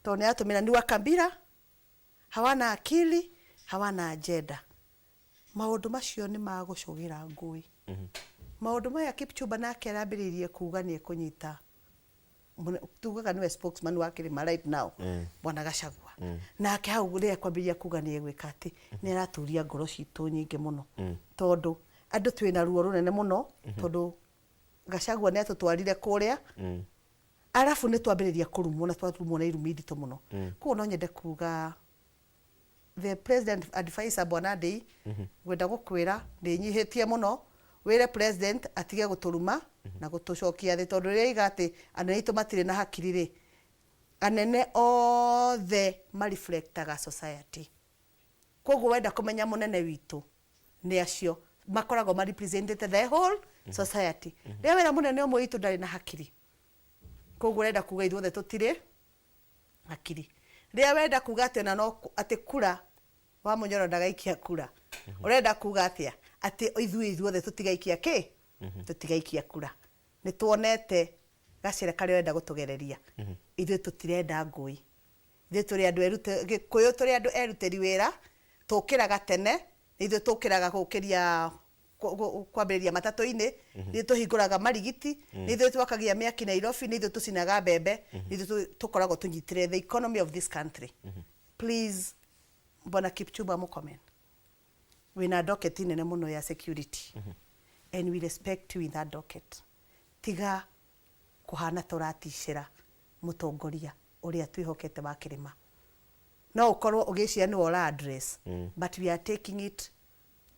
tondũ nĩ aratũmĩra ni wa kabila, hawana akili, hawana agenda. Maũndũ macio nĩ magũcũgĩra ngũĩ. Maũndũ maya Kipchumba nake arambĩrĩirie kuga nĩ ekũnyita, tugaga nĩwe spokesman wa kĩrĩma right now, bwana Gachagua. Nake hau rĩrĩa kwambĩrĩria kuga nĩ egwĩka atĩ nĩ araturia ngoro citũ nyingĩ mũno tondũ andũ twĩna ruo rũnene mũno tondũ Gachagua nĩ atũtwarire kũrĩa arabu nĩ twambĩrĩria kũrumwo na twarumwo na irumi nditũ mũno. Koguo no nyende kuga the president advisor bwana Ndii, ngwenda gũkwĩra nĩ nyihĩtie mũno, wĩre president atige gũtũruma na gũtũcokia thĩ tondũ rĩrĩa aiga atĩ anene aitũ matirĩ na hakiri rĩ, anene othe mareflectaga society. Koguo wenda kũmenya mũnene witũ nĩ acio makoragwo ma represented the whole society. Rĩrĩa wĩra mũnene ũmwe witũ ndarĩ na hakiri, koguo ũrenda kuga ithuothe tũtirĩ hakiri. Rĩrĩa wenda kuga atĩ ona no atĩ kura wa Munyoro ndagaikia kura, ũrenda kuga atĩa? Atĩ ithuĩ ithuothe tũtigaikia kĩ? Tũtigaikia kura. Nĩ tuonete gacĩra karĩa ũrenda gũtũgereria. Ithuĩ tũtirenda ngũĩ. Ithuĩ tũrĩ andũ erute Gĩkũyũ, tũrĩ andũ erutĩri wĩra, tũkĩraga tene, nĩ ithuĩ tũkĩraga gũkĩria kwambĩrĩria matatũ-inĩ, nĩ ithuĩ tũhingũraga marigiti, nĩ ithuĩ twakagia mĩaki Nairobi, nĩ ithuĩ tũcinaga mbembe, nĩ ithuĩ tũkoragwo tũnyitĩrĩire the economy of this country. Please, bwana Kipchumba Murkomen, wĩna docket nene mũno ya security and we respect you in that docket. Tiga kũhana ta ũraticĩra mũtongoria ũrĩa twĩhokete wa kĩrĩma. No ũkorwo ũgĩciria nĩwe ũra address, but we are taking it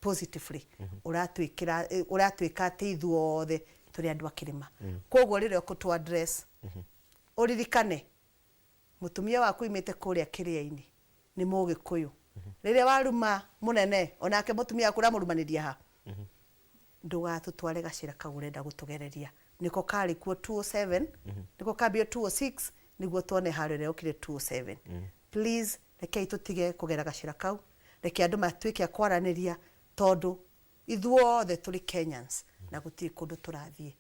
positively. Ũratwĩkĩra ũratwĩka atĩ ithuothe tũrĩ andũ a kĩrĩma. Koguo rĩrĩa ũkũtũ address, ũririkane mũtumia waku oimĩte kũrĩa kĩrĩa-inĩ nĩ mũgĩkũyũ. Rĩrĩa waruma mũnene onake mũtumia waku ũramũrumanĩria ha? Ndũgatũtware gacĩra kau ũrenda gũtũgereria. Nĩko karĩ kuo 207, nĩko kambio 206 nĩguo tuone harĩa ĩrĩa yokire 207. Please, rekei tũtige kũgera gacĩra kau, reke andũ matuĩke a kwaranĩria tondũ ithuothe tũrĩ Kenyans na gũtirĩ kũndũ tũrathiĩ.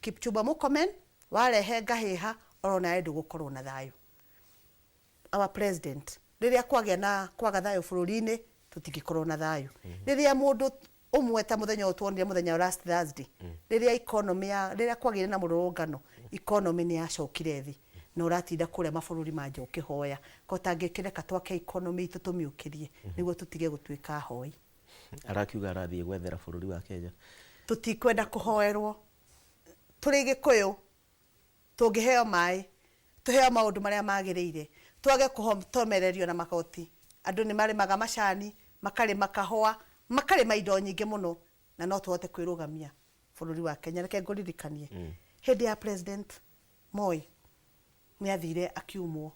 Kipchumba Murkomen, warehe ngahĩha oro nawe ndũgũkorwo na thayũ. Our president, rĩrĩa kwagĩa na kwaga thayũ bũrũri-inĩ tũtingĩkorwo na thayũ. Rĩrĩa mũndũ ũmwe ta mũthenya ũyũ tuonire mũthenya wa last Thursday, rĩrĩa economy ya rĩrĩa kwagĩire na mũrũrũngano, economy nĩ yacokire thĩ na ũratinda kũrĩa mabũrũri ma nja ũkĩhoya ko tangĩkĩreka twake economy itũ tũmĩũkĩrie nĩguo tũtige gũtuĩka ahoi. Arakiuga arathiĩ gwethera bũrũri wa Kenya. Tũtikwenda kũhoerwo. Tũrĩ Gĩkũyũ tũngĩheo maĩ, tũheo maũndũ marĩa magĩrĩire, twage kũhotomererio na magoti. Andũ nĩ marĩmaga macani, makarĩma kahũa, makarĩma indo nyingĩ mũno na no tũhote kwĩrũgamia bũrũri wa Kenya. Reke ngũririkanie hĩndĩ ya President Moi nĩ athire akiumwo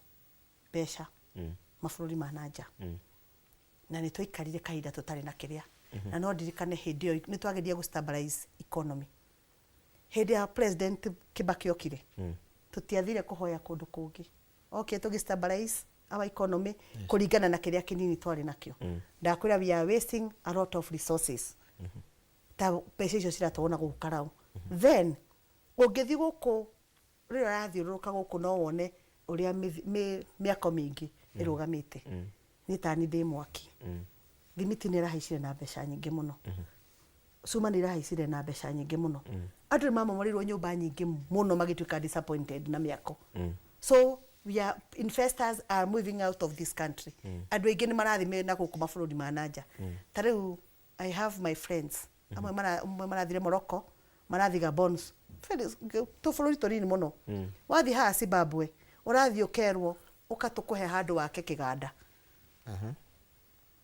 mbeca mabũrũri ma na nja na nĩ twaikarire kahinda tũtarĩ na kĩrĩa na no ndirikane hĩndĩ ĩyo nĩ twageria gũ stabilize economy. Hĩndĩ ya President Kibaki okire, tũtiathire kũhoya kũndũ kũngĩ, okire tũgĩ stabilize our economy kũringana na kĩrĩa kĩnini twarĩ nakĩo. Ndakwĩra we are wasting a lot of resources ta mbeca icio ciratwarwo na gũkũ karau. Then ũngĩthiĩ gũkũ rĩrĩa ũrathiũrũrũka gũkũ no wone ũrĩa mĩako mĩingĩ ĩrũgamĩte. Niĩ tani ndĩ mwaki. Thimiti nĩ ĩrahaicire na mbeca nyingĩ mũno, cuma nĩ irahaicire na mbeca nyingĩ mũno. Andũ nĩ mamomoreirwo nyũmba nyingĩ mũno, magĩtuĩka disappointed na mĩako. So we are, investors are moving out of this country. Andũ aingĩ nĩ marathiĩ na gũkũ mabũrũri ma nanja. Ta rĩu I have my friends amwe amwe marathire Morocco, marathiĩ Gabon, tũbũrũri tũnini mũno. Wathiĩ haha Zimbabwe, ũrathiĩ ũkerwo ũka tũkũhe handũ wake kĩganda,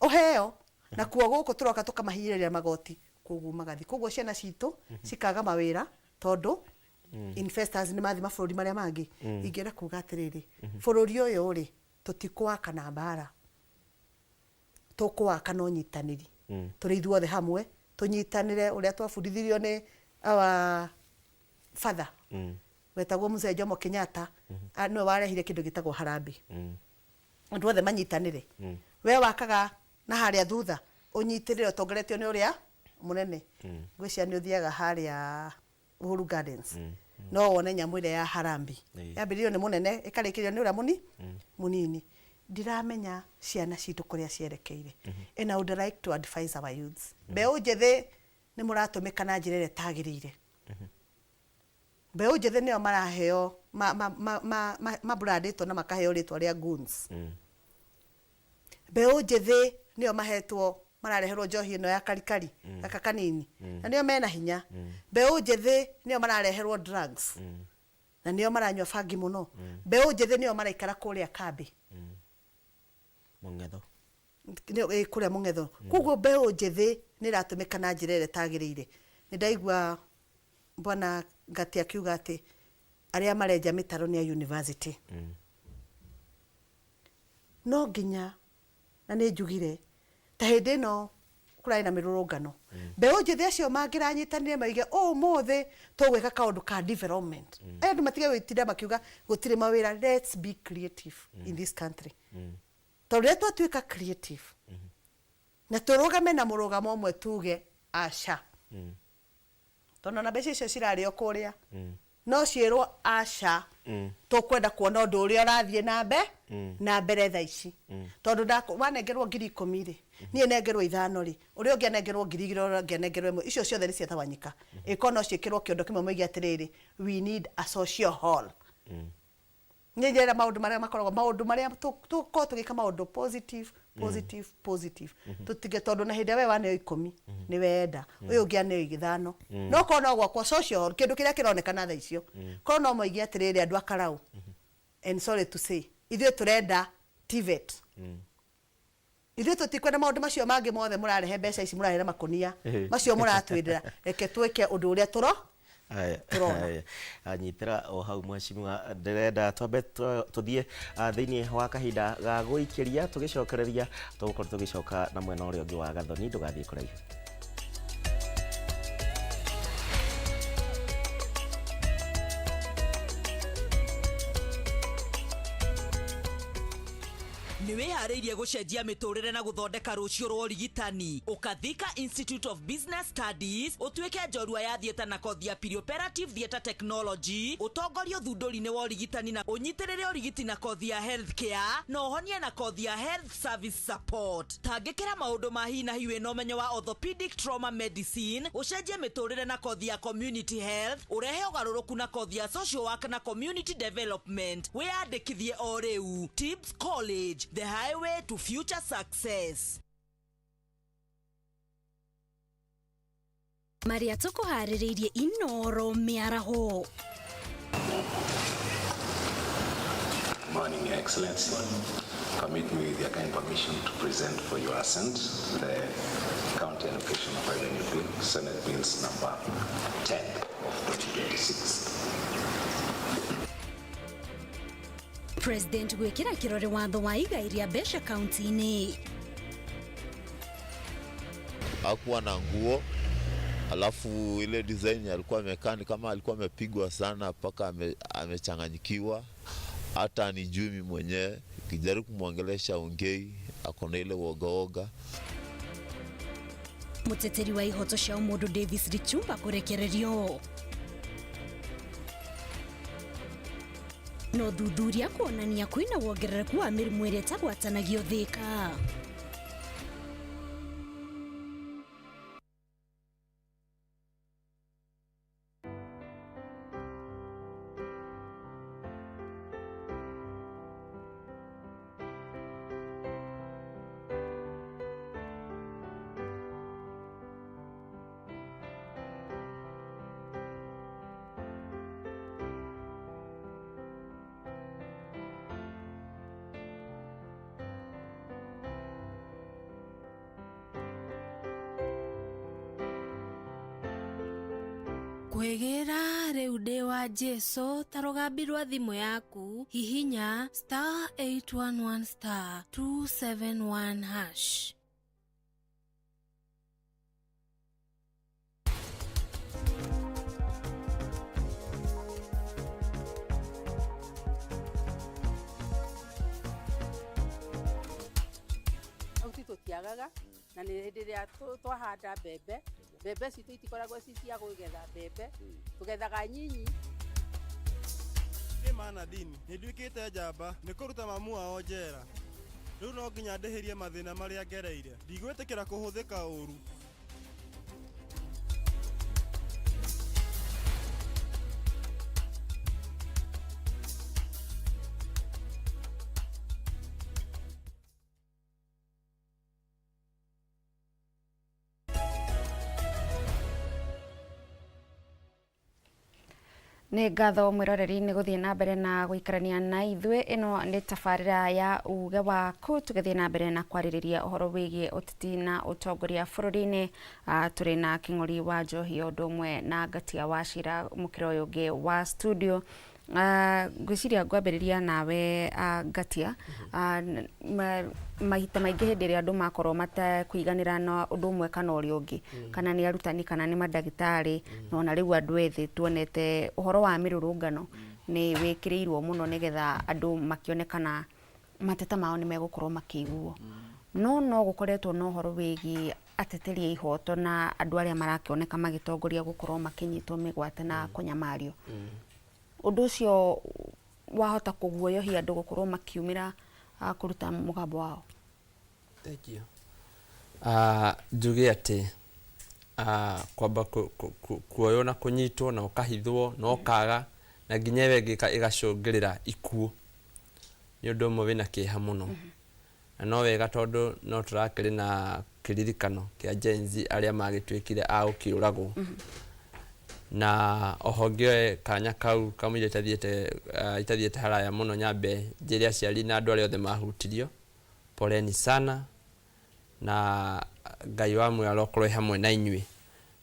ũheo nakuo. Gũkũ tũroka tũkamahinyĩrĩria magoti, koguo magathi, koguo ciana citũ cikaga mawĩra tondũ investors nĩ mathiĩ mabũrũri marĩa mangĩ. Ingĩenda kuga atĩrĩrĩ, bũrũri ũyũ rĩ, tũtikũwaka na mbara, tũkũwaka na ũnyitanĩri. Tũrĩ ithuothe hamwe tũnyitanĩre ũrĩa twabundithirio nĩ our father wetagwo Mzee Jomo Kenyatta. Nĩwe warehire kĩndũ gĩtagwo harambee. Andũ othe manyitanĩre. We wakaga na harĩa thutha, ũnyitĩrĩre ũtongoretio nĩ ũrĩa mũnene. Ngwĩciria nĩ ũthiaga harĩa Uhuru Gardens, no wone nyamũ ĩrĩa ya harambee. Yambĩrĩirio nĩ mũnene, ĩkarĩkĩrio nĩ ũrĩa mũnini. Ndiramenya ciana citũ kũrĩa cierekeire, and I would like to advise our youths, mbeũ njĩthĩ, nĩ mũratũmĩka na njĩra ĩrĩa ĩtagĩrĩire. Mbeũ njĩthĩ nĩo maraheo mabrandĩtwo na makaheo rĩtwa rĩa goons. Mbeũ njĩthĩ nĩo mahetwo, marareherwo njohi ĩno ya karikari gaka kanini, na nĩo mena hinya. Mbeũ njĩthĩ nĩo marareherwo drugs, na nĩo maranyua bangi mũno. Mbeũ njĩthĩ nĩo maraikara kũrĩa kambĩ. Mũng'etho. Kũrĩa mũng'etho. Koguo mbeũ njĩthĩ nĩ ĩratũmĩka na njĩra ĩrĩa ĩtagĩrĩire. Nĩ ndaigua bwana Ngati akiuga atĩ arĩa marenja mĩtaro nĩ a university. No nginya na nĩ njugire ta hĩndĩ ĩno kũrarĩ na mĩrũrũngano, mbeũ njĩthĩ acio mangĩranyitanire maige ũmũthĩ tũgwĩka kaũndũ ka development. Aya andũ matige gwĩtinda makiuga gũtirĩ mawĩra. Let's be creative in this country, tondũ rĩrĩa twatuĩka creative na tũrũgame na mũrũgamo ũmwe, tuge aca, tondũ ona mbeca icio cirarĩo kũrĩa no ciĩrwo aca. Tũkwenda kuona ũndũ ũrĩa ũrathiĩ na mbe na mbere thaa ici, tondũ wanengerwo 10,000 rĩ, niĩ nengerwo 5 rĩ, ũrĩa ũngĩ anengerwo 2,000, ũrĩa ũngĩ anengerwo 1, icio ciothe nĩ ciatawanyika. Ĩkorwo no ciĩkĩrwo kĩondo kĩmwe, moige atĩrĩrĩ, we need a social hall. Nĩ njĩra maũndũ marĩa makoragwo, maũndũ marĩa tũkorwo tũgĩka maũndũ positive, positive, positive. Tũtige, tondũ na hĩndĩ ĩrĩa we waneo 10 nĩ wenda ũyũ ũngĩ aneo 5. No korwo no gwakwo social hall, kĩndũ kĩrĩa kĩronekana thaa icio, korwo no moige atĩrĩrĩ, andũ a Karau, and sorry to say, ithuĩ tũrenda TVET. Ithuĩ tũtikwenda maũndũ macio mangĩ mothe mũrarehe, mbeca ici mũrarehe makonia macio mũratwĩndĩra. Reke twĩke ũndũ ũrĩa tũro Aya, tũrona. Aya. Anyitĩra o hau, mheshimiwa, ndĩrenda twambe tũthiĩ thĩinĩ wa kahinda ga gũikĩria, tũgĩcokereria tũgũkorwo tũgĩcoka na mwena ũrĩa ũngĩ wa Gathoni. Ndũgathiĩ kũraihu. Nĩ wĩharĩirie gũcenjia mĩtũrĩre na gũthondeka rũciũ rwa ũrigitani? Ũkathika Institute of Business Studies, ũtuĩke njorua ya theatre na kothi ya perioperative theatre technology, ũtongorie ũthundũri-inĩ wa ũrigitani na ũnyitĩrĩre ũrigiti na kothi ya healthcare, na ũhonie na kothi ya health service support. Tangĩkĩra maũndũ ma hi na hi wĩna ũmenyo wa orthopedic trauma medicine, ũcenjie mĩtũrĩre na kothi ya community health, ũrehe ũgarũrũku na kothi ya social work na community development. Wĩyandĩkithie o rĩu. Tips College, the highway to future success. Marĩa tũkũharĩrĩirie Inoro mĩaraho. Morning, Your Excellency. Permit me with your kind permission to present for your assent the County Allocation of Revenue Bill, Senate Bills number 10 of 2026. President gwĩkĩra kĩrore watho wa igai rĩa mbeca kaunti-inĩ. Hakuwa na nguo, alafu ile design alikuwa amekaa ni kama alikuwa amepigwa sana mpaka amechanganyikiwa, hata anijui mimi mwenyewe. Kijaribu kumwongelesha ongei, ako na ile woga woga. Mũteteri wa ihoto cia ũmũndũ Davis Richumba kũrekererio. Na ũthuthuria kuonania kwĩna wongerereku wa mĩrimũ ĩrĩa ĩtagwatanagio Thĩka. Kwĩgĩra rĩu ndĩ wa Jesu ta rũgambi rwa thimũ yaku hihinya star 811 star 271 hash. Mahuti tũtiagaga na nĩ hĩndĩ ĩrĩa twahanda mbembe, mbembe citũ itikoragwo ci cia kũgetha mbembe, tũgethaga nyinyi. Nĩ ma Nadine, nĩ nduĩkĩte njamba nĩ kũruta mamu wao njera. Rĩu no nginya ndĩhĩrie mathĩna marĩa ngereire. Ndigwĩtĩkĩra kũhũthĩka ũũru. Nĩ ngatho mwĩroreri nĩ gũthiĩ na mbere na gũikarania na ithuĩ. Ĩno nĩ tabarĩra ya uge waku, tũgĩthiĩ na mbere na kwarĩrĩria ũhoro wĩgiĩ ũteti na ũtongoria bũrũri-inĩ. Tũrĩ na Kĩng'ori wa Njohi o ũndũ ũmwe na Ngatia wa Cira mũkĩra ũyũ ũngĩ wa studio. Ngwĩciria ngwambĩrĩria nawe Ngatia. Mahinda maingĩ hĩndĩ ĩrĩa andũ makorwo matekũiganĩra na ũndũ ũmwe kana ũrĩa ũngĩ, kana nĩ arutani kana nĩ mandagĩtarĩ, na ona rĩu andũ ethĩ tuonete ũhoro wa mĩrũrũngano nĩ wĩkĩrĩirwo mũno nĩgetha andũ makĩone kana mateta mao nĩ megũkorwo makĩiguo. No gũkoretwo na ũhoro wĩgiĩ ateteri a ihoto na andũ arĩa marakĩoneka magĩtongoria gũkorwo makĩnyitwo mĩgwate na kũnyamario. Ũndũ ũcio wahota kũguoyohia andũ gũkorwo makiumĩra kũruta mũgambo wao. Thank you. Njuge atĩ kwamba kuoywo na kũnyitwo na ũkahithwo na ũkaga na nginya ĩyo ĩngĩ ĩgacũngĩrĩra ikuũ nĩ ũndũ ũmwe wĩna kĩeha mũno. Na no wega tondũ no tũrakĩrĩ na kĩririkano kĩa Gen Z arĩa magĩtuĩkire a gũkĩũragwo. Na oho ngĩoe kanya kau kamũira itathiĩte haraya mũno nyambe njĩre aciari na andũ arĩa othe mahutirio poleni sana, na Ngai wa muoyo arokorwo e hamwe na inyuĩ,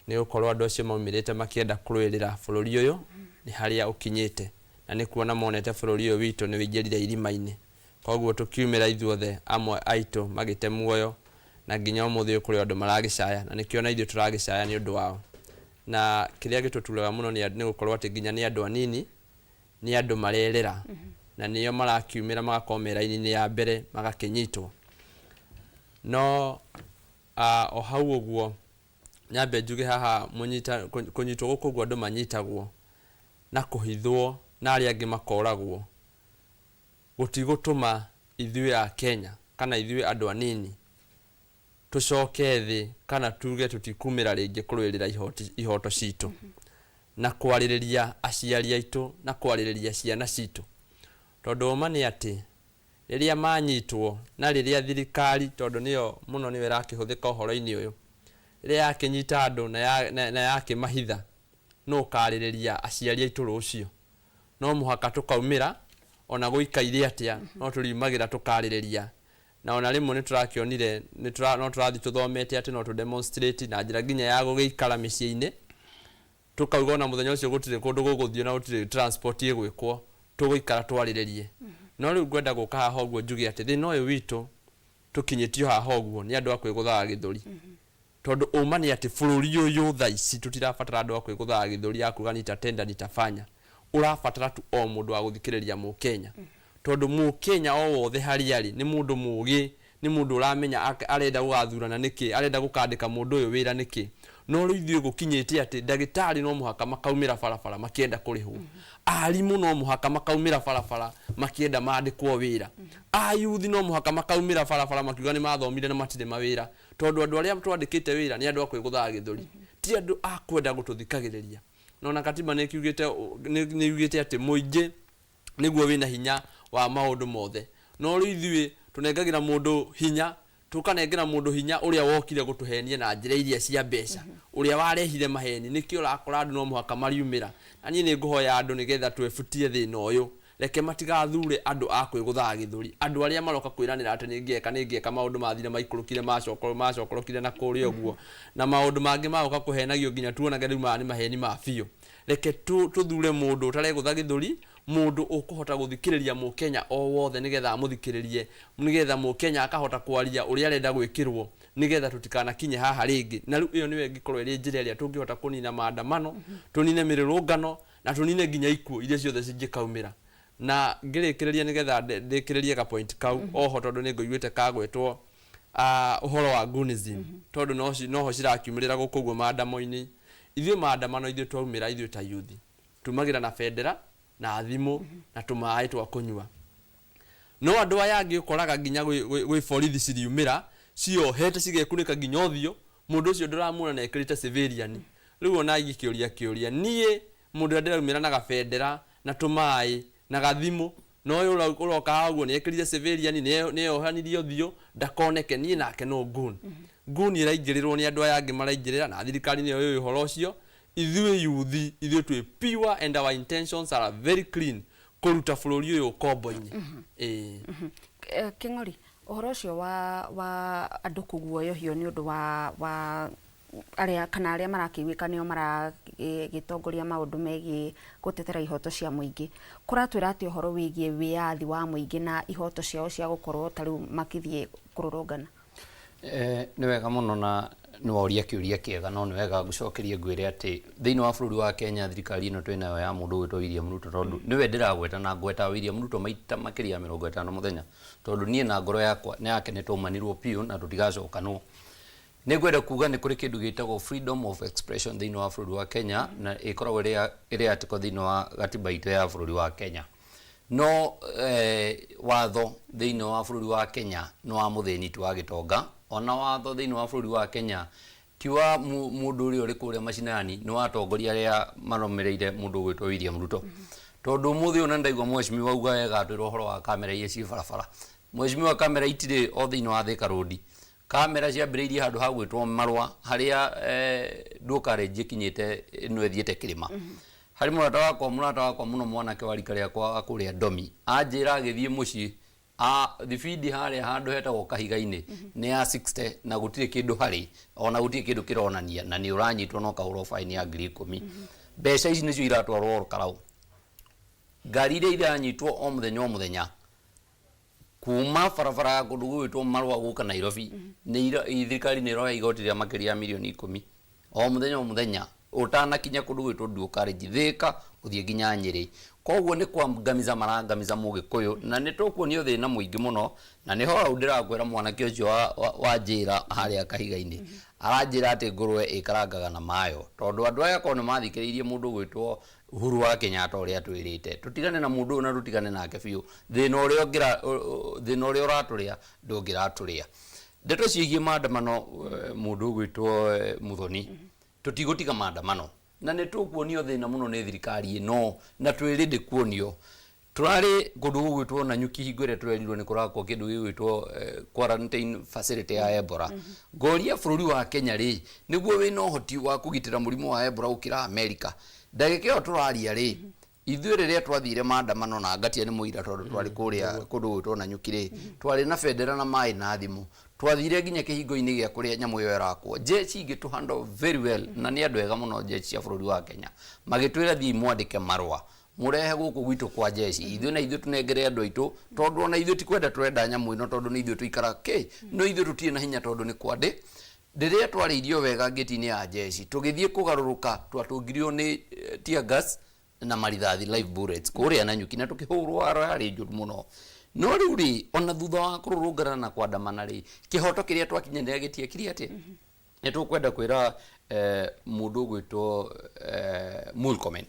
nĩ gũkorwo andũ acio maumĩrĩte makĩenda kũrũĩrĩra bũrũri ũyũ nĩ harĩa ũkinyĩte, na nĩ kuona monete bũrũri ũyũ witũ nĩ wĩingĩrire irima-inĩ. Koguo tũkiumĩra ithuothe amwe aitũ magĩte muoyo, na nginya ũmũthĩ ũyũ kũrĩ andũ maragĩcaya, na nĩkĩo na ithuĩ tũragĩcaya nĩ ũndũ wao. Na kĩrĩa gĩtũturaga mũno nĩ gũkorwo atĩ nginya nĩ andũ anini, nĩ andũ marerera, na nĩo marakiumĩra magakorwo me raini-inĩ ya mbere magakĩnyitwo. No o hau ũguo nyambe njuge haha kũnyitwo gũkũ ũguo andũ manyitagwo na kũhithwo na arĩa angĩ makoragwo, gũtigũtũma ithuĩ a Kenya kana ithuĩ andũ anini tũcoke thĩ kana tuge tũtikumĩra rĩngĩ kũrũĩrĩra ihoto citũ na kwarĩrĩria aciari aitũ na kwarĩrĩria ciana citũ. Tondũ ũma nĩ atĩ rĩrĩa manyitwo na rĩrĩa thirikari, tondũ nĩyo mũno nĩyo ĩrakĩhũthĩka ũhoro-inĩ ũyũ, rĩrĩa yakĩnyita andũ na yakĩmahitha, nũ ũkarĩrĩria aciari aitũ rũciũ? No mũhaka tũkaumĩra ona gũikaire atĩa, no tũriumagĩra tũkarĩrĩria. Na ona rĩmwe nĩ tũrakĩonire, no tũrathiĩ tũthomete atĩ no tũ demonstrate na njĩra nginya ya gũgĩikara mĩciĩ-inĩ, tũkauga ona mũthenya ũcio gũtirĩ kũndũ gũgũthiĩ na gũtirĩ transport ĩgwĩkwo, tũgũikara twarĩrĩrie. No rĩu ngwenda gũka haha ũguo njuge atĩ thĩna ũyũ witũ tũkinyĩtio haha ũguo nĩ andũ a kwĩgũthaga gĩthũri. Tondũ ũma nĩ atĩ bũrũri ũyũ thaa ici tũtirabatara andũ a kwĩgũthaga gĩthũri a kuga nitatenda nitafanya. Ũrabatara tu o mũndũ wa gũthikĩrĩria mũkenya. Tondũ mũkenya o wothe harĩa arĩ nĩ mũndũ mũgĩ, nĩ mũndũ ũramenya arenda gũgathurana nĩkĩ, arenda gũkandĩka mũndũ ũyũ wĩra nĩkĩ. No rĩu ithuĩ gũkinyĩte atĩ ndagĩtarĩ no mũhaka makaumĩra barabara makĩenda kũrĩhwo, arimũ no mũhaka makaumĩra barabara makĩenda mandĩkwo wĩra, ayuthi no mũhaka makaumĩra barabara makiuga nĩ mathomire na matirĩ mawĩra, tondũ andũ arĩa twandĩkĩte wĩra nĩ andũ a kwĩgũthaga gĩthũri, ti andũ a kwenda gũtũthikagĩrĩria. Na ona katiba nĩ ĩkiugĩte nĩ yugĩte atĩ mũingĩ nĩguo wĩna hinya wa maũndũ mothe. No rĩu ithuĩ tũnengagĩra mũndũ hinya, tũkanengera mũndũ hinya ũrĩa wokire gũtũhenia na njĩra iria cia mbeca, ũrĩa warehire maheni. Nĩkĩo ũrakora andũ no mũhaka mariumĩra. Na niĩ nĩ ngũhoya andũ nĩgetha twebutie thĩna ũyũ, reke matigathure andũ a kwĩgũthaga gĩthũri, andũ arĩa maroka kwĩranĩra atĩ nĩngeka nĩngeka, maũndũ mathire maikũrũkire macokorokire na kũrĩa ũguo, na maũndũ mangĩ magoka kũhenagio nginya tuonage rĩu maya nĩ maheni ma biũ. Reke tũthure mũndũ ũtaregũtha gĩthũri, mũndũ ũkũhota gũthikĩrĩria mũkenya o wothe nĩgetha amũthikĩrĩrie, nĩgetha mũkenya akahota kwaria ũrĩa arenda gwĩkĩrwo, nĩgetha tũtikanakinye haha rĩngĩ. Na rĩu ĩyo nĩyo ĩngĩkorwo ĩrĩ njĩra ĩrĩa tũngĩhota kũnina maandamano, tũnine mĩrũrũngano, na tũnine nginya ikuũ iria ciothe cingĩkaumĩra. Na ngĩrĩkĩrĩria nĩgetha ndĩkĩrĩrie ga point kau oho, tondũ nĩ ngũiguĩte kagwetwo ũhoro wa goonism, tondũ noho cirakiumĩrĩra gũkũ ũguo maandamo-inĩ. Ithuĩ maandamano ithuĩ twaumĩra ithuĩ ta youth tumagĩra na bendera na thimũ na tũmaĩ twa kũnyua. No andũ aya angĩ ũkoraga nginya gwĩ borithi ciriumĩra ciohete cigekunĩka nginya ũthiũ, mũndũ ũcio ndũramuona na ekĩrĩte civilian. Rĩu ona ingĩkĩũria kĩũria, niĩ mũndũ ũrĩa ndĩraumĩra na gabendera na tũmaĩ na gathimũ, na ũyũ ũroka haha ũguo nĩ ekĩrire civilian, nĩ eyohanirie ũthiũ ndakoneke, niĩ nake no goon. Goon ĩraingĩrĩrwo nĩ andũ aya angĩ maraingĩrĩra, na thirikari nĩyo yũĩ ũhoro ũcio. Ithuĩ youth ithuĩ twĩ pure and our intentions are very clean, kũruta bũrũri ũyũ ũkombo-inĩ. Ĩĩ. Kĩng'ori, ũhoro ũcio wa andũ kũguoyohio nĩ ũndũ wa arĩa kana arĩa marakĩiguĩka nĩo maragĩtongoria maũndũ megiĩ gũtetera ihoto cia mũingĩ, kũratwĩra atĩ ũhoro wĩgiĩ wĩyathi wa mũingĩ na ihoto ciao cia gũkorwo ta rĩu makĩthiĩ kũrũrũngana? Nĩ wega mũno na nĩ woria kĩũria kĩega, no nĩ wega ngũcokerie ngwĩre atĩ thĩinĩ wa bũrũri wa Kenya thirikari ĩno twĩnayo ya mũndũ ũgwĩtwo William Ruto, tondũ nĩwe ndĩragweta na ngweta William Ruto maita makĩria ya 50 mũthenya, tondũ niĩ na ngoro yakwa nĩ yake nĩ twaumanirwo biũ na tũtigacokanwo. Nĩ ngwenda kuga nĩ kũrĩ kĩndũ gĩtagwo freedom of expression thĩinĩ wa bũrũri wa Kenya, na ĩkoragwo ĩrĩ article thĩinĩ wa gatiba itũ ya bũrũri wa Kenya. No watho thĩinĩ wa bũrũri wa Kenya nĩ wa mũthĩni, ti wa gĩtonga. Ona watho thĩinĩ wa bũrũri wa Kenya ti wa mũndũ ũrĩa ũrĩ kũrĩa macinani, nĩ wa atongoria arĩa marũmĩrĩire mũndũ ũgwĩtwo William Ruto. Tondũ ũmũthĩ ũyũ na ndaigua mheshimiwa auga wega atwĩra ũhoro wa kamera iria ciĩ barabara. Mheshimiwa, kamera itirĩ o thĩinĩ wa Thika Road. Kamera ciambĩrĩirie handũ ha gwĩtwo Marũa, harĩa dual carriage ĩkinyĩte ĩno ĩthiĩte kĩrĩma. Harĩ mũrata wakwa mũno, mwanake wa rika rĩakwa wa kũrĩa Ndomi, anjĩra agĩthiĩ mũciĩ a thibindi harĩa handũ hetagwo Kahiga-inĩ nĩ ya 60 na gũtirĩ kĩndũ harĩ, ona gũtirĩ kĩndũ kĩronania, na nĩ ũranyitwo na ũkahũrwo baini ya 10,000. Mbeca ici nĩcio iratwarwo Olkalou. Ngari iria iranyitwo o mũthenya o mũthenya kuma barabara ya kũndũ gwĩtwo Marũa gũka Nairobi, nĩ thirikari nĩ ĩroya igoti rĩa makĩria ya mirioni 10 o mũthenya o mũthenya, ũtanakinya kũndũ gwĩtwo dual carriage Thika gũthiĩ nginya Nyĩrĩ. Koguo nĩ kwangamiza marangamiza mũgĩkũyũ, na nĩ tũkuonio thĩna mũingĩ mũno. Na nĩho hau ndĩrakwĩra mwanake ũcio wa njĩra harĩa Kahiga-inĩ aranjĩra atĩ ngũrwe ĩkarangaga na mayo, tondũ andũ aya korwo nĩ mathikĩrĩirie mũndũ ũgwĩtwo Uhuru wa Kenyatta ũrĩa atwĩrĩte tũtigane na mũndũ ũyũ na tũtigane nake biũ, thĩna ũrĩa ũngĩra thĩna ũrĩa ũratũrĩa ndũngĩratũrĩa. Ndeto ciĩgiĩ maandamano, mũndũ ũgwĩtwo Muthoni, tũtigũtiga maandamano na nĩ tũkuonio thĩna mũno nĩ thirikari ĩno, na twĩ ready kuonio. Tũrarĩ kũndũ gũgwĩtwo Nanyuki hingo ĩrĩa tũrerirwo nĩ kũrakwo kĩndũ gĩgwĩtwo quarantine facility ya Ebola. Ngoria, bũrũri wa Kenya rĩ, nĩguo wĩna ũhoti wa kũgitĩra mũrimũ wa Ebola gũkĩra Amerika? Ndagĩka ĩyo tũraria rĩ, ithuĩ rĩrĩa twathire maandamano, na Ngatia nĩ mũira tondũ twarĩ kũrĩa kũndũ gwĩtwo Nanyuki rĩ, twarĩ na bendera na maĩ na thimũ, twathire nginya kĩhingo-inĩ gĩa kũrĩa nyamũ ĩyo ĩrakwo. Jeshi igĩtũ handle very well, na nĩ andũ ega mũno jeshi cia bũrũri wa Kenya. Magĩtwĩra, thiĩi mwandĩke marũa mũrehe gũkũ gwitũ kwa jeshi, ithuĩ na ithuĩ tũnengere andũ aitũ, tondũ ona ithuĩ ti kwenda tũrenda nyamũ ĩno, tondũ nĩ ithuĩ tũikara kĩ no ithuĩ tũtirĩ na hinya, tondũ nĩ kwandĩ. Rĩrĩa twarĩirio wega ngĩti-inĩ ya jeshi, tũgĩthiĩ kũgarũrũka, twatũngirio nĩ tear gas na marithathi, live bullets, kũrĩa Nanyuki, na tũkĩhũrwo haro yarĩ njũru mũno. No rĩu rĩ, ona thutha wa kũrũrũngana na kwandamana rĩ, kĩhoto kĩrĩa twakinyanĩra gĩtiekire atĩa? Nĩ tũkwenda kwĩra mũndũ ũgwĩtwo Murkomen,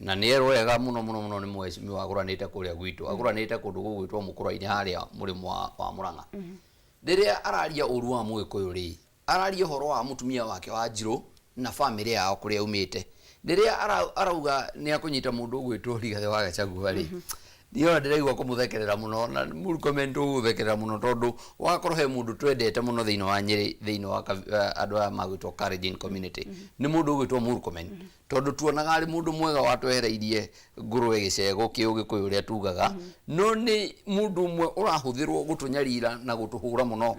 na nĩ erwo wega mũno mũno mũno nĩ mheshimiwa agũranĩte kũrĩa gwitũ, agũranĩte kũndũ gũgwĩtwo Mũkũra-inĩ harĩa mũrĩmo wa Mũrang'a. Rĩrĩa araria ũru wa Mũgĩkũyũ rĩ, araria ũhoro wa mũtumia wake wa Njirũ na bamĩrĩ yao kũrĩa aumĩte. Rĩrĩa arauga nĩ akũnyita mũndũ ũgwĩtwo Rigathĩ wa Gachagua rĩ, niĩ ona ndĩraigua kũmũthekerera mũno, na Murkomen tũgũgũthekerera mũno tondũ wakorwo he mũndũ twendete mũno thĩinĩ wa Nyĩrĩ, thĩinĩ wa andũ aya magwĩtwo Kalenjin community, nĩ mũndũ ũgwĩtwo Murkomen, tondũ tuonaga arĩ mũndũ mwega watwehereirie ngũrwe gĩcegũ kĩũgĩkũyũ ũrĩa tugaga, no nĩ mũndũ ũmwe ũrahũthĩrwo gũtũnyarira na gũtũhũra mũno.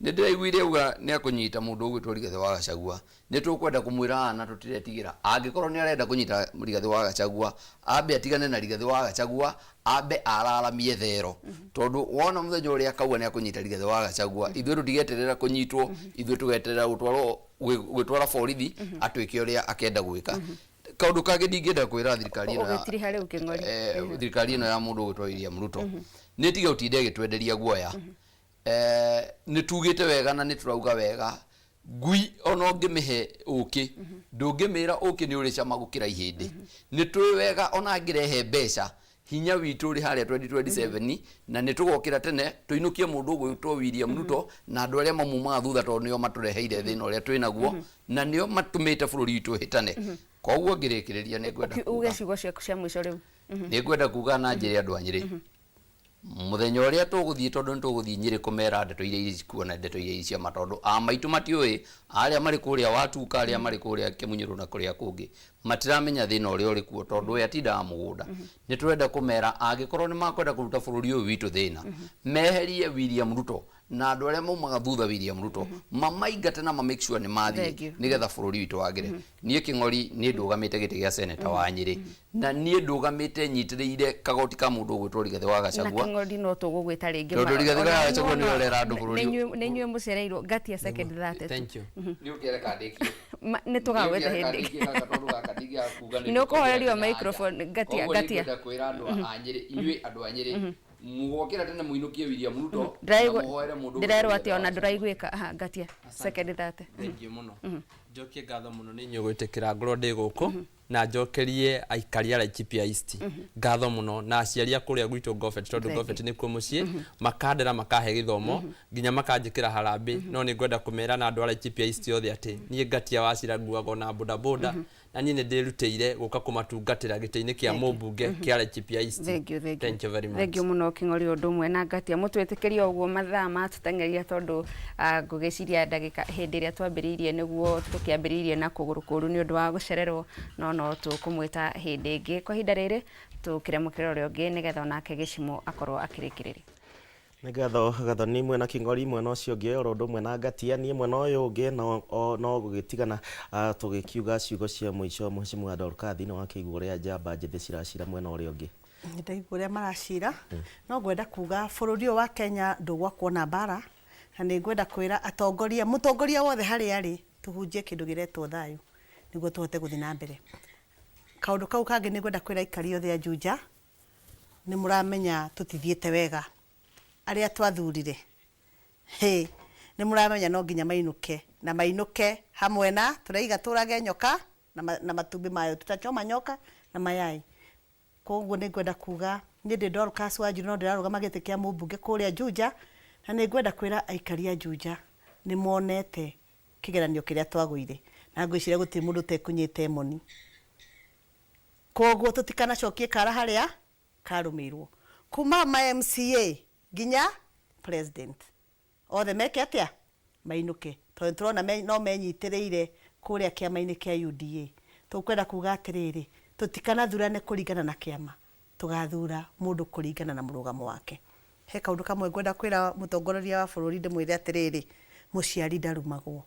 Nĩ ndĩraiguire auga nĩ akũnyita mũndũ ũgwĩtwo Rigathĩ wa Gachagua. Nĩ tũkwenda kũmwĩra haha na tũtiretigĩra, angĩkorwo nĩ arenda kũnyita Rigathĩ wa Gachagua, ambe atigane na Rigathĩ wa Gachagua, ambe araramie thero, tondũ wona mũthenya ũrĩa akauga nĩ akũnyita Rigathĩ wa Gachagua, ithuĩ tũtigeterera kũnyitwo, ithuĩ tũgeterera gũtwarwo gwĩtwara borithi atwĩke ũrĩa akenda gwĩka. Kaũndũ kangĩ ndingĩenda kwĩra thirikari ĩno ya Ũgĩtiriha rĩu Kĩng'ori. Thirikari ĩno ya mũndũ ũgwĩtwo William Ruto nĩ tige gũtinda ĩgĩtwenderia guoya. Nĩ tugĩte wega na nĩ tũrauga wega, ngui ona ũngĩmĩhe ũkĩ ndũngĩmĩra ũkĩ nĩ ũrĩ cama gũkĩra ihĩndĩ. Nĩ tũĩ wega ona angĩrehe mbeca, hinya witũ ũrĩ harĩa 2027, na nĩ tũgokĩra tene tũinũkie mũndũ ũgwĩtwo William Ruto na andũ arĩa mamumaga thutha, tondũ nĩo matũreheire thĩna ũrĩa twĩ naguo na nĩo matũmĩte bũrũri witũ ũhĩtane. Koguo ngĩrĩkĩrĩria nĩ ngwenda uge kuga ciugo ciaku cia mũico rĩu. Nĩ ngwenda kuga na njĩre andũ a Nyĩrĩ mũthenya ũrĩa tũgũthiĩ, tondũ nĩ tũgũthiĩ Nyĩrĩ kũmera ndeto iria irĩ kuo na ndeto iria irĩ cia ma, tondũ a maitũ matiũĩ, arĩa marĩ kũrĩa Watuka, arĩa marĩ kũrĩa Kĩmunyũrũ na kũrĩa kũngĩ matiramenya thĩna ũrĩa ũrĩ kuo, tondũ we atindaga mũgũnda. Nĩ tũrenda kũmera angĩkorwo nĩ makwenda kũruta bũrũri ũyũ witũ thĩna, meherie William Ruto na andũ arĩa maumaga thutha William Ruto, mamaingate na ma make sure nĩ mathiĩ Thank you. nĩgetha bũrũri witũ wagĩre. Niĩ Kĩng'ori niĩ ndũgamĩte gĩtĩ gĩa seneta wa Nyĩrĩ, na niĩ ndũgamĩte nyitĩrĩire kagoti ka mũndũ ũgwĩtwo Rigathĩ wa Na Gachagua. Kĩng'ori no tũgũgwĩta rĩngĩ. Tondũ Rigathĩ wa Gachagua nĩwe ũrera andũ bũrũri. Nĩ inyuĩ mũcereirwo ngatia second 30 tu. Thank you. Nĩ ũkĩreka ndĩkie. Nĩ tũgagwĩta hĩndĩ ĩngĩ. Nĩ ũkũhorerio microphone ngatia Koguo ngatia. nĩngwenda kwĩra andũ a Nyĩrĩ, inyuĩ andũ a Nyĩrĩ, mũgokĩra tene mũinũkie William Ruto na mũhoere mũndũ ũgwĩtwo Ndĩrerwo Rigathĩ atĩ wa ona Gachagua. ndũraiguĩka. Aha, ngatia second 30. Thank you mũno. Njokie ngatho mũno nĩ inyuĩ gwĩtĩkĩra ngorwo ndĩ gũkũ, na njokerie aikari a Laikipia East ngatho mũno, na aciari a kũrĩa gwitũ Ngobet, tondũ Thank you. Ngobet nĩkuo mũciĩ, makandera makahe gĩthomo nginya makanjĩkĩra harambĩ. No nĩ ngwenda kũmera na andũ a Laikipia East othe atĩ niĩ ngatia wacira nguaga ona bodaboda, na niĩ nĩ ndĩrutĩire gũka kũmatungatĩra gĩtĩ-inĩ kĩa Thank you. mũmbunge kĩa Laikipia East. Thank you, thank you. Thank you very much. Thank you mũno Kĩng'ori ũndũ ũmwe na ngatia. Mũtwĩtĩkĩrie ũguo mathaa matũteng'eria, tondũ ngũgĩciria ndagĩka hĩndĩ ĩrĩa twambĩrĩirie nĩguo tũkĩambĩrĩirie na kũgũrũ kũru nĩ ũndũ wa gũcererwo, no no tũkũmwĩta hĩndĩ ĩngĩ. Kwa ihinda rĩrĩ tũkĩremũkĩra ũrĩa ũngĩ nĩgetha onake Gĩcimo akorwo akĩrĩkĩrĩria. Nĩ ngatho Gathoni mwena Kĩng'ori mwena ũcio ũngĩ oro ũndũ ũmwe na ngatia. Niĩ mwena ũyũ ũngĩ no gũgĩtigana tũgĩkiuga ciugo cia mũico. Mheshimiwa Dorcas nĩ wakĩigua ũrĩa njamba njĩthĩ ciracira mwena ũrĩa ũngĩ. Nĩ ndaigua ũrĩa maracira, no ngwenda kuga bũrũri ũyũ wa Kenya ndũgwakwo na mbara, na nĩ ngwenda kwĩra atongoria, mũtongoria wothe harĩa arĩ, tũhunjie kĩndũ gĩretwo thayũ nĩguo tũhote gũthiĩ na mbere. Kaũndũ kau kangĩ nĩ ngwenda kwĩra aikari othe a Juja, nĩ mũramenya tũtithiĩte wega. Arĩa twathurire, hĩ, nĩ mũramenya no nginya mainũke, na mainũke hamwe na tũraiga tũrage nyoka na matumbĩ mayo, tutachoma nyoka na mayai. Koguo nĩ ngwenda kuga niĩ ndĩ Dorcas Wanjiru, no ndĩrarũgama gĩtĩ kĩa mũmbunge kũrĩa Juja, na nĩ ngwenda kwĩra aikari a Juja nĩ monete kĩgeranio kĩrĩa twagũire, na ngwĩciria gũtirĩ mũndũ ũtekũnyĩte emoni. Koguo tũtikanacokie kara harĩa karũmĩirwo, kuma ma MCA nginya president othe meke atĩa, mainũke, tondũ tũrona no menyitĩrĩire kũrĩa kĩama-inĩ kĩa UDA. Tũkwenda kuga atĩrĩrĩ, tũtikanathurane kũringana na kĩama, tũgathura mũndũ kũringana na mũrũgamo wake. He kaũndũ kamwe ngwenda kwĩra mũtongoria wa bũrũri, ndĩmwĩre atĩrĩrĩ, mũciari ndarumagwo,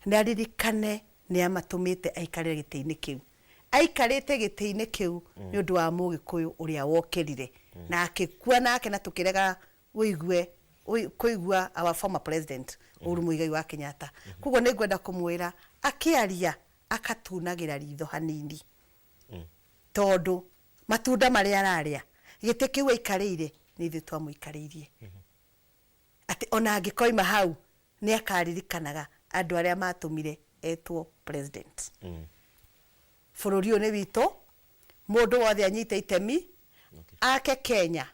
nĩ aririkane nĩ amatũmĩte aikarĩre gĩtĩ-inĩ kĩu, aikarĩte gĩtĩ-inĩ kĩu nĩ ũndũ wa mũgĩkũyũ ũrĩa wokĩrire na akĩkua nake, na tũkĩrega ũigue kũigua our former president Uhuru Muigai wa Kenyatta. Koguo nĩ ngwenda kũmwĩra akĩaria akatunagĩra ritho hanini, tondũ matunda marĩa ararĩa, gĩtĩ kĩu aikarĩire nĩ ithuĩ twamũikarĩirie, atĩ ona angĩkoima hau nĩ akaririkanaga Andũ arĩa matũmire etwo president. Bũrũri ũyũ nĩ witũ, mũndũ wothe anyite itemi ake Kenya,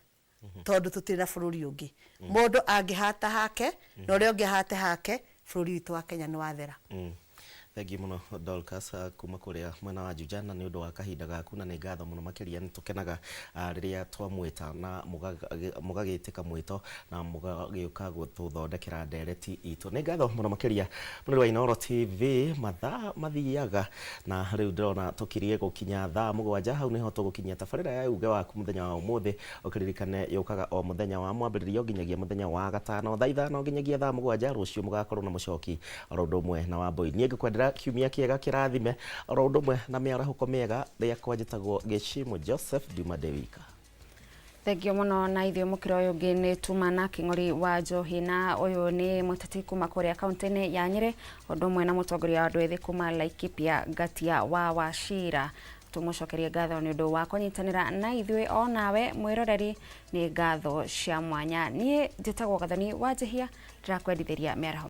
tondũ tũtirĩ na bũrũri ũngĩ. Mũndũ angĩhata hake na ũrĩa ũngĩ ahate hake, bũrũri witũ wa Kenya nĩ wathera. Thengiũ mũno Dorcas, kuma kũrĩa mwena wa Juja, na nĩ ũndũ wa kahinda gaku, na nĩ ngatho mũno makĩria. Nĩ tũkenaga rĩrĩa twamwĩta na mũgagĩtĩka mwĩto na mũgagĩũka gũtũthondekera ndereti itũ. Nĩ ngatho mũno makĩria. Mũrĩ wa Inooro TV, mathaa mathiaga na rĩu ndĩrona tũkirie gũkinya thaa 7. Hau nĩho tũgũkinyia tabarĩra ya uge waku mũthenya wa ũmũthĩ. Ũkĩririkane yũkaga o mũthenya wa mwambĩrĩrio nginyagia mũthenya wa gatano, thaa 5 nginyagia thaa 7. Rũciũ mũgakorwo na mũcoki oro ũndũ ũmwe na Wambũi. Niĩ ngũkwendera kiumia kĩega kĩrathime oro ũndũ ũmwe na mĩarahũko mĩega. Rĩakwa njĩtagwo Gĩcimu Joseph, ndiuma ndĩ wika. Thengio mũno. Na ithuĩ mũkĩra ũyũ ũngĩ nĩ tuma na Kĩng'ori wa Njohi, na ũyũ nĩ mũteti kuma kũrĩa kaũntĩ-inĩ ya Nyĩrĩ, ũndũ ũmwe na mũtongoria wa andũ ethĩ kuma Laikipia, Ngatia wa Wachira. Tũmũcokerie ngatho nĩ ũndũ wa kũnyitanĩra na ithuĩ. O nawe mwĩroreri, nĩ ngatho cia mwanya. Niĩ njĩtagwo Gathoni wa Njĩhia, ndĩrakwendithĩria mĩaraho.